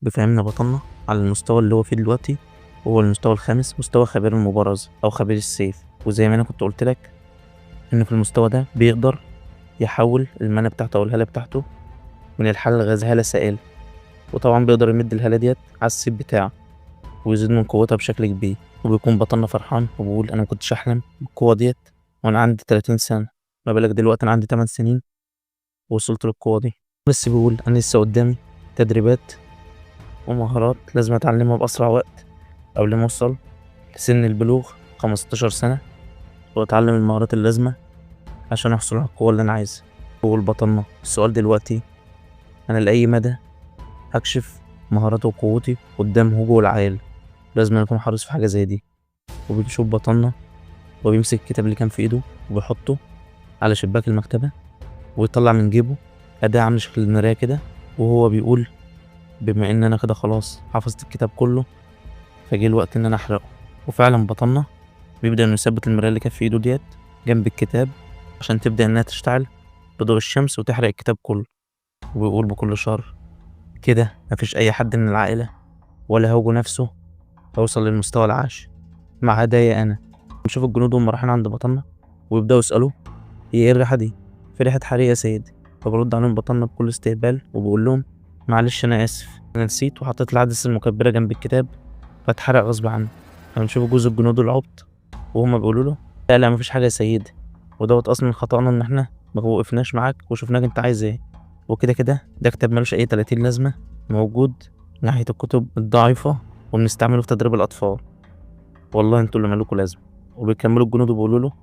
بفهمنا بطلنا على المستوى اللي هو فيه دلوقتي، وهو المستوى الخامس، مستوى خبير المبارزة أو خبير السيف. وزي ما أنا كنت قلت لك إن في المستوى ده بيقدر يحول المانا بتاعته أو الهالة بتاعته من الحالة الغاز هالة سائلة، وطبعا بيقدر يمد الهالة ديت على السيف بتاعه ويزيد من قوتها بشكل كبير. وبيكون بطلنا فرحان وبيقول أنا مكنتش أحلم بالقوة ديت وأنا عندي 30 سنة، ما بالك دلوقتي أنا عندي 8 سنين ووصلت للقوة دي. بس بيقول أنا لسه قدامي تدريبات ومهارات لازم أتعلمها بأسرع وقت قبل ما أوصل لسن البلوغ 15 سنة، وأتعلم المهارات اللازمة عشان أحصل على القوة اللي أنا عايزها. بيقول بطلنا السؤال دلوقتي أنا لأي مدى هكشف مهاراتي وقوتي قدام هوجو والعائلة؟ لازم أكون حريص في حاجة زي دي. وبنشوف بطلنا وبيمسك الكتاب اللي كان في إيده وبيحطه على شباك المكتبة، ويطلع من جيبه أداة عاملة شكل المراية كده، وهو بيقول بما إن أنا كده خلاص حفظت الكتاب كله فجه الوقت إن أنا أحرقه. وفعلا بطلنا بيبدأ إنه يثبت المراية اللي كانت في إيده ديت جنب الكتاب عشان تبدأ إنها تشتعل بضوء الشمس وتحرق الكتاب كله. وبيقول بكل شر كده مفيش أي حد من العائلة ولا هوجو نفسه هيوصل للمستوى العاشر ما عدايا أنا. نشوف الجنود وهم رايحين عند بطلنا ويبدأوا يسألوه هي إيه الريحة دي؟ في ريحة حريقة يا سيدي. فبرد عليهم بطلنا بكل استهبال وبقول لهم معلش أنا آسف، أنا نسيت وحطيت العدسة المكبرة جنب الكتاب فاتحرق غصب عني. فنشوف جزء الجنود العبط وهما بيقولوا له لا لا مفيش حاجة يا سيدي، ودوت أصلا خطأنا إن إحنا ما وقفناش معاك وشفناك أنت عايز إيه، وكده كده ده كتاب ملوش أي 30 لازمة، موجود ناحية الكتب الضعيفة وبنستعمله في تدريب الأطفال، والله انتوا اللي مالكوا لازمة. وبيكملوا الجنود وبيقولوا له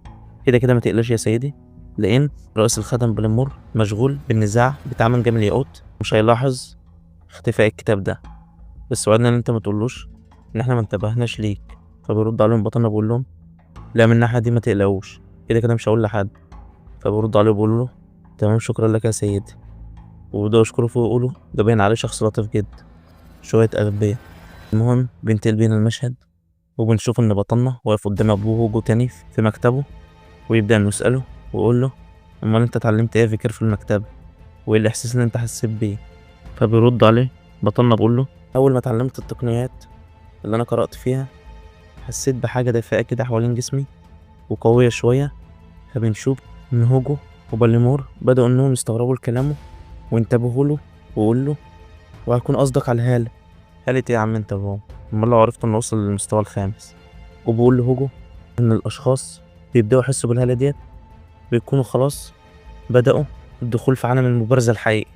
كده كده ما تقلقش يا سيدي، لأن رئيس الخدم بليمور مشغول بالنزاع بتاع منجم الياقوت مش هيلاحظ اختفاء الكتاب ده، بس وعدنا إن أنت ما تقولوش إن إحنا ما انتبهناش ليك. فبيرد عليهم بطلنا بيقول لهم لا من الناحية دي ما تقلقوش، كده كده مش هقول لحد. فبيرد عليه وبيقول له تمام شكرا لك يا سيدي، وبيبدأوا يشكروا فيه ويقولوا ده باين عليه شخص لطيف جدا، شوية أغبياء. المهم بينتقل بينا المشهد وبنشوف إن بطلنا واقف قدام أبوه هوجو تاني في مكتبه، ويبدأ إنه يسأله ويقول له أمال أنت اتعلمت إيه يا فيكير في المكتبة، وإيه الإحساس اللي أنت حسيت بيه؟ فبيرد عليه بطلنا بيقول له أول ما اتعلمت التقنيات اللي أنا قرأت فيها حسيت بحاجة دافئة كده حوالين جسمي وقوية شوية. فبنشوف إن هوجو وباليمور بدأوا إنهم يستغربوا لكلامه وانتبهوا له ويقول له وهيكون قصدك على الهالة. هالة إيه يا عم أنت وهو؟ أمال لو عرفت إنه وصل للمستوى الخامس. وبقول لهوجو إن الأشخاص بيبدأوا يحسوا بالهالة ديت بيكونوا خلاص بدأوا الدخول في عالم المبارزة الحقيقي،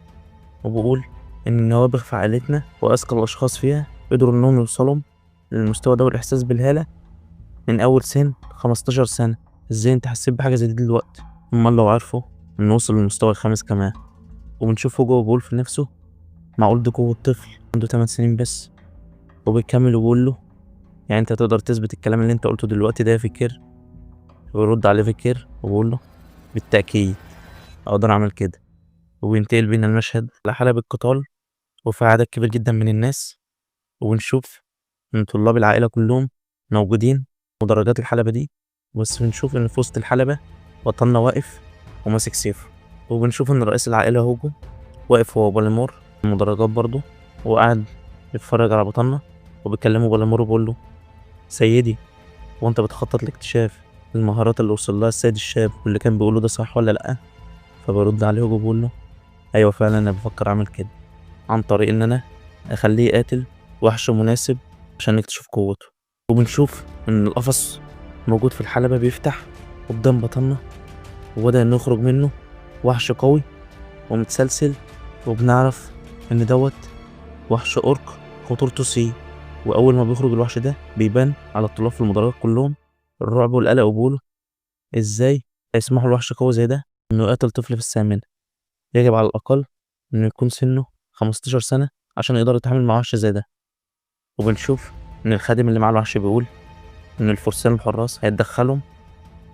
وبقول إن النوابغ في عائلتنا وأذكى الأشخاص فيها قدروا إنهم يوصلوا للمستوى ده والإحساس بالهالة من أول سن 15 سنة. إزاي أنت حسيت بحاجة زي دي دلوقتي؟ أمال لو عرفوا إنه وصل للمستوى الخامس كمان. وبنشوف هوجو بيقول في نفسه معقول ده قوة طفل عنده 8 سنين بس؟ وبيكمل وبيقول له يعني أنت تقدر تثبت الكلام اللي أنت قلته دلوقتي ده يا فيكير؟ ويرد عليه فيكير وبيقول له بالتأكيد أقدر أعمل كده. وبينتقل بينا المشهد لحلبة القتال وفي عدد كبير جدا من الناس، وبنشوف إن طلاب العائلة كلهم موجودين مدرجات الحلبة دي، بس بنشوف إن في وسط الحلبة بطلنا واقف وماسك سيفه. وبنشوف إن رئيس العائلة هوجو واقف هو وباليمور في المدرجات برضه وقاعد بيتفرج على بطلنا، وبيكلمه باليمور وبيقول له سيدي هو أنت بتخطط لاكتشاف المهارات اللي وصل لها السيد الشاب واللي كان بيقوله ده صح ولا لأ؟ فبرد عليه هوجو بيقول له أيوة فعلا أنا بفكر أعمل كده عن طريق إن أنا أخليه يقاتل وحش مناسب عشان نكتشف قوته. وبنشوف إن القفص موجود في الحلبة بيفتح قدام بطلنا وبدأ إنه يخرج منه وحش قوي ومتسلسل، وبنعرف إن دوت وحش أورك خطورته سي. وأول ما بيخرج الوحش ده بيبان على الطلاب في المدرجات كلهم الرعب والقلق، وبيقولوا إزاي هيسمحوا لوحش قوي زي ده إنه يقاتل طفل في الثامنة؟ يجب على الأقل إنه يكون سنه 15 سنة عشان يقدر يتعامل مع وحش زي ده. وبنشوف إن الخادم اللي مع الوحش بيقول إن الفرسان الحراس هيتدخلوا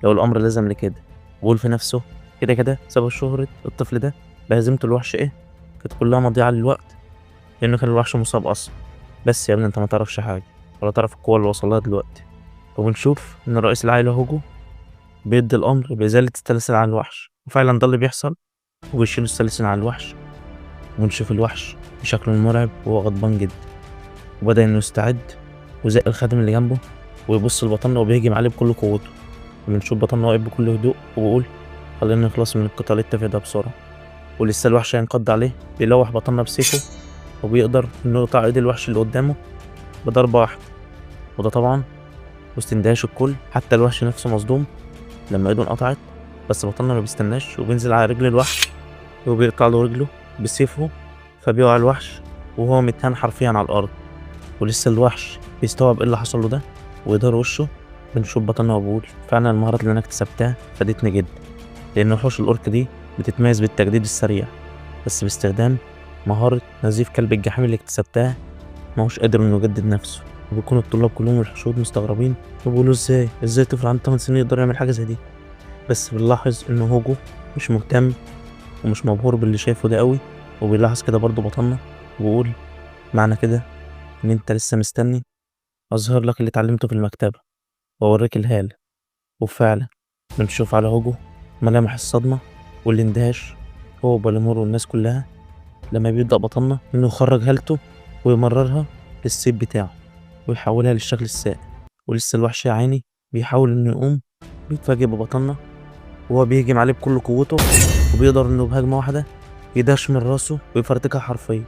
لو الأمر لازم لكده، ويقول في نفسه كده كده سبب شهرة الطفل ده بهزيمته الوحش إيه كانت كلها مضيعة للوقت، لأنه كان الوحش مصاب أصلا. بس يا ابني أنت ما تعرفش حاجة ولا تعرف القوة اللي وصلها دلوقتي. وبنشوف إن رئيس العائلة هوجو بيدي الأمر بإزالة السلاسل عن الوحش، وفعلا ده اللي بيحصل، وبيشيلوا السلاسل عن الوحش. ونشوف الوحش بشكله المرعب وهو غضبان جدا، وبدأ إنه يستعد وزق الخادم اللي جنبه ويبص لبطلنا وبيهجم عليه بكل قوته. وبنشوف بطلنا واقف بكل هدوء وبيقول خلينا نخلص من القتال التافه ده بسرعة. ولسه الوحش هينقض عليه، بيلوح بطلنا بسيفه وبيقدر إنه يقطع إيد الوحش اللي قدامه بضربة واحدة، وده طبعا وسط اندهاش الكل، حتى الوحش نفسه مصدوم لما ايده انقطعت. بس بطلنا ما بيستناش وبينزل على رجل الوحش وبيقطع له رجله بسيفه، فبيقع الوحش وهو متهان حرفيا على الأرض. ولسه الوحش بيستوعب ايه اللي حصل له ده ويدار وشه. بنشوف بطلنا وبيقول فعلا المهارات اللي انا اكتسبتها فادتني جدا، لأن وحوش الأورك دي بتتميز بالتجديد السريع، بس باستخدام مهارة نزيف كلب الجحيم اللي اكتسبتها ماهوش قادر انه يجدد نفسه. وبيكون الطلاب كلهم الحشود مستغربين وبيقولوا ازاي طفل عنده 8 سنين يقدر يعمل حاجة زي دي؟ بس بنلاحظ ان هوجو مش مهتم ومش مبهور باللي شايفه ده قوي. وبيلاحظ كده برضه بطلنا وبيقول معنى كده إن أنت لسه مستني أظهر لك اللي اتعلمته في المكتبة وأوريك الهالة. وفعلا بنشوف على هوجو ملامح الصدمة والاندهاش هو وباليمور والناس كلها لما بيبدأ بطلنا إنه يخرج هالته ويمررها للسيف بتاعه ويحولها للشكل السائل. ولسه الوحش يا عيني بيحاول إنه يقوم، بيتفاجئ ببطلنا وهو بيهجم عليه بكل قوته، وبيقدر إنه بهجمة واحدة يدهش من راسه ويفرتكها حرفيا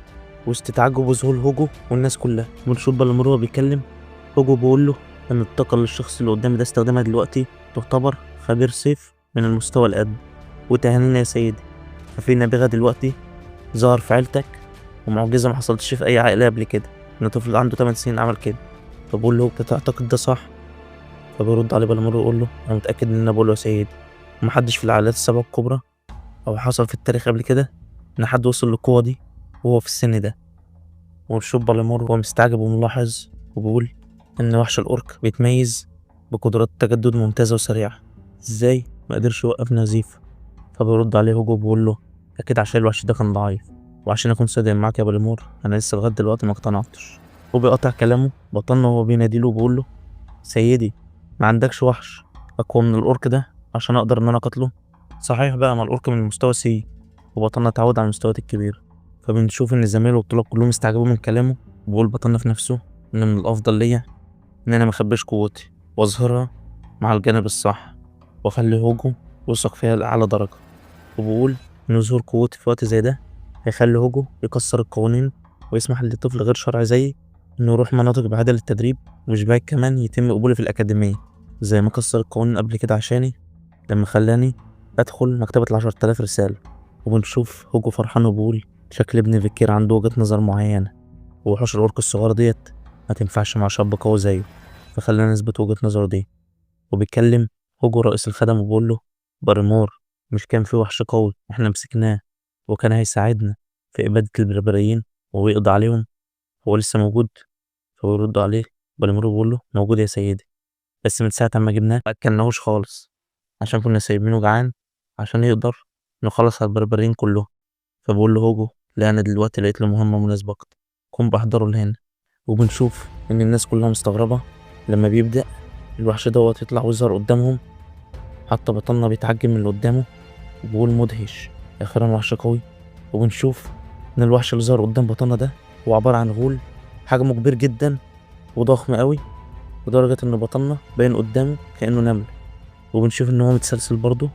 وسط تعجب وذهول هوجو والناس كلها. بنشوف باليمور وهو بيتكلم هوجو بيقول له إن الطاقة اللي الشخص اللي قدامي ده استخدمها دلوقتي تعتبر خبير سيف من المستوى الأدنى، وتهانينا يا سيدي، ففي نابغة دلوقتي ظهر في عيلتك، ومعجزة ما حصلتش في أي عائلة قبل كده، إن طفل عنده 8 سنين عمل كده. فبقول له أنت تعتقد ده صح؟ فبيرد عليه باليمور ويقول له أنا متأكد إن أنا بقوله يا سيدي، ومحدش في العائلات السبع الكبرى أو حصل في التاريخ قبل كده إن حد وصل للقوة دي وهو في السن ده. ونشوف باليمور وهو مستعجب وملاحظ وبيقول إن وحش الأورك بيتميز بقدرات تجدد ممتازة وسريعة، إزاي ما قدرش يوقف نزيف؟ فبيرد عليه هوجو وبيقول له أكيد عشان الوحش ده كان ضعيف، وعشان أكون صادق معاك يا باليمور أنا لسه لغاية دلوقتي ما اقتنعتش. وبيقطع كلامه بطلنا وهو بيناديله وبيقول له سيدي ما عندكش وحش أقوى من الأورك ده عشان أقدر إن أنا أقتله؟ صحيح بقى ما الأورك من مستوى C وبطلنا اتعود على المستويات الكبيرة. فبنشوف إن زمايله والطلاب كلهم استعجبوا من كلامه، وبيقول بطلنا في نفسه إن من الأفضل ليا إن أنا مخبيش قوتي وأظهرها مع الجانب الصح وأخلي هوجو يوثق فيها لأعلى درجة. وبقول إن ظهور قوتي في وقت زي ده هيخلي هوجو يكسر القوانين ويسمح لطفل غير شرعي زيي إنه يروح مناطق بعيدة للتدريب، ومش بعيد كمان يتم قبولي في الأكاديمية زي ما كسر القوانين قبل كده عشاني لما خلاني أدخل مكتبة 10,000 رسالة. وبنشوف هوجو فرحان وبيقول شكل ابن فيكير عنده وجهة نظر معينة، ووحوش الأورك الصغيرة ديت ما تنفعش مع شاب قوي زيه، فخلينا نثبت وجهة نظره دي. وبيتكلم هوجو رئيس الخدم وبيقول له باريمور مش كان في وحش قوي احنا مسكناه وكان هيساعدنا في إبادة البربريين ويقضي عليهم، هو لسه موجود؟ فبيرد عليه باريمور وبيقول له موجود يا سيدي، بس من ساعة ما جبناه ما أكلناهوش خالص عشان كنا سايبينه جعان عشان يقدر نخلص على البربريين كلهم. فبقول له هوجو لا أنا دلوقتي لقيت له مهمة مناسبة أكتر، قوم بحضره لهنا. وبنشوف إن الناس كلها مستغربة لما بيبدأ الوحش دوت يطلع ويظهر قدامهم، حتى بطلنا بيتعجب من اللي قدامه وبيقول مدهش أخيرا وحش قوي. وبنشوف إن الوحش اللي ظهر قدام بطلنا ده هو عبارة عن غول حجمه كبير جدا وضخم قوي، لدرجة إن بطلنا باين قدامه كأنه نمل. وبنشوف إن هو متسلسل برضه.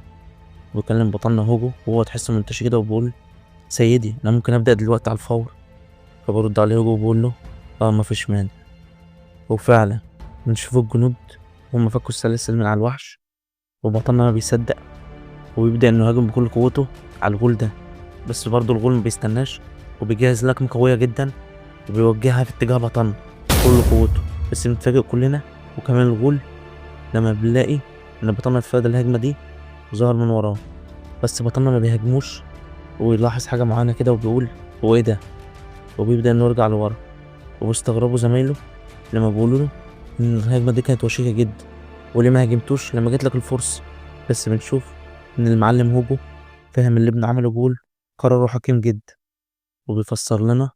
وبيكلم بطلنا هوجو وهو تحسه منتشي كده وبيقول سيدي أنا ممكن أبدأ دلوقتي على الفور. فبرد عليه هوجو وبيقول له آه مفيش مانع. وفعلا بنشوف الجنود وهم فكوا السلاسل من على الوحش، وبطلنا ما بيصدق وبيبدأ إنه يهاجم بكل قوته على الغول ده، بس برضه الغول ما بيستناش وبيجهز لكمة قوية جدا وبيوجهها في اتجاه بطلنا بكل قوته. بس بنتفاجئ كلنا وكمان الغول لما بنلاقي إن بطلنا اتفادى الهجمة دي وظهر من وراه، بس بطلنا ما بيهاجموش ويلاحظ حاجة معينة كده وبيقول هو إيه ده، وبيبدأ إنه يرجع لورا. وبيستغربوا زمايله لما بيقولوا له إن الهجمة دي كانت وشيكة جدا وليه ما هاجمتوش لما جاتلك الفرصة. بس بنشوف إن المعلم هوجو فاهم اللي ابنه عمله، بيقول قراره حكيم جدا، وبيفسر لنا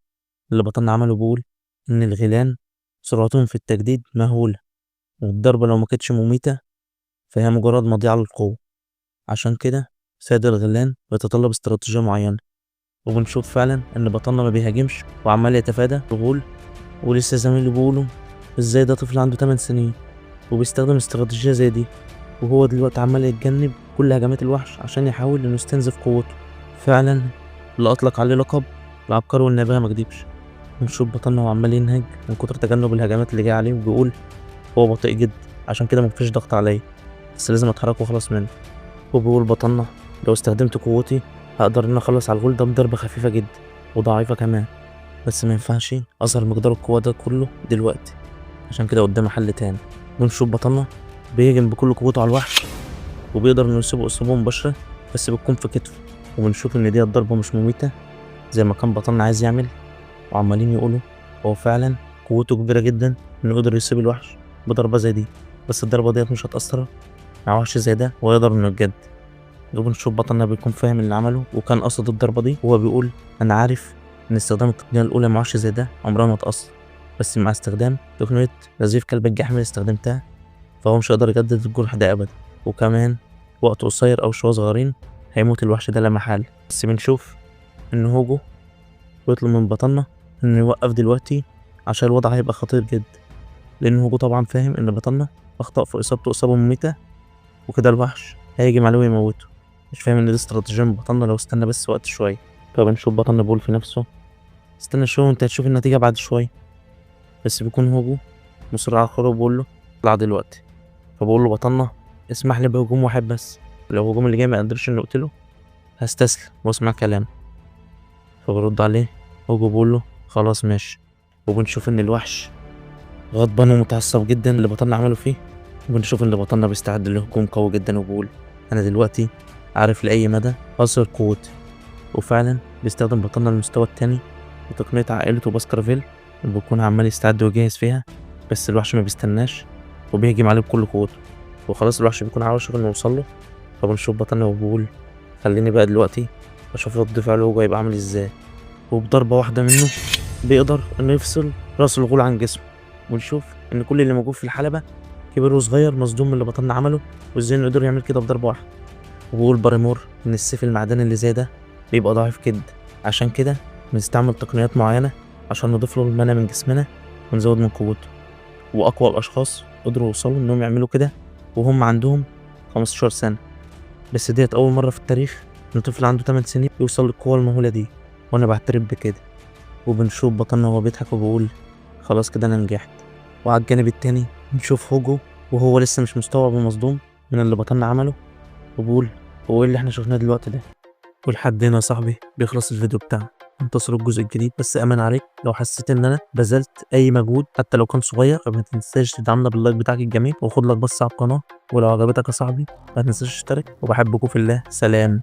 اللي بطلنا عمله، بيقول إن الغيلان سرعتهم في التجديد مهولة، والضربة لو ما كانتش مميتة فهي مجرد مضيعة للقوة، عشان كده سيد الغيلان بيتطلب استراتيجية معينة. وبنشوف فعلا إن بطلنا ما بيهاجمش وعمال يتفادى الغول، ولسه زمايله بيقولوا ازاي ده طفل عنده 8 سنين وبيستخدم استراتيجية زي دي، وهو دلوقتي عمال يتجنب كل هجمات الوحش عشان يحاول انه يستنزف قوته. فعلا اللي اطلق عليه لقب العبقري والنابغة ما كدبش. بنشوف بطلنا وعمال ينهج من كتر تجنب الهجمات اللي جايه عليه، وبيقول هو بطيء جدا عشان كده مفيش ضغط عليا، بس لازم اتحرك واخلص منه. وبيقول بطلنا لو استخدمت قوتي هقدر ان اخلص على الغول ده بضربة خفيفة جدا وضعيفة كمان، بس ما ينفعش اظهر مقدار القوة ده كله دلوقتي، عشان كده قدامي حل تاني. بنشوف بطلنا بيهجم بكل قوته على الوحش وبيقدر انه يصيبه اصابة مباشرة بس بتكون في كتفه. وبنشوف ان دي الضربة مش مميتة زي ما كان بطلنا عايز يعمل، وعمالين يقولوا هو فعلا قوته كبيرة جدا انه يقدر يصيب الوحش بضربة زي دي، بس الضربة ديت مش هتأثر مع وحش زي ده ويقدر انه يتجدد. وبنشوف بطلنا بيكون فاهم اللي عمله وكان قصد الضربة دي، وهو بيقول أنا عارف إن استخدام التقنية الأولى مع وحش زي ده عمرها ما تأثر، بس مع استخدام تقنية نزيف كلب الجحيم اللي استخدمتها فهو مش هيقدر يجدد الجرح ده أبدا، وكمان وقت قصير أو شوية صغيرين هيموت الوحش ده لا محالة. بس بنشوف إن هوجو بيطلب من بطلنا إنه يوقف دلوقتي عشان الوضع هيبقى خطير جدا، لأن هوجو طبعا فاهم إن بطلنا أخطأ في إصابته إصابة مميتة وكده الوحش هيهجم عليه ويموته، مش فاهم إن دي استراتيجية من بطلنا لو استنى بس وقت شوية. فبنشوف بطلنا بيقول في نفسه استنى شوية وانت هتشوف النتيجة بعد شوية، بس بيكون هوجو مصر على الخروج وبيقول له اطلع دلوقتي. فبقول له بطلنا اسمح لي بهجوم واحد بس، لو الهجوم اللي جاي ما قدرش انه اقتله هستسلم واسمع كلام. فبرد عليه هوجو بيقول له خلاص ماشي. وبنشوف ان الوحش غضبان ومتعصب جدا اللي بطلنا عمله فيه، وبنشوف ان بطلنا بيستعد لهجوم قوي جدا وبيقول انا دلوقتي عارف لاي مدى اصل قوتي. وفعلا بيستخدم بطلنا المستوى التاني بتقنية عائلته باسكرفيل اللي بيكون عمال يستعد ويجهز فيها، بس الوحش ما بيستناش وبيهجم عليه بكل قوته، وخلاص الوحش بيكون على وشك انه يوصل له. فبنشوف بطلنا وبيقول خليني بقى دلوقتي اشوف رد فعله هو هيبقى عامل ازاي، وبضربة واحدة منه بيقدر انه يفصل راس الغول عن جسمه. ونشوف ان كل اللي موجود في الحلبة كبير وصغير مصدوم من اللي بطلنا عمله وازاي انه قدر يعمل كده بضربة واحدة. وبيقول باريمور ان السيف المعدني اللي زي ده بيبقى ضعيف جدا، عشان كده بنستعمل تقنيات معينة عشان نضيف له المنع من جسمنا ونزود من قوته. واقوى الاشخاص قدروا يوصلوا انهم يعملوا كده وهم عندهم 15 سنة، بس ديت اول مرة في التاريخ ان طفل عنده 8 سنين يوصل للقوة المهولة دي، وانا بعترف بكده. وبنشوف بطلنا وهو بيضحك وبيقول خلاص كده انا نجحت. وعلى الجانب التاني بنشوف هوجو وهو لسه مش مستوعب ومصدوم من اللي بطلنا عمله، وبيقول هو ايه اللي احنا شفناه دلوقتي ده. ولحد هنا يا صاحبي بيخلص الفيديو بتاعنا، انتصروا الجزء الجديد. بس امان عليك لو حسيت ان انا بذلت اي مجهود حتى لو كان صغير فما تنساش تدعمنا بال like بتاعك الجميل، وخد لك بص على القناه، ولو عجبتك يا صاحبي ما تنساش تشترك، وبحبكم في الله. سلام.